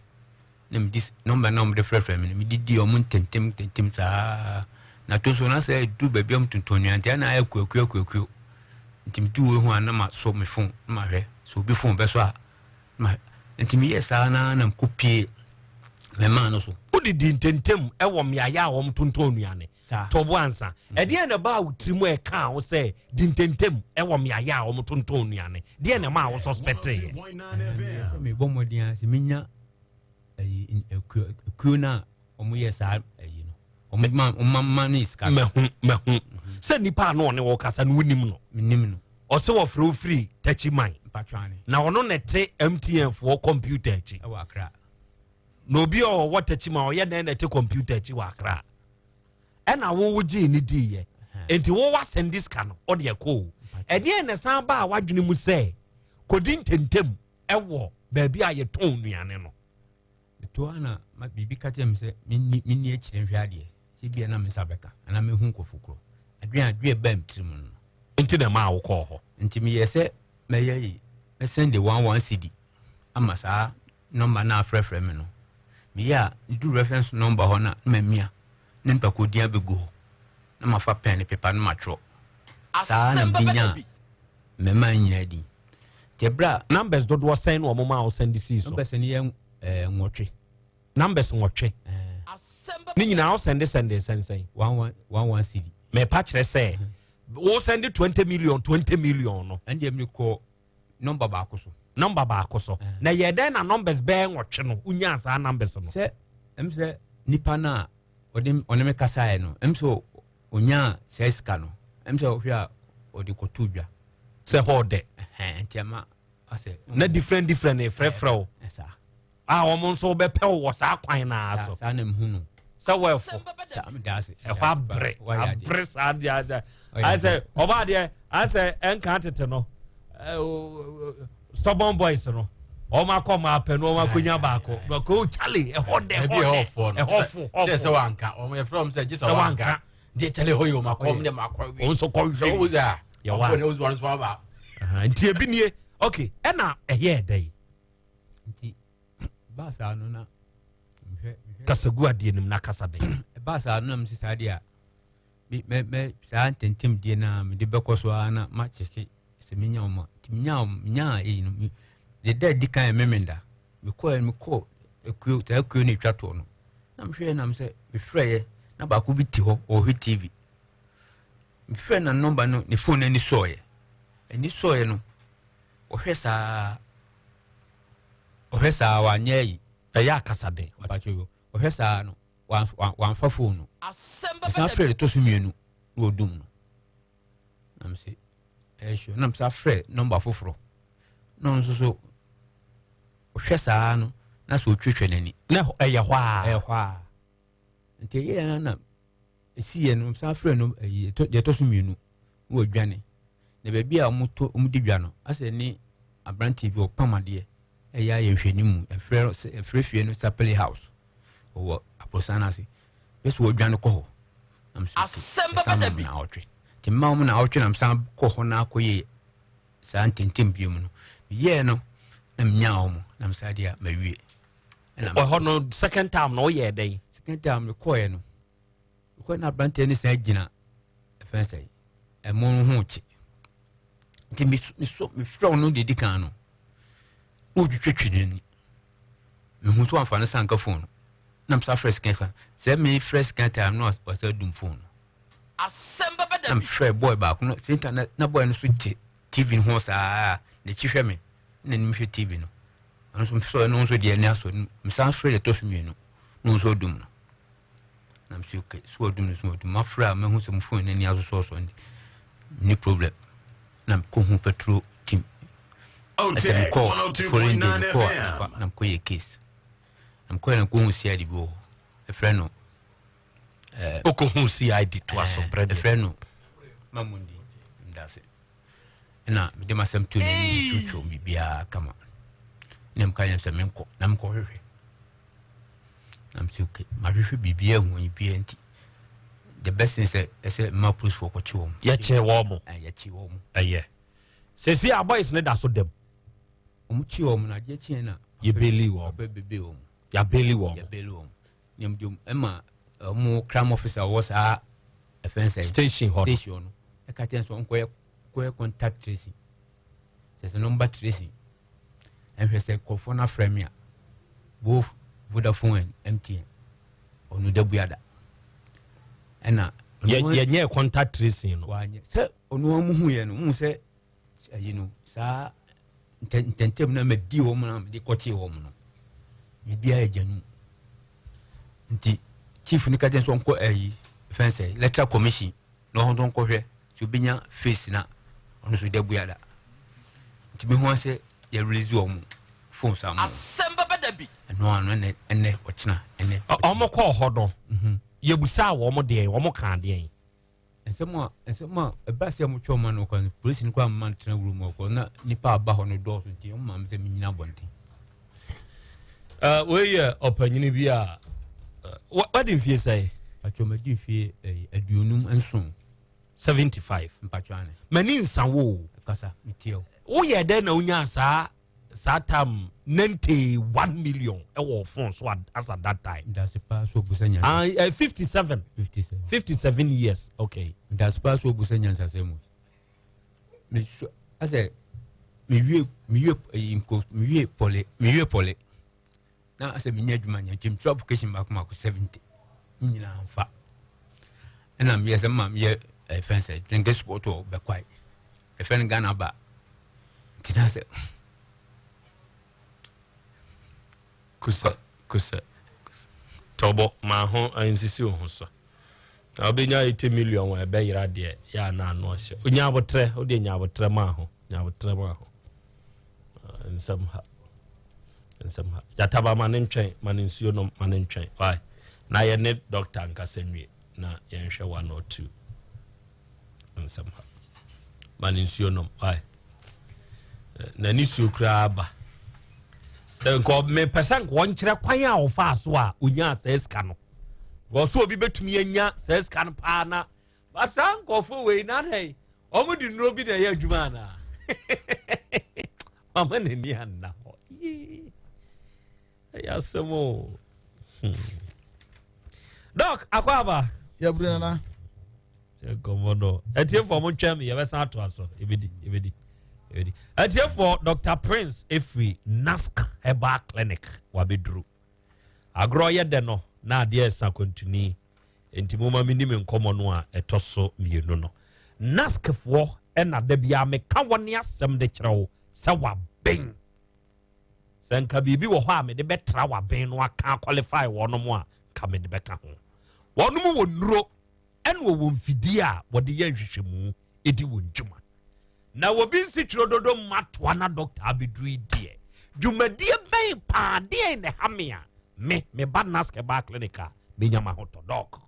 na mede nɔmba na ɔmde frɛfrɛ me no, mede di ɔmo ntɛntɛm ntɛntɛm saa na to so na sɛ ɛdu baabi a ɔmo tontɔn nnuane nti ana ayɛ kuakuo akuakuo nti medu wei ho a na masɔ me fon na mahwɛ sɛ obi fon bɛsɔ a ma nti meyɛ saa na na mekɔpie mɛmaa no so. Wodidi ntɛntɛm wɔ mmeaeɛ a wɔn tontɔn nnuane tɔbo ansa. Ɛdeɛn na ɛbaa wo tirim a ɛkaa wo sɛ di ntɛntɛm wɔ mmeaeɛ a wɔn tontɔn nnuane? Deɛn na ɛmaa wo suspecteeɛ? Sɛ mebɔ mmɔden a sɛ menya kuo no a wɔyɛ saa ayi no, wɔn ma ne sika. Mahu, mahu sɛ nipa a na ɔne wɔ kasa no, wonim no? Menim no. Ɔsɛ wɔfrɛ wo firi Takyiman na ɔno na ɛte MTN foɔ kɔmputa akyi ɛwɔ Akra. Na obi a ɔwɔ Takyiman ɔyɛ dɛn na ɛte kɔmputa akyi wɔ Akra? Ɛna wowo gyee ne diiɛ nti wowɔ asɛnde sika no ɔde ɛkɔ o. Ɛdeɛn na ɛsan baa w'adwene mu sɛ kɔdi ntɛntɛm ɛwɔ baabi a yɛtɔn nnuane no? Meto na biribi ka kyerɛ me sɛ menni akyire nhwɛ adeɛ sɛ bia na me nsa bɛka anaa mehu nkɔfo korɔ. Adwene baa me tirim no. Nti na ɛmaa wokɔɔ hɔ? Nti meyɛ sɛ mɛyɛ yi, mɛsɛnde 11 cedi ama saa nɔmba no afrɛfrɛ me no. Meyɛ a du reference number hɔ na mamia ne nipa ko din abɛgu hɔ na mafa pen ne paper no matwerɛ saa na mede nyaa mmarima nyinaa din. Nti ɛberɛ a numbers dodoɔ sɛn na ɔmo maa wo sɛnde sii so? Numbers no yɛ 8. Numbers 8 ne nyinaa wo sɛnde sɛnde sɛnsɛn? 11 11 cedi. Mepa kyerɛ sɛ wo sɛnde 20 million 20 million no. Ɛndeɛ mekɔ nɔmba baako so. Nɔmba baako so na yɛ dɛn na numbers bɛyɛ 8 no wonyaa saa numbers no? Sɛ ɛm sɛ nipa no a ɔde ɔne me kasaeɛ no, ɛm sɛ onyaa saa sika no, ɛm sɛ ɔhwɛ a ɔde kɔto dwa. Sɛ hɔ dɛ. Nti ɛma asɛ na different different frɛfrɛ wo saa a wɔn nso bɛpɛ wo wɔ saa kwan naa so. Saa na mehu no. Sɛ wɔɛfo ɛhɔ abere abere saa deɛ asɛ ayɛ sɛ ɔbaa deɛ ayɛ sɛ ɛnka tete no, stubborn boys no, wɔn akɔ ɔmo apɛ no, wɔn akɔnya baako baako o chale ɛhɔ dɛ ɛhɔ dɛ ɛhɔ fo hɔ fo. Kyerɛ sɛ wanka wɔn yɛ fɛ wɔn sɛ gye sɛ wanka deɛ kyale hɔ yɛ wɔn akɔ wɔn deɛ ma akɔ wi. Wɔn nso kɔ wi. Sɛ wɔn sɛ a yɛwa wɔn ne wɔn nso aba. Nti ebi nie, ok, ɛna ɛyɛ ɛdɛ yi. Nti baa saa no na mehwɛ. Kasa gu adeɛ nim na kasa de. Baa saa no na mesi saa deɛ a mɛ mɛ saa ntɛntɛm die na mede bɛkɔ so ara na makyeke sɛ menya wɔn a nti menya wɔn menya eyi no deɛ da di kan yɛ memenda mekɔɛ mekɔ ekuo saa ekuo no etwa toɔ no na mehwɛ nam sɛ mefrɛyɛ na baako bi te hɔ ɔrehwɛ TV. Mefrɛ na nɔmba no ne phone ani sɔɔyɛ ani sɔɔyɛ no, ɔhwɛ saa ɔhwɛ saa wanyɛ yi. Ɛyɛ akasa den. Ɔhwɛ saa no wamfa phone no. Ɛsan frɛ de tɔ so mmienu na ɔdum no na mese ɛyɛ sure na mesa frɛ nɔmba foforɔ na ɔno nso so ɔhwɛ saa no na sɛ ɔtwitwa n'ani. Na ɛyɛ hɔ a. Ɛyɛ hɔ a nti ɛyɛ na na ɛsiiɛ no mesa frɛ no ɛyi deɛ ɛtɔ so mmienu na wɔdwane na baabi a wɔtɔ wɔdi dwa no asɛ ne aberanteɛ bi ɔpam adeɛ ɛyɛ ayɛ nhwɛnimu ɛfrɛ ɛfrɛ fie no Sapele House ɔwɔ aborosan no ase bɛsɛ wɔdwane kɔ hɔ na mesɛ Asɛm ɛsan bɛba ma da mo bi. na awɔtwe nti mma wɔn na awɔtwe na mesan kɔ hɔ na akɔyɛ saa ntɛntɛm bio mu no meyɛɛ no na menyaa wɔn na mesa deɛ a mawie. Ɛhɔ no second time na woyɛɛ dɛn? Second time mekɔɛ no, mekɔɛ na aberanteɛ no san gyina ɛfɛn sɛ ɛmo no ho kye nti mesɔ mefrɛ no deɛ di kan no. Ɔretwitwatwi n'ani. Mehu sɛ wamfa ne nsa anka phone no. Na mesa frɛ second time. Sɛ mefrɛ second time no wasa dum phone no. Asɛm bɛba da Na bi. mefrɛ boy baako no same time na boy no so te TV no ho saa n'akyi hwɛ me na anim hwɛ TV no. Ɔno nso mesɔ ɛno nso deɛ ani asɔ no mesan frɛ deɛ ɛtɔ so mmienu na ɔno nso adum no. Na mese okay so adum no so adum mafrɛ a mahu sɛ mo phone no ani asosɔsɔ ne ni problem. Na mekɔhu petrol team. Ɛsɛ mekɔɔ foreign day mekɔɔ afa na mekɔyɛ case. Na mekɔyɛ na mekɔhu CID bi wɔ hɔ. Ɛfrɛ no eh, wokɔhu CID toa so brɛ deɛ. Ɛfrɛ no Mamundi Ndase. Ɛna mede m'asɛm too n'anim twotwo biribiara kama. Na meka yɛn sɛ menkɔ na mekɔhwehwɛ. Na mesɛ okay mahwehwɛ biribiara hu biribiara nti the best thing sɛ ɛsɛ mma polisifoɔ kɔkye wɔn. Yɛkye wɔn mo. Yɛkye wɔn mo. Ɛyɛ. Sɛsi a boys ne da so dɛm. Wɔn kye wɔn na adeɛ kyeɛ na. Yɛbeli wɔn. Yɛbeli wɔn. Yɛabeli wɔn. Yɛbeli wɔn. Nyamdwom ɛma wɔn crime officer wɔ saa ɛfɛn sɛ. Station hɔ no. Station no. Ɛka kyɛn sɛ wɔn kɔyɛ kɔyɛ contact tracing. Kyɛ sɛ number tracing. Ɛhwɛ sɛ nkurɔfoɔ no afrɛ me a both Vodafone and MTN ɔno da buada. Ɛna yɛnyɛ contact tracing no. Wanyɛ sɛ ɔno amu hu yɛ no mu sɛ ɛyi no saa ntɛntɛm na madi wɔn na mede kɔkye wɔn no biribiara yɛ gyanu nti chief no ka kyɛn sɛ ɔnkɔ ɛyi fɛn sɛ electoral commission na ɔho nso nkɔhwɛ sɛ obɛnya face na ɔno nso da buada nti mehu sɛ yɛ release wɔn phone saa mo Asɛm bɛba da bi. ɛno ano ɛnɛ ɛnɛ ɔkyena ɛnɛ Ɔmo kɔɔ hɔ no yɛbusaa wɔn deɛn wɔn kaa deɛn. Nsɛm a nsɛm a ɛba sɛ wɔtwa wɔn ano kwan polisi no kɔ amma ntena wura mu ɔkɔ na nipa aba hɔ no dɔɔso nti wɔn maame sɛ menyina abɔnten. Uh, wei yɛ ɔpanyini bi a uh, wadi mfie sɛe? Patwɔ madi mfie eh, 57. 75. Mpatwɔ ane. M'ani nsa wo o. Kasa, metie o. Woyɛ dɛn na wonyaa saa saa tam 91 million ɛwɔ phone so as at that time. Ndase paa so obusa nyansa. Ah, uh, 57. 57. 57 years, okay. Ndase paa so obusa nyansa sɛ mu. Me so asɛ me wie me wie eh, nko me wie pɔle me wie pɔle. Na asɛ me nya adwuma nya nti me application baako mako 70. Ne nyinaa mfa. Ɛna meyɛ sɛ ma meyɛ ɛfɛn sɛ drinking sport wɔ bɛkwae. Ɛfɛn Ghana ba. Nti na sɛ Kusɛ, kusɛ. Tɔbɔ, ma ho ansisi wo ho so. Na wobɛnya 80 million wɔ ɛbɛyera deɛ yɛ a na ano ɔhyɛ. Nya abotrɛ, wodeɛ nya abotrɛ ma ho. Nya abotrɛ ma ho. Nsɛm ha. Nsɛm ha. Gyataba ma ne ntwɛn, ma ne nsuo nom, ma ne ntwɛn. Why? Na yɛ ne doctor nkasa nwie na yɛnhwɛ one or two. Nsɛm ha. Ma ne nsuo nom. Why? N'ani suo koraa ba. Sɛ nka mepɛ sɛ nka ɔnkyerɛ kwan a ɔfaa so a onyaa saa sika no. Because obi bɛtumi anya saa sika no paa na ba saa nkurɔfoɔ wei na adɛn wɔn de nnuro bi na ɛyɛ adwuma anaa? Mama n'ani anna hɔ. Yee. Ɛyɛ asɛm o. Hmm. Doc, akɔ aba. Yɛburu nana. Nkɔmmɔ no. Atiefoɔ mo ntwɛn me yɛbɛsan atoa so. Ebedi ebedi ebedi. Atiefoɔ Dr. Prince efiri Nask Herbal Clinic wabɛduru. Agorɔ yɛ dɛ no na adeɛ ɛsa kwantuni. Nti mo ma me ni me nkɔmmɔ no a ɛtɔ so mmienu no. Naskfoɔ ɛna da biara meka wɔne asɛm de kyerɛ wo sɛ waben. Sɛ nka biribi wɔ hɔ a mede bɛtra waben no aka qualify wɔnom a nka mede bɛka ho. Wɔnom wɔ nnuro ɛna wɔwɔ mfidie a wɔde yɛ nhwehwɛmu di wɔn dwuma. Na wɔbi nsi twerɛ dodo mma toa na dɔkta abɛduru yi deɛ dwumadie bɛn paa deɛn na ɛha me a me meba Nask Herbal Clinic a menya m'ahotɔ dɔk.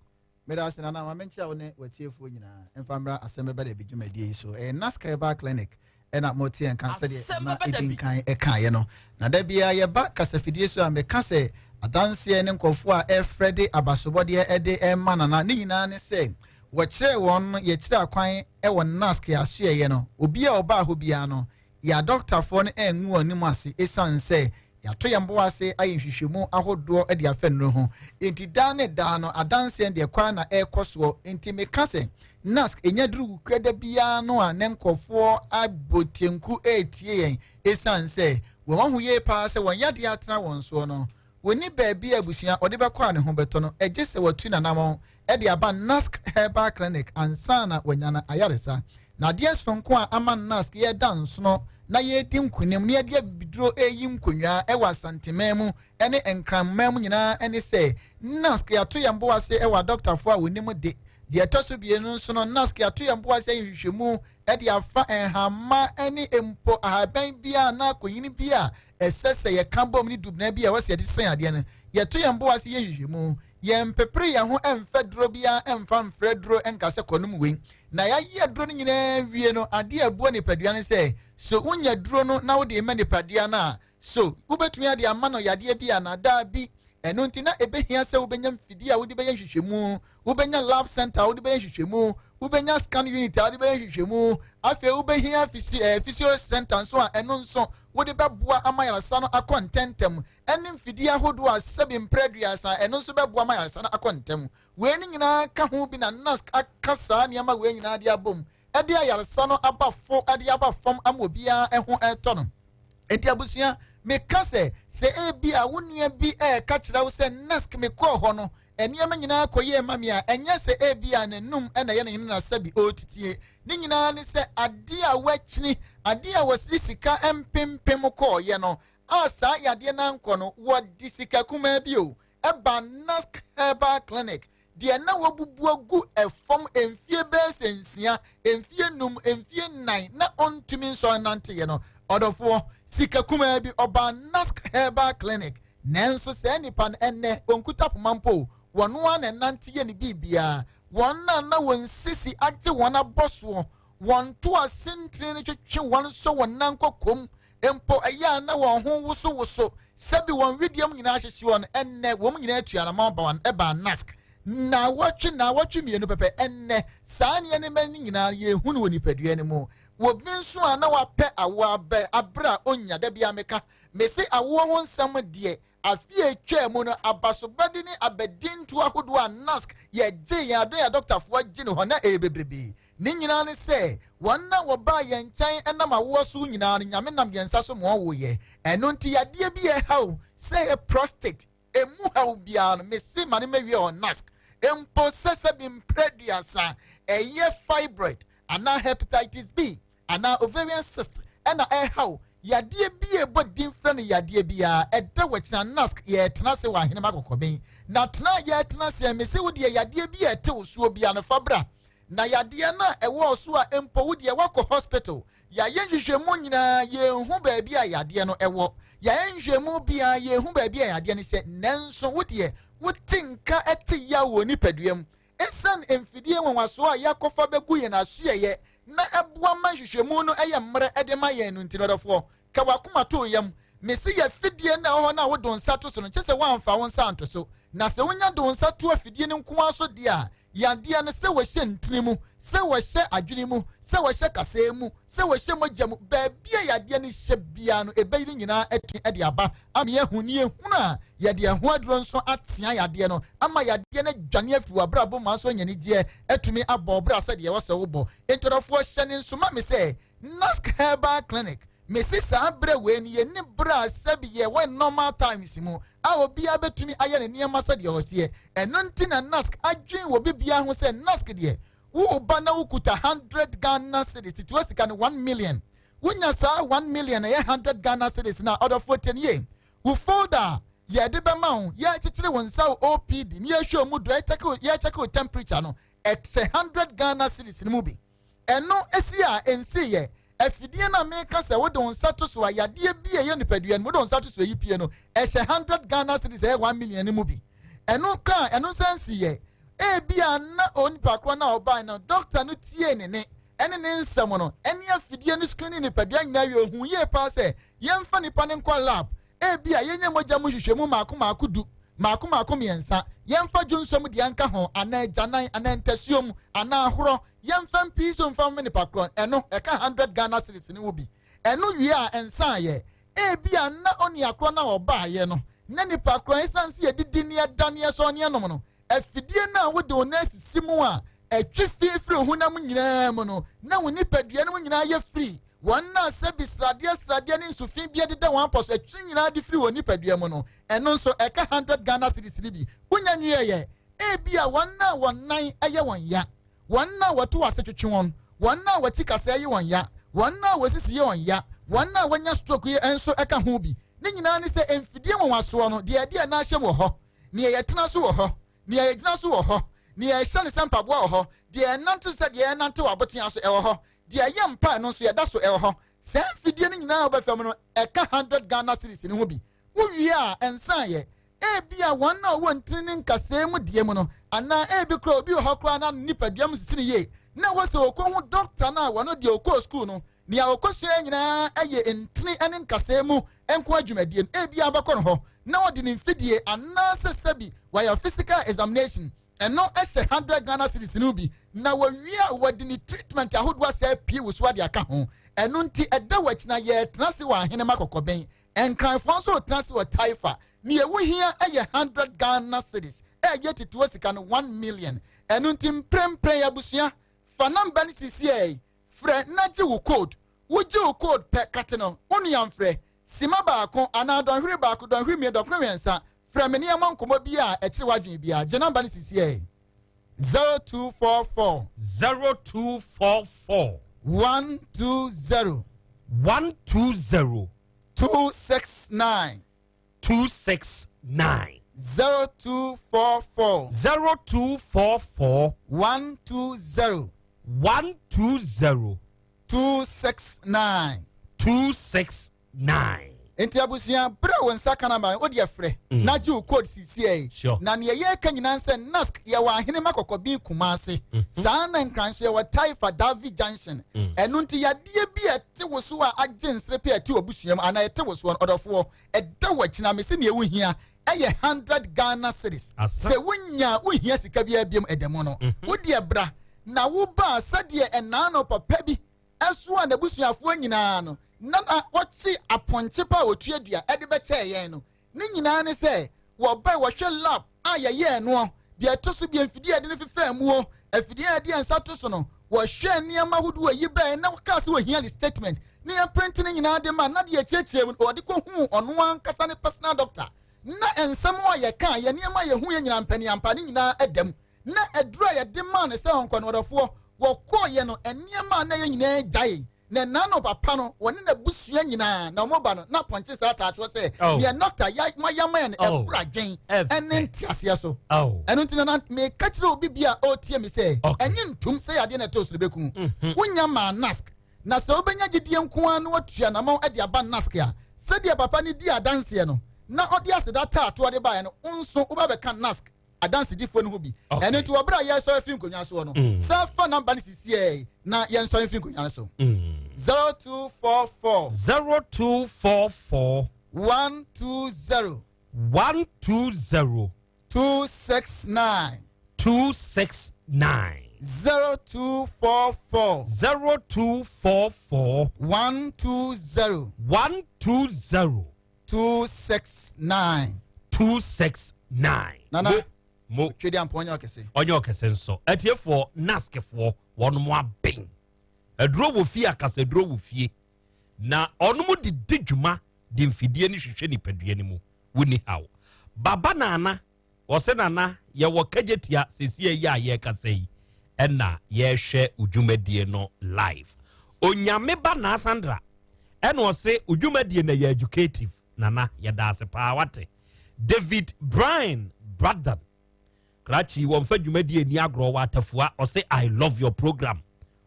Meda ase Nana, ma menkyia wo ne w'atiefoɔ nyinaa mfa mmra Asɛm Bɛba Dabi dwumadie yi so. Ɛyɛ Nask Herbal Clinic ɛna mote yɛn nka sɛdeɛ Nana ɛdi nkan ɛkaeɛ no. Na da biara yɛba kasafidie so a meka sɛ adanseɛ ne nkurɔfoɔ a ɛrefrɛ de abasobɔdeɛ ɛde ɛrema Nana ne nyinaa ne sɛ wɔkyerɛɛ wɔn no yɛkyerɛ akwan ɛwɔ Nask asoɛeɛ no. Obi a ɔbaa hɔ biara no yɛ adɔktafoɔ no angu wɔn anim ase ɛsiane sɛ yɛato yɛn bo ase ayɛ nhwehwɛmu ahodoɔ de afa nnuro ho. Enti daa ne daa no adanseɛ deɛ kwan na ɛrekɔ soɔ. Enti meka sɛ NASC ɛnya duru wukuada biara no a ne nkurɔfoɔ abɔ tienku ɛretie yɛn ɛsiane sɛ Wɔn ahu yie paa sɛ wɔn yadeɛ atena wɔn soɔ no, wɔnni baabi a abusua ɔde bɛkɔ a ne ho bɛtɔ no, gye sɛ watu n'anamɔn de aba Nask Herbal Clinic ansa na wanya no ayaresa. Na adeɛ sononko a ama Nask yɛreda nsono na yɛredi nkonim na yɛde abibiduro reyi nkonnwa wɔ Asanteman mu ne Nkranman mu nyinaa ne sɛ Nask yɛato yɛn bo ase wɔ adɔktafoɔ a wɔnim de. Deɛ ɛtɔ so bienu nso no, Nask yɛato yɛn bo ase ayɛ nhwehwɛmu de afa nhama ne mpo ahaban bi a anaa konyini bi a ɛsɛ sɛ yɛka bom ne dubena bi a ɛwɔ sɛ yɛde sɛn adeɛ no. Yɛto yɛn bo ase yɛ nhwehwɛmu. Yɛmpepere yɛn ho mfa duro biara mfa mfrɛ duro nka sɛ kɔnom wei. Na yɛayɛ aduro no nyinaa wie no, adeɛ a ɛboa nipadua no sɛ, so wonya duro no na wode rema nipadua no a, so wobɛtumi ade ama no yadeɛ bi anaa daabi? Ɛno nti na ɛbɛhia sɛ wobɛnya mfidie a wode bɛyɛ nhwehwɛmu, wobɛnya lab center a wode bɛyɛ nhwehwɛmu, wobɛnya scan unit a wode bɛyɛ nhwehwɛmu, afei wobɛhia physio, eh, physio center nso a ɛno nso wode bɛboa ama yaresa no akɔ ntɛntɛm, ɛne mfidie ahodoɔ a sɛbi mprɛ aduasa ɛno nso bɛboa ma yaresa no akɔ ntɛm. Wei ne nyinaa ka ho bi na NASC aka saa nneɛma wei nyinaa de abom de ayaresa no aba fo de aba fam ama obiara ho ɛtɔ no. Enti abusua, meka sɛ, sɛ ebia wo nua bi reka kyerɛ wo sɛ NASC mekɔɔ hɔ no, nneɛma nyinaa kɔyɛɛ ma me a, ɛnyɛ sɛ ebia n'anum na ɛyɛ ne hene na sɛbi ɔretitie. Ne nyinaa ne sɛ adeɛ a wakyini, adeɛ a wɔde sika mpempem kɔɔeɛ no, a saa yadeɛ no ankɔ no, wɔde sika kumaa bi o, ɛba NASC Herbal Clinic Deɛ na wabubu agu fam mfie bɛyɛ sɛ nsia, mfie num, mfie nnan na ɔntumi nsɔre nnanteeɛ no, ɔdɔfoɔ, sika kumaa bi, ɔbaa Nask Herbal Clinic. Nanso saa nipa no, ɛnnɛ, ɔnkuta poma mpo o, wɔn ara na ɛnante yɛ ne biribiara. Wɔn a na wɔn sisi agye wɔn abɔ soɔ, wɔn to ase ntini no twetwe wɔn sɔ wɔn nan kɔkɔm mpo, ɛyɛ a na wɔn ho wosowoso, sɛbi wɔn wedeɛ mu nyinaa hyehye wɔn. Ɛnnɛ, wɔn nyinaa atu anamɔn ba wɔn baa Nask. Nnawɔtwe, nnawɔtwe mmienu pɛpɛ, ɛnnɛ, saa nneɛma no nyinaa yɛhu no wɔ nipadua no mu. Obi nso a na wapɛ awoɔ abɛ, aberɛ a ɔnnya, da biara meka, mese awoɔ ho nsɛm deɛ, afe a ɛtwaa mu no, abasobɔde ne abadintoɔ ahodoɔ a Nask yɛgyee yɛn adɔe adɔktafoɔ gye no hɔ, na ɛyɛ bebrebe. Ne nyinaa ne sɛ, wɔn a wɔbaa yɛn nkyɛn nam awoɔ so nyinaa no, Nyame nam yɛn nsa so ma wɔwoeɛ. Ɛno nti yadeɛ bi a ɛha wo, sɛ ɛyɛ prostate, ɛmu haw biara no, mese ma no mɛwie wɔ NASC. Mpo sɛ sɛbi mprɛ aduasa, ɛyɛ fibroid, anaa hepatitis B, anaa ovarian cyst ɛna ɛha wo, yadeɛ bi a ɛbɔ din frɛ no yadeɛ biara, ɛda wakyina NASC yɛretena ase wɔ Ahenem Akɔkɔben. Na tena a yɛretena aseɛ, mese wo deɛ yadeɛ bi a ɛte wo soɔ biara no, fa bra. Na yadeɛ no a ɛwɔ so a mpo wo deɛ woakɔ hospital, yɛayɛ nhwehwɛmu nyinaa yɛnhu baabi a yadeɛ no ɛwɔ, yɛayɛ nhwehwɛmu biara yɛnhu baabi a yadeɛ no hyɛ, nanso wo deɛ wote nka ɛte yaw wɔ nipadua mu. Ɛsiane mfidie nwanwasoɔ a yɛakɔfa bɛgu yɛn asoɛeɛ na ɛboa ma nhwehwɛmu no yɛ mmerɛ de ma yɛn no nti no, ɔdɔfoɔ, ka w'akoma to wo yam. Mese yɛ afidie no a ɛwɔ hɔ no a wode wo nsa to so no, kyerɛ sɛ woamfa wo nsa anto so. Na sɛ wonya de wo nsa to afidie no nko ara so deɛ a, Yadeɛ no, sɛ wɔhyɛ ntini mu, sɛ wɔhyɛ adwene mu, sɛ wɔhyɛ kasɛɛ mu, sɛ wɔhyɛ mogya mu, baabi a yadeɛ no hyɛ biara no, ɛbɛyi ne nyinaa atumi de aba ama yɛahu. Ne yɛhunu a, yɛde ɛho aduro nso atea yadeɛ no ama yadeɛ no adwane afiri w'abrabɔ mu aso anya anigyeɛ atumi abɔ wo bra sɛdeɛ ɛwɔ sɛ wobɔ. Enti ɔdɔfoɔ, hyɛ ne nso ma me sɛ Nask Herbal Clinic, mese saa berɛ wei no yɛnni berɛ a sɛbi yɛwɔ normal times mu a obiara bɛtumi ayɛ ne nneɛma sɛdeɛ ɔseɛ. Ɛno nti na Nask adwene wɔ bibiara ho sɛ Nask deɛ woreba na wokuta 100 Ghana cedis, titiwa sika no 1 million. Wonya saa 1 million ɛyɛ 100 Ghana cedis no a, ɔdɔfoɔ tie no yie. Wo folder a yɛde bɛma wo, yɛrekyekyere wo nsa wɔ OPD na yɛhwɛ wo mu dɔ, yɛrekyɛke wo temperature no, ɛsɛ 100 Ghana cedis no mu bi. Ɛno si a ɛnsiiɛ. Afidie no a meka sɛ wode wo nsa to so a yadeɛ bi a ɛyɛ nipadua no mu wode wo nsa to so ɛyi pie no, ɛhyɛ 100 Ghana cedis ɛyɛ 1 million no mu bi. Ɛno ka a ɛno nso ansiiɛ. Ebia na onipa korɔ no a ɔbae no, dɔkta no tiee ne nne ɛne ne nsɛm no ɛne afidie no screening nipadua nyinaa wie, ɔhuu yie paa sɛ yɛmfa nipa no nkɔ lab. Ebia yɛnyɛ mogya mu nhwehwɛmu mmaako mmaako du, mmaako mmaako mmiɛnsa, yɛmfa dwonsɔ mu deɛ nka ho, anaa agyanan, anaa ntasuo mu, anaa ahorɔ, yɛmfa mpii so mfa mmeme nipa korɔ, ɛno, ɛka hundred Ghana cedis no ho bi. Ɛno wie a, ɛnsaeɛ. Ebia na onua korɔ no a ɔbaeɛ no, na nipa korɔ, ɛsiane sɛ yɛdidi ne yɛda ne yɛsɔre ne yɛnom no, afidie no a wode wo nan sisi mu a ɛtwe fi firi wo honam nyinaa mu no, na wo nipadua no mu nyinaa yɛ firi. Wɔn a sɛbi sradeɛ sradeɛ ne nsufi bi deda wɔn apɔ so atwiri nyinaa de firi wɔn nipadua mu no, ɛno nso ɛka 100 Ghana cedis no bi. Wonya nwieɛ. Ebia wɔn a wɔn nan yɛ wɔn ya, wɔn a wɔto ase twetwe wɔn, wɔn a wɔkyi kasɛɛ yɛ wɔn ya, wɔn a wɔsisi yɛ wɔn ya, wɔn a wɔanya stroke yi nso ka ho bi. Ne nyinaa ne sɛ mfidie nwanwasoɔ no, deɛ yɛde yɛn nan hyɛ mu wɔ hɔ, nea yɛtena so wɔ hɔ, nea yɛgyina so wɔ hɔ, nea yɛhyɛ no sɛ mpaboa wɔ hɔ, deɛ yɛnante so sɛ deɛ yɛrenante wɔ abotea so ɛwɔ hɔ, deɛ ɛyɛ mpa ɛno nso yɛda so ɛwɔ hɔ. Saa mfidie no nyinaa a wobɛfa mu no, ɛka 100 Ghana cedis no ho bi. Wowie a, ɛnsan yɛ. Ebia wɔn a wɔwɔ ntini ne nkasɛɛ mu deɛ mu no, anaa ebi koraa obi wɔ hɔ koraa na ne nipadua mu sisi no yie, na ɛwɔ sɛ ɔkɔhu dɔkta no a wɔno deɛ ɔkɔɔ sukuu no, nea ɔkɔsuaeɛ nyinaa yɛ ntini ne nkasɛɛ mu nko adwumadie no, ebia wobɛkɔ no hɔ na ɔde ne mfidie anaasɛ sɛbi wayɛ physical examination, ɛno hyɛ 100 Ghana cedis no bi, na wɔwie a wɔde ne treatment ahodoɔ asɛ apue wo so ade aka ho. Ɛno nti ɛda wɔ akyi na yɛretena ase wɔ Ahenema Kɔkɔbɛn. Nkranfoɔ nso retena ase wɔ Taifa. Nea ɛho hia yɛ 100 Ghana cedis, ɛyɛ titiwa sika no 1 million. Ɛno nti mprempren abusua, fa namba no sisiɛi, frɛ na gye wo code. Wogye wo code pɛ, kate no, wo nua mfrɛ. Sima baako anaa dɔnhwere baako, dɔnhwere mmienu, dɔnhwere mmiɛnsa, frɛ me ne yɛmmɔ nkɔmmɔ bi a ɛkyere w'adwene biara. Gye namba no sisiɛi. 0244. 0244. 120. 120. 269. 269. 0244. 0244. 120. 120. 269. 269. Nti abusua, bere a wo nsa ka namba no, wode frɛ na gye wo code sisiɛ. Sure. Na nea yɛreka nyinaa sɛ NASC yɛwɔ Ahenema Kɔkɔben Kumase. Saa na Nkran nso yɛwɔ Taifa Davi Junction. Ɛno nti yadeɛ bi a ɛte wo so a agye nserepe a ɛte w'abusua mu anaa ɛte wo soɔ no, ɔdɔfoɔ, ɛda w'akyi na mese nea wohia ɛyɛ 100 Ghana cedis. Asa. Sɛ wonya a wonhia sika biara biom ɛda mu no, wodeɛ bra na wobaa sɛdeɛ ɛnaa no papa bi ɛso a n'abusuafoɔ nyinaa no na na wɔte apɔnkye pa a wɔtua dua ɛde bɛkyɛɛ yɛn no, ne nyinaa ne sɛ wɔbae wɔhwɛ lab a yɛyɛɛ noɔ, deɛ ɛto so deɛ mfidie a yɛde no fefɛɛ muo, afidie a yɛde yɛn nsa to so no, wɔhwɛɛ nneɛma ahodoɔ a ɛyi bae na wɔkaa sɛ wɔhia ne statement ne yɛn print no nyinaa de ma na deɛ ɛkyerɛkyerɛ mu no wɔde kɔhuu ɔno ankasa ne personal doctor na nsɛm a yɛkaa yɛ nneɛma a yɛhu yɛ nyinaa mpaniampa ne nyinaa ɛda mu na aduru a yɛde maa no sɛ ɔnkɔ no ɔdɔfoɔ wɔkɔɔyɛ no nneɛma a na yɛ nyinaa gyae na ɛna no papa no wɔne n'abusua nyinaa na wɔn ba no na pɔnkye saa ataatoɔ sɛ Oh. deɛ nɔkta ya mayama yɛ no Oh. ɛboro adwen Ɛfɛ. ɛne nteaseɛ so Oh. ɛno nti nana meka kyerɛ obi bi a ɔretie me sɛ ɛnyɛ ntom sɛ yadeɛ na ɛtɔ so no bɛku wonya maa nask na sɛ wobɛnya gyidie nko ara na watua namɔn de aba nask a sɛdeɛ papa no di adanseɛ no na ɔde aseda taatoɔ de baeɛ no wo nso woba bɛka nask adansedifoɔ no ho bi. Ɛno nti wɔ berɛ a yɛresɔre afiri nkonnwa soɔ no, san fa namba no sisiɛ na yɛnsɔre mfiri nkonnwa no so. 0244. 0244. 120. 120. 269. 269. 0244. 0244. 120. 120. 269. 269. Nana. Mo. Twedi ampa ɔnyɛ ɔkɛse. Ɔnyɛ ɔkɛse nso. Atiefoɔ naskfoɔ wɔn mo aben. Aduro wɔ fie akasa aduro wɔ fie. Na ɔno mo de di dwuma de mfidie no hwehwɛ nipadua no mu. Wonni haw. Baba Nana ɔsɛ Nana yɛwɔ kagyetia sesie yi a yɛrekasa yi ɛna yɛrehwɛ odwumadie no live. Onyame ba Naa Sandra ɛna ɔse odwumadie no yɛ educative. Nana yɛda ase paa wate. David Brian Braddon Krakye wɔmfa dwumadie ni agorɔ wɔ Atafua ɔse I love your program.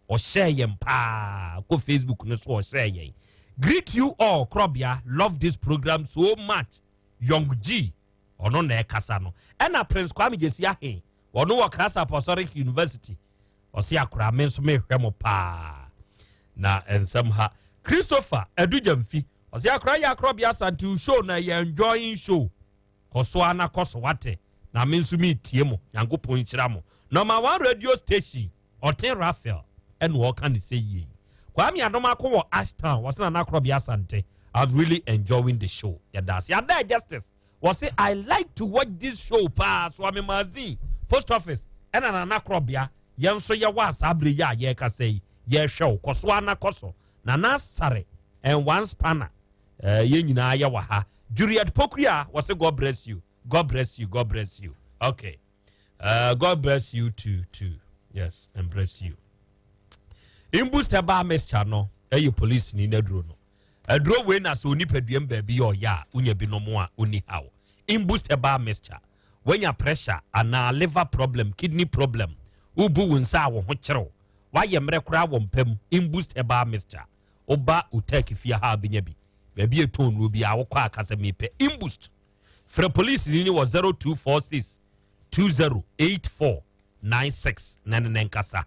Ɔhyɛɛ yɛn paa kɔ Facebook no so ɔhyɛɛ yɛn. Greet you all Krobea love this program so much. Young G ɔno na ɛkasa no. Ɛna Prince Kwame Gyesi Ahe ɔno wɔ Christ Apostolic University ɔse akora me nso mehwɛ mo paa na nsɛm ha. Christopher Adugyamfi ɔse akora yɛ Akorɔbea Asante show na yɛ enjoying show kɔ so ana kɔ so wate na me nso metie mo Nyankopɔn nhyira mo. Number 1 radio station Ɔte Raphael ɛna ɔka ne sɛ yie. Kwame Adomako wɔ Ashtown wɔse Nana Akorɔbea Asante I'm really enjoying the show. Yɛda ase. Ada Justice wɔse I like to watch this show paa so ame magazine post office ɛna Nana Akorɔbea yɛn nso yɛwɔ a saa bere yi a yɛrekasa yi yɛrehwɛ wo kɔ so ana kɔ so. Nana Asare and one spanner. Eh, yɛn nyinaa yɛ wɔ ha. Juliet Pokuya, wɔse God bless you. God bless you. God bless you. Okay. Uh, God bless you too, too. Yes, and bless you. Imbus herbal mixture no, ɛyɛ police ni n'aduro no. Aduro wei na sɛ onipadua mu baabi yɛ ɔyɛ a, wonya binom a onni haw. Imbus herbal mixture. Woanya pressure anaa liver problem, kidney problem, wobu wo nsa a wo ho kyerew, woayɛ mmerɛ koraa wɔ mpa mu, Imbus herbal mixture. Woba Utech fie ha a wobɛnya bi. Baabi a ɛtɔn nnuro biara wokɔ a ka sɛ mepɛ Imbus. Frɛ polisini no wɔ 0246 208496 na ne ne nkasa.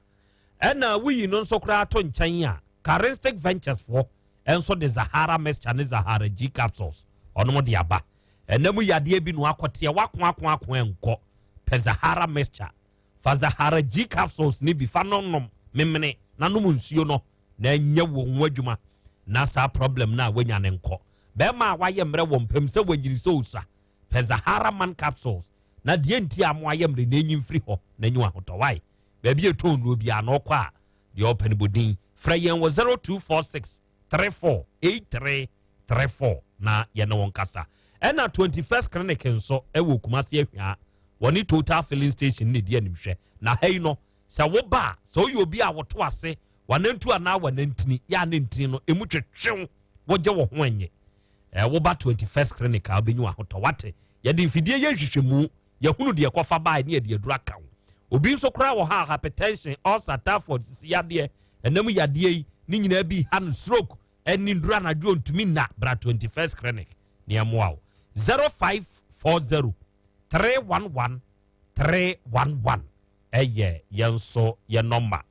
Ɛna woyi no nso koraa to nkyɛn a, Charistic Ventures foɔ nso de Zahara Mixture ne Zahara G Capsules ɔnom de aba. Ɛna mu yadeɛ bi no akɔteɛ wako ako ako ɛnkɔ. Pɛ Zahara Mixture. Fa Zahara G Capsules ne bi fa no nom memene na nom nsuo no na ɛnyɛ wo ho adwuma na saa problem no a woanya no nkɔ. Bɛrima a wayɛ mmerɛ wɔ mpam sɛ wanyini sɛ osua, pɛ Zahara Man Capsules na deɛ nti a mo ayɛ mmerɛ no enyi mfiri hɔ na nyi w'ahotɔ. Wai? Baabi a ɛtɔn nnuro biara na ɔkɔ a deɛ ɔpɛ no bɔ din. Frɛ yɛn wɔ 0246 34 83 34 na yɛne wo nkasa. Ɛna 21st Clinic nso ɛwɔ Kumasi Ahwia, wɔne Total Filling Station na ɛdi animhwɛ. Na ha yi no, sɛ woba a, sɛ woyɛ obi a woto ase, wanantu anaa wanantini, yɛ a ne ntini no, emu twetwew, wogye wo ho ɛnyɛ. Ɛ woba 21st Clinic a wobɛnya w'ahotɔ. Wate? Yɛde mfidie yɛ nhwehwɛmu, yɛhunu deɛ ɛkɔfa bae ne yɛde aduru aka wo. Obi nso koraa wɔ ha a hypertension, ulcer, typhoid, sisi yadeɛ, ɛnam yadeɛ yi, ne nyinaa bi ha no, stroke, ɛne nduru anadwo ntumi nna, bra 21st Clinic ne ɛmoa wo. 0540 311 311 ɛyɛ yɛn nso yɛ nɔmba.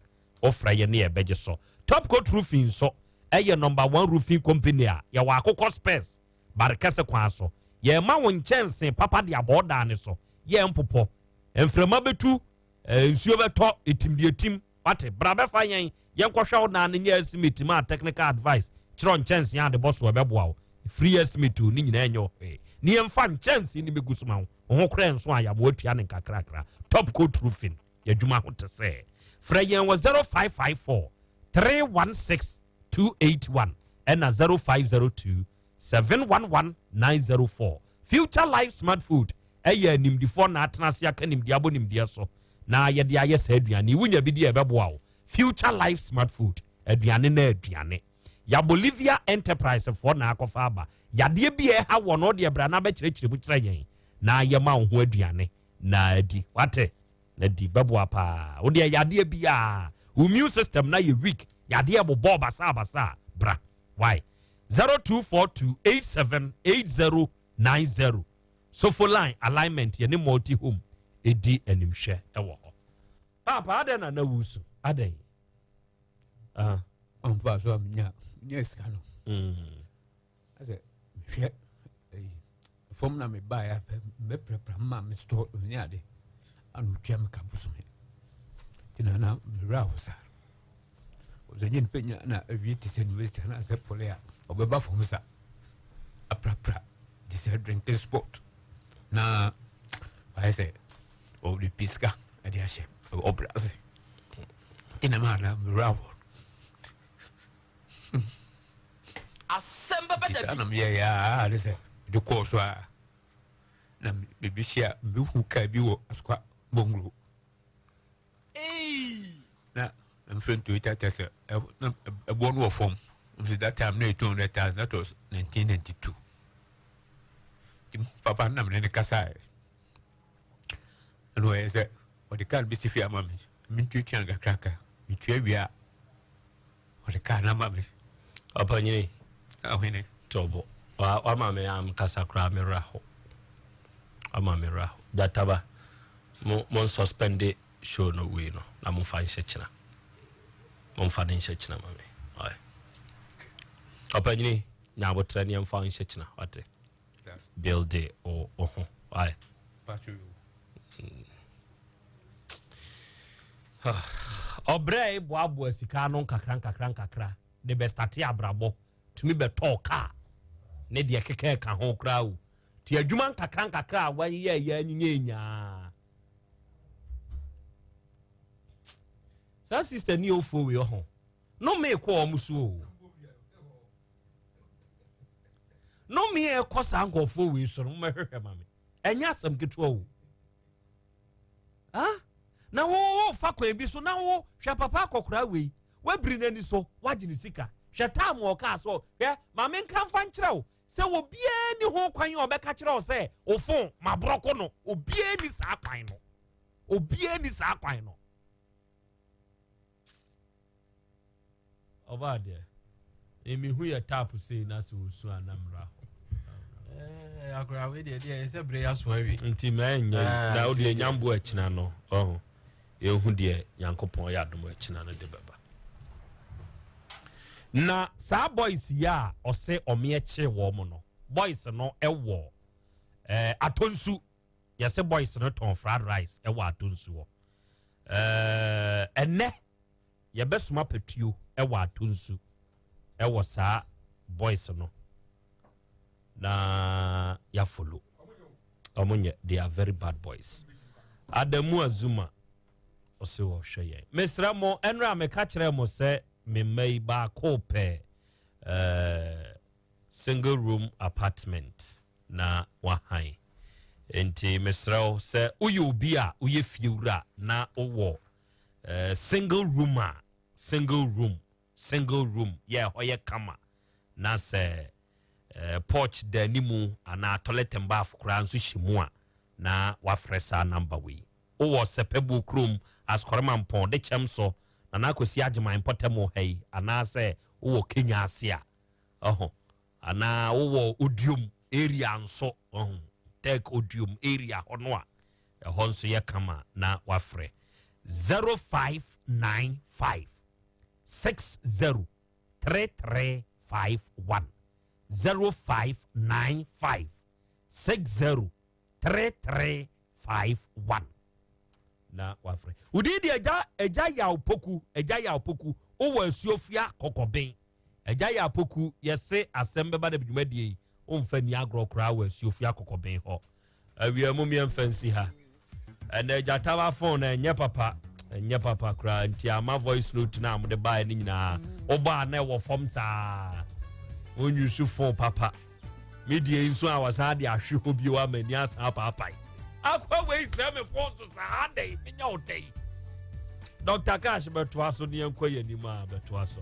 Wofrɛ yɛn ne yɛbɛgye so. Top Coat Roofing nso ɛyɛ number one roofing company a yɛwɔ akokɔ spares bare kɛse kwan so. Yɛma wo nkyɛnse papa de abɔ ɔdan ne so. Yɛ mpopɔ. Mframa bɛtu, nsuo bɛtɔ, etim deɛ etim. Wate, bra bɛfa yɛn, yɛnkɔhwɛ wo dan no nyɛ estimate ma technical advice, kyerɛ nkyɛnse a de bɔ so ɛbɛboa wo. Free estimate o, ne nyinaa nyɛ hwee. Ne yɛmfa nkyɛnse ne mɛgu so ma wo. Wo ho koraa nso a yɛama watua ne nkakrakra. Top Coat Roofing, yɛadwuma ho te sɛ. Frɛ yɛn wɔ 0554 316 281 ɛna 0502 711 904. Future Life Smart Food ɛyɛ animdifoɔ na atena ase aka nimdeɛ abɔ nimdeɛ so na yɛde ayɛ saa aduane yi. Wonya bi di a ɛbɛboa wo. Future Life Smart Food, aduane na aduane. Ya Bolivia Enterprise foɔ na akɔfa aba. Yadeɛ bi a ɛha wɔ no deɛ bra na bɛkyerɛkyerɛ mu kyerɛ yɛn na yɛma wo ho aduane na adi. Wate? Na di bɛboa paa. Wo deɛ yadeɛ bi a wo immune system na yɛ weak, yadeɛ bobɔ basaa basaa, bra. Why? 0242878090 Sofoline alignment yɛne multi home ɛdi animhwɛ ɛwɔ hɔ. Paapa adɛn na na wusu? Adɛn? Ah. Ɔmpa so a menya menya sika no. Asɛ mehwɛ ɛyi fam na mebaeɛ apɛ mɛprapra ma me store ne ade ana otwa me ka bosome. Nti na na mewura hɔ saa. Ɔsɛ nye nipa nya na awie te sɛ university anaasɛ pɔle a ɔbɛba fam sa aprapra te sɛ drinking spot na wayɛ sɛ ɔde pii sika ɛde ahyɛ ɔbrɛ ase. Nti na maa na mewura hɔ. Asɛm bɛbɛ Nti da saa bi. na meyɛeɛ a ne sɛ mede kɔɔ so a na mebihyia mehu kaa bi wɔ Asokwa Bonglo. Na mfrɛ no Toyota Tesla na ɛboɔ no wɔ fam. Nti that time na yɛ 200,000, that was 1992. Nti papa no na mene ne kasaeɛ. Ɛna ɔyɛ sɛ ɔde kaa no bɛsi fie ama me, mentuatua no kakrakra. Metua wie a ɔde kaa no ama me. Ɔpanyini. Ahwene. Tɔbɔ. Wama me ankasa koraa me werɛ ho. Wama me werɛ ho. Gyataba, mo mo nsuspende show no wei no na momfa nhyɛ kyena. Momfa no nhyɛ kyena ma me. Aye. Ɔpanyini, nya abotrɛ ne yɛmfa nhyɛ kyena. Wate. Build o o ho. Aye. Ɔbrɛ boaboa sika ano nkakra nkakra nkakra de bɛstate abrabɔ tumi bɛtɔɔ kaa ne deɛ keka ɛka ho koraa o. Ti adwuma nkakra nkakra a wayɛ yɛ anyinya nyaa. Saa sister ni ofo wei ɔho. No me kɔ ɔmo so o. Nnome a ɛkɔ saa nkurɔfoɔ wei so no, mommɛhwehwɛ ma me. Ɛnyɛ asɛm ketewa o. Ah? Na wo wofa kwan bi so na wo hwɛ papa akɔkora wei, woabiri n'ani so, woagye ne sika. Hwɛ taam a ɔkaa so, hwɛ, ma menka mfa nkyerɛ wo sɛ obiara ni ho kwan a ɔbɛka kyerɛ wo sɛ wo fon maborɔko no. Obiara ni saa kwan no. Obiara ni saa kwan no. Ɔbaa deɛ mehu yɛ tap sei na sɛ ɔsu a na mmra hɔ. Eh, akora wei deɛ deɛ ɛsɛ berɛ yɛ aso awie. Nti ma ɛnyɛ ah, na wodeɛ nyambo akyina no ɔho yɛhu deɛ Nyankopɔn yɛ adom akyina no de bɛba. Na saa boys yi a ɔse ɔmeɛ kye wɔ mo no boys no ɛwɔ eh, atonsu yɛse boys no tɔn fried rice ɛwɔ atonsu hɔ eh, ɛnɛ Yɛbɛsoma patuo wɔ atonsu wɔ saa boys no na yɛafolo ɔmo nyɛ they are very bad boys. Adamu Azuma ɔse ɔhwɛ yɛn. Mesrɛ mo ɛnora meka kyerɛ mo sɛ me mma yi baako pɛ eh, single room apartment na wahan nti mesrɛ wo sɛ woyɛ obi a woyɛ fiewura na wowɔ Eh, single room a single room single room yɛ ɛhɔ yɛ kama na sɛ eh, porch da animu anaa toilet and bath koraa nso hyɛ mu a na wafrɛ saa namba wei wowɔ sɛpɛbuo kurom asukɔrema mpɔn de kyɛm so na na akɔsi agyeman mpɔtam ha yi anaasɛ wowɔ kenya ase a ɔho anaa wowɔ odiom area nso ɔho tech odiom area hɔ no a Ɛhɔ nso yɛ kama na wafrɛ 0595 60 3351 0595 60 3351 na wafrɛ. Wodin de agya agya yaw poku agya yaw poku wowɔ asuofua kɔkɔben Agya yɛ apoku yɛse asɛm bɛba da bi dwumadie yi womfa nni agorɔ koraa wɔ asuofie akɔkɔben hɔ. Awia mom yɛmfa nsi ha. Ɛnɛ gyata ba phone no ɛnyɛ papa ɛnyɛ papa koraa nti ama voice note no a mode baeɛ no nyinaa wobɔ a na ɛwɔ fam saa wonyusu phone papa. Me deɛ yi nso a wɔsan de ahwe hɔ bio ama ani asan apaapae. Akwa wei sɛ me fon so saa adɛn menya wo dɛn. Dr. Cash bɛtoa so ne yɛnkɔ yɛn anim a bɛtoa so.